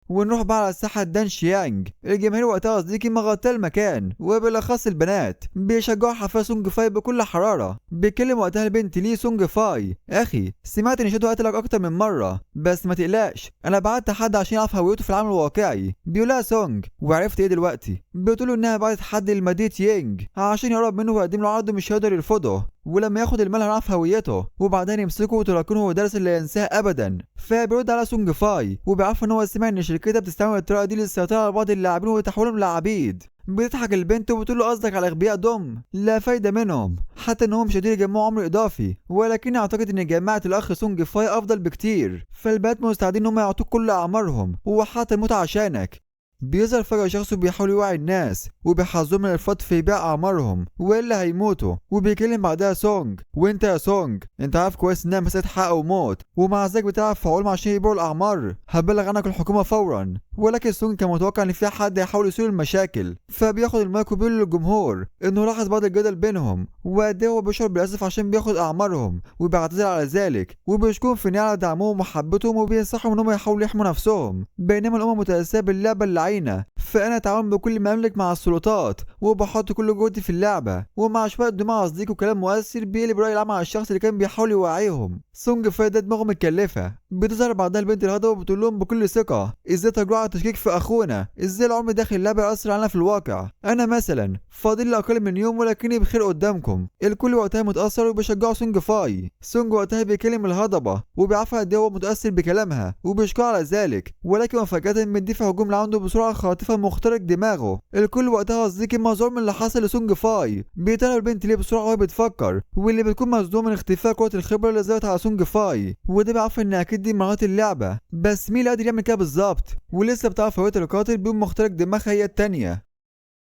ونروح بقى على الساحة دانشيانج. الجماهير وقتها صديقي مغطى المكان، وبالاخص البنات بيشجعوا حفاظ سونج فاي بكل حرارة. بيتكلم وقتها البنت لي سونج فاي: اخي سمعت ان شادو قتلك اكتر من مرة، بس ما تقلقش انا بعت حد عشان يعرف هويته في العالم الواقعي. بيقولها سونج: وعرفت ايه دلوقتي؟ بتقوله انها بعتت حد لمدينة يينج عشان يقرب منه ويقدم له عرض مش هيقدر يرفضه، ولما ياخد المال هنعرف هويته وبعدين يمسكه وتراكنه ودرس اللي ينساه ابدا. فبيرد على سونج فاي وبيعرف ان هو سمع ان شركتها بتستعمل الطريقة دي للسيطرة على بعض اللاعبين وتحويلهم لعبيد. بتضحك البنت وبتقول له قصدك على اغبياء دم لا فايده منهم، حتى انهم مش قادرين يجمعوا عمر اضافي، ولكن اعتقد ان جماعة الاخ سونج فاي افضل بكتير، فالبنات مستعدين ان هم يعطوك كل اعمارهم وحتى الموت عشانك. بيظهر فجأة شخص بيحاول يوعي الناس وبيحذرهم من الإفراط في بيع أعمارهم وإلا هيموتوا. وبيكلم بعدها سونج: وأنت يا سونج أنت عارف كويس إنها مسألة حق وموت، ومع ذلك بتلعب في عقولهم عشان يبيعوا الأعمار، هبلغ عنك الحكومة فورا. ولكن سونج كان متوقع إن في حد هيحاول يثير المشاكل، فبياخد المايك وبيقول للجمهور إنه لاحظ بعض الجدل بينهم وقد إيه هو بيشعر بالأسف عشان بياخد أعمارهم وبيعتذر على ذلك، وبيشكرهم في النهاية على دعمهم ومحبتهم وبينصحهم إنهم يحاولوا يحموا نفسهم. بينما الأمم متأثرة باللعبة اللعينة، فأنا أتعاون بكل ما أملك مع السلطات وبحط كل جهدي في اللعبة. ومع شوية دماء أصدقائي وكلام مؤثر بيقلب رأي العام على الشخص اللي كان بيحاول يوعيهم. سونج فاي ده دماغه متكلفة. بتظهر بعدها البنت الهضبة وبتقول لهم بكل ثقة: ازاي تجرؤوا على التشكيك في أخونا؟ ازاي العمر داخل اللعبة يأثر علينا في الواقع؟ أنا مثلا فاضل لي أقل من يوم ولكني بخير قدامكم. الكل وقتها متأثر وبيشجعوا سونج فاي. سونج وقتها بيكلم الهضبة وبيعرفها قد إيه هو متأثر بكلامها وبيشكرها على ذلك، ولكن فجأة بيندفع هجوم لعنده بسرعة خاطفة مخترق دماغه. الكل وقتها صديقي مذعور من اللي حصل لسونج فاي. بيتابع البنت ليه بسرعة وهي بتفكر، واللي بتكون مصدومة من اختفاء قوة الخبرة اللي ظهرت على سونج فاي، وده بيعرف ان اكيد دي مهارات اللعبة، بس مين اللي قادر يعمل كده بالظبط؟ ولسه بتعرف هوية القاتل بيقوم مخترق دماغها هي التانية.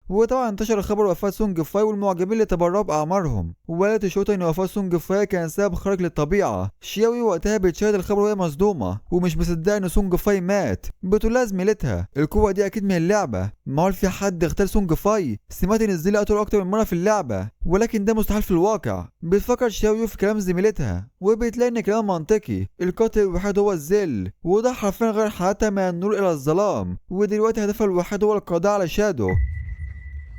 وطبعا انتشر خبر وفاة سونج فاي والمعجبين اللي تبرعوا بأعمارهم، وقالت الشرطة إن وفاة سونج فاي كان سبب خارق للطبيعة. شياوي وقتها بتشاهد الخبر وهي مصدومة ومش مصدقة إن سونج فاي مات. بتقول لها زميلتها: القوة دي أكيد من اللعبة، معقول في حد اغتال سونج فاي؟ سمعت إن الزيل قتله أكتر من مرة في اللعبة، ولكن ده مستحيل في الواقع. بتفكر شياوي في كلام زميلتها وبتلاقي إن كلام منطقي، القاتل الوحيد هو الزل، وده حرفيا غير حياتها من النور إلى الظلام، ودلوقتي هدفها الوحيد هو القضاء على شادو.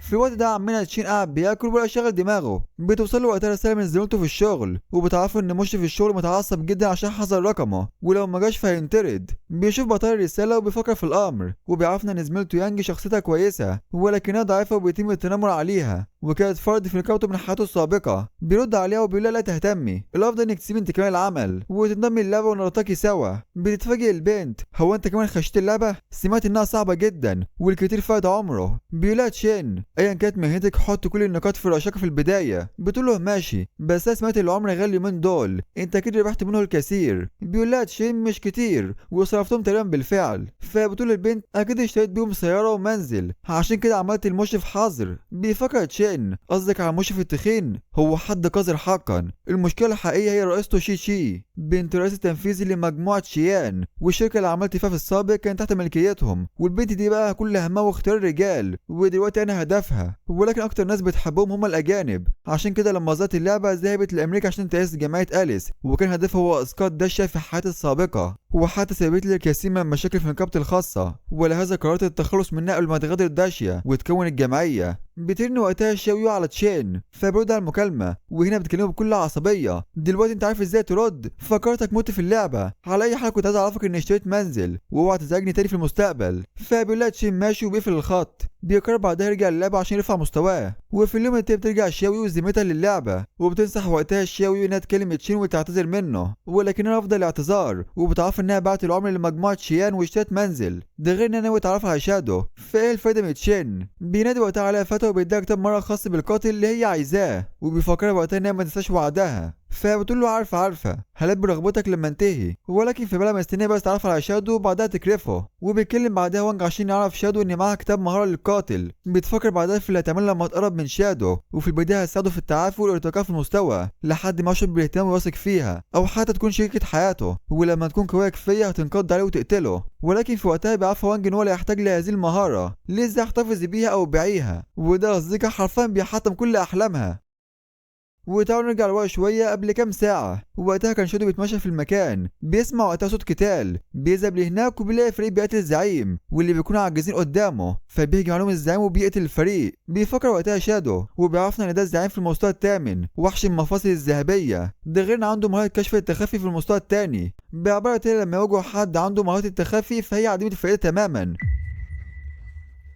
في الوقت ده عمنا تشين قاعد بياكل ولا شاغل دماغه. بتوصل له وقتها رسالة من زميلته في الشغل وبتعرفه ان مشرف الشغل متعصب جدا عشان حصل رقمه، ولو ما جاش فهينطرد. بيشوف بطل الرسالة وبيفكر في الامر، وبيعرفنا ان زميلته يانج شخصيتها كويسة ولكنها ضعيفة وبيتم التنمر عليها، وكانت فرد في نقابته من حياته السابقة. بيرد عليها وبيقول لها لا تهتمي، الافضل انك تسيبي انت كمان العمل وتنضمي اللعبة ونرتقي سوا. بتتفاجئ البنت: هو انت كمان خشيت اللعبة؟ سمعت انها صعبة جدا والكتير فات عمره. بيقول لها تشين: ايا كانت مهنتك حط كل النقاط في رشاقه في البداية. بتقول له ماشي، بس انا سمعت العمر غالي اليومين دول، انت اكيد ربحت منه الكثير. بيقول لها تشين: مش كتير وصرفتهم تقريبا بالفعل. فبتقول البنت: اكيد اشتريت بيهم سيارة ومنزل، عشان كده عملت المشرف حظر. بيفكر تشين: قصدك على المشرف التخين؟ هو حد قذر حقا. المشكلة الحقيقية هي رئيسته شي بنت الرئيس التنفيذي لمجموعة شيان، والشركة اللي عملت فيها في السابق كانت تحت ملكيتهم، والبنت دي بقى كل همها واختيار الرجال، ودلوقتي انا هدفها، ولكن اكتر ناس بتحبهم هم الاجانب، عشان كده لما ظهرت اللعبة ذهبت لامريكا عشان تأسس جمعية اليس، وكان هدفها هو اسقاط دشة في حياتها السابقة، وحتى سببت لي الكثير من المشاكل في نقابتي الخاصة، ولهذا قررت التخلص منها قبل ما تغادر داشيا وتكون الجمعية. بترن وقتها شاويو على تشين فبيرد على المكالمة، وهنا بتكلمه بكل عصبية: دلوقتي انت عارف ازاي ترد، فكرتك مت في اللعبة، على اي حال كنت عايز اعرفك اني اشتريت منزل واوعى تزعجني تاني في المستقبل. فبيقول لها تشين ماشي وبيقفل الخط. بيقرر بعدها يرجع للعبة عشان يرفع مستواه. وفي اليوم التاني بترجع شاوي وزميلتها للعبة، وبتنصح وقتها شاوي انها تكلم تشين وتعتذر منه، ولكنها رافضة الاعتذار، وبتعرف انها بعت العمر لمجموعة شيان واشترت منزل، ده غير انها ناوية تعرفها على شادو. فايه الفايدة من تشين؟ بينادي وقتها عليها فتى وبيديها كتاب مرة خاص بالقاتل اللي هي عايزاه، وبيفكرها وقتها انها ما تنساش وعدها. فبتقول له عارفه هلبي رغبتك لما انتهي، ولكن في بالها مستنيه بس تعرف على شادو وبعدها تكرفه. وبيتكلم بعدها وانج عشان يعرف شادو ان معاها كتاب مهارة للقاتل. بتفكر بعدها في اللي هتعمله لما تقرب من شادو، وفي البداية هتساعده في التعافي والارتقاء في المستوى لحد ما يشعر بالاهتمام ويثق فيها، او حتى تكون شريكه حياته، ولما تكون قوية كفاية هتنقض عليه وتقتله. ولكن في وقتها بيعرفها وانج ان هو لا يحتاج لهذه المهارة، لذا احتفظي بيها او بيعيها، وده قصدك حرفيا بيحطم كل احلامها. وتعالوا نرجع لورا شوية قبل كام ساعة. وقتها كان شادو بيتمشى في المكان، بيسمع وقتها صوت قتال، بيذهب لهناك وبيلاقي فريق بيقتل الزعيم واللي بيكونوا عاجزين قدامه، فبيهجم عليهم الزعيم وبيقتل الفريق. بيفكر وقتها شادو وبيعرفنا ان ده الزعيم في المستوى الثامن وحش المفاصل الذهبية، ده غير ان عنده مهارة كشف التخفي في المستوى الثاني. بعبارة تانية لما يواجه حد عنده مهارة التخفي فهي عديمه الفائدة تماما،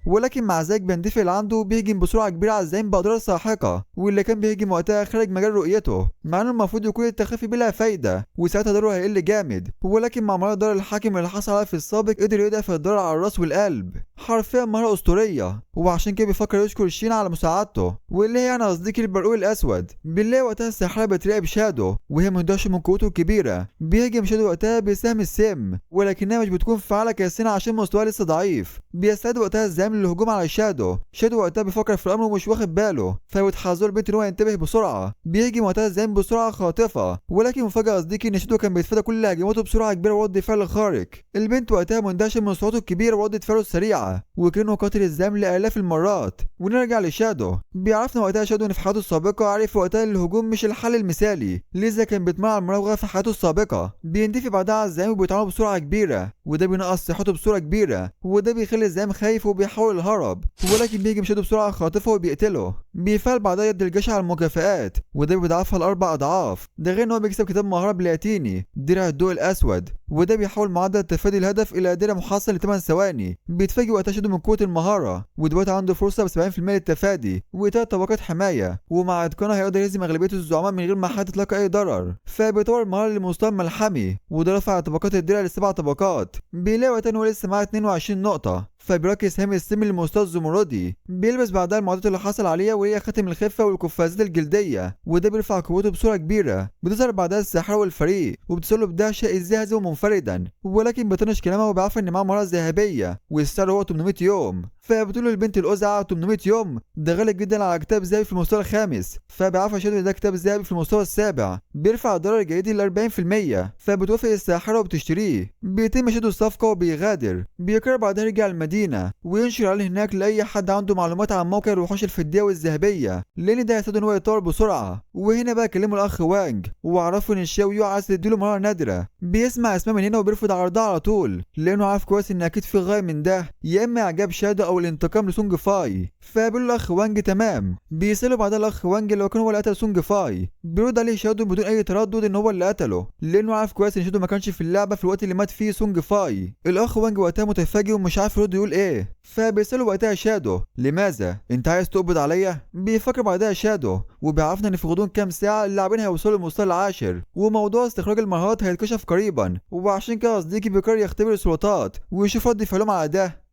ولكن مع ذلك بيندفع اللي عنده بيهجم بسرعة كبيرة على الزعيم باضرار ساحقة، واللي كان بيهجم وقتها خارج مجال رؤيته، مع انه المفروض يكون التخفي بلا فايده وساعتها ضرره هيقل جامد، ولكن مع مهارة ضرر الحاكم اللي حصل عليها في السابق قدر يدافع الضرر على الراس والقلب. حرفيا مهارة اسطورية، وعشان كده بيفكر يشكر شين على مساعدته واللي هي انا قصدي البرقوق الاسود. بالله وقتها الساحرة بتراقب شادو وهي مندهشه من قوته الكبيرة. بيهجم شادو وقتها بسهم السم، ولكنها مش بتكون فعاله كالسنة عشان مستواه لسه ضعيف. بيستعد وقتها الزعيم للهجوم على شادو. شادو وقتها بيفكر في الامر ومش واخد باله، فبتحذره البنت ان هو ينتبه بسرعة. بيهجم وقتها الزعيم بسرعة خاطفه، ولكن مفاجاة صديقي ان شادو كان بيتفادى كل هجماته بسرعة كبيرة ورد فعل خارق. البنت وقتها مندهشه من سرعته الكبيرة ورده فعله السريعة، وكانه قاتل الزعيم لالاف المرات. ونرجع لشادو. بيعرفنا وقتها شادو ان في حياته السابقة عرف وقتها الهجوم مش الحل المثالي، لذا كان بيتمرن على المراوغه في حياته السابقة. بيندفع بعدها على الزعيم وبيتعامل بسرعة كبيرة، وده بينقص صحته بصورة كبيرة، وده بيخلي الزعيم خايف وبيحاول الهرب، ولكن بيهجم شادو بسرعة خاطفه وبيقتله. بيفعل بعدها يد الجشع على المكافآت، وده بيضاعفها لاربع اضعاف، ده غير ان هو بيكسب كتاب مهارة بلاتيني درع الضوء الاسود، وده بيحول معدل تفادي الهدف الى درع محصن ل 8 ثواني. بيتفاجئ وقتها شادو من قوة المهارة، ودلوقتي عنده فرصة ب 70% للتفادي وتلات طبقات حماية، ومع اتقانها هيقدر يهزم اغلبية الزعماء من غير ما حد يتلقى اي ضرر. فبيطور المهارة لمستوى ملحمي، وده رفع طبقات الدرع لسبع طبقات. بيلاقي وقتها ان هو لسه معاه 22 نقطة، فبيركز سهم السم للمستوى الزمردي. بيلبس بعدها المعدات اللي حصل عليها وهي خاتم الخفة والقفازات الجلدية، وده بيرفع قوته بصورة كبيرة. بتظهر بعدها الساحرة والفريق وبتسأله بدهشه ازاي هزمه منفردا، ولكن بيطنش كلامها وبيعرف ان معاه مهارة ذهبية والسعر هو 800 يوم. فبتقول البنت الأزعة 800 يوم ده غالي جدا على كتاب ذهبي في المستوى الخامس، فبيعرفها شادو ده كتاب ذهبي في المستوى السابع بيرفع الضرر الجليدي ل 40%. فبتوافق الساحرة وبتشتريه. بيتم شادو الصفقة وبيغادر. بيقرر بعدها يرجع المدينة وينشر عليه هناك لاي حد عنده معلومات عن موقع الوحوش الفضيه والذهبيه، لان ده هيساعده ان هو يتطور بسرعة. وهنا بقى كلمة الاخ وانج وعرفه ان شاويو عايز تديله مهارة نادرة. بيسمع اسمها من هنا وبيرفض عرضها على طول، لانه عارف كويس ان اكيد في غاية من ده، يا اما اعجاب شادو او الانتقام لسونج فاي. فبيقول الاخ وانج تمام. بيساله بعدها الاخ وانج لو كان هو اللي قتل سونج فاي. بيرد عليه شادو بدون اي تردد ان هو اللي قتله، لانه عارف كويس ان شادو ما كانش في اللعبة في الوقت اللي مات فيه سونج فاي. الاخ وانج وقتها متفاجئ ومش عارف يرد يقول ايه. فبيساله وقتها شادو لماذا انت عايز تقبض عليا؟ بيفكر بعدها شادو وبيعرفنا ان في غضون كام ساعة اللاعبين هيوصلوا للمستوى العاشر، وموضوع استخراج المهارات هيتكشف قريبا، وعشان كده صديقي بيقرر يختبر السلطات ويشوف رد فعلهم على ده.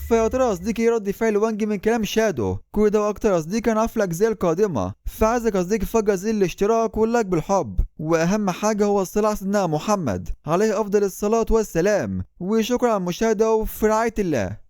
فيا ترى يا صديقي ايه رد فعل وانج من كلام شادو؟ كل ده واكتر يا صديقي هنعرف في الاجزاء القادمة. فعايزك يا صديقي تفجر زر الاشتراك وال like بالحب، واهم حاجة هو الصلاة على سيدنا محمد عليه افضل الصلاة والسلام. وشكرا على المشاهدة وفي رعاية الله.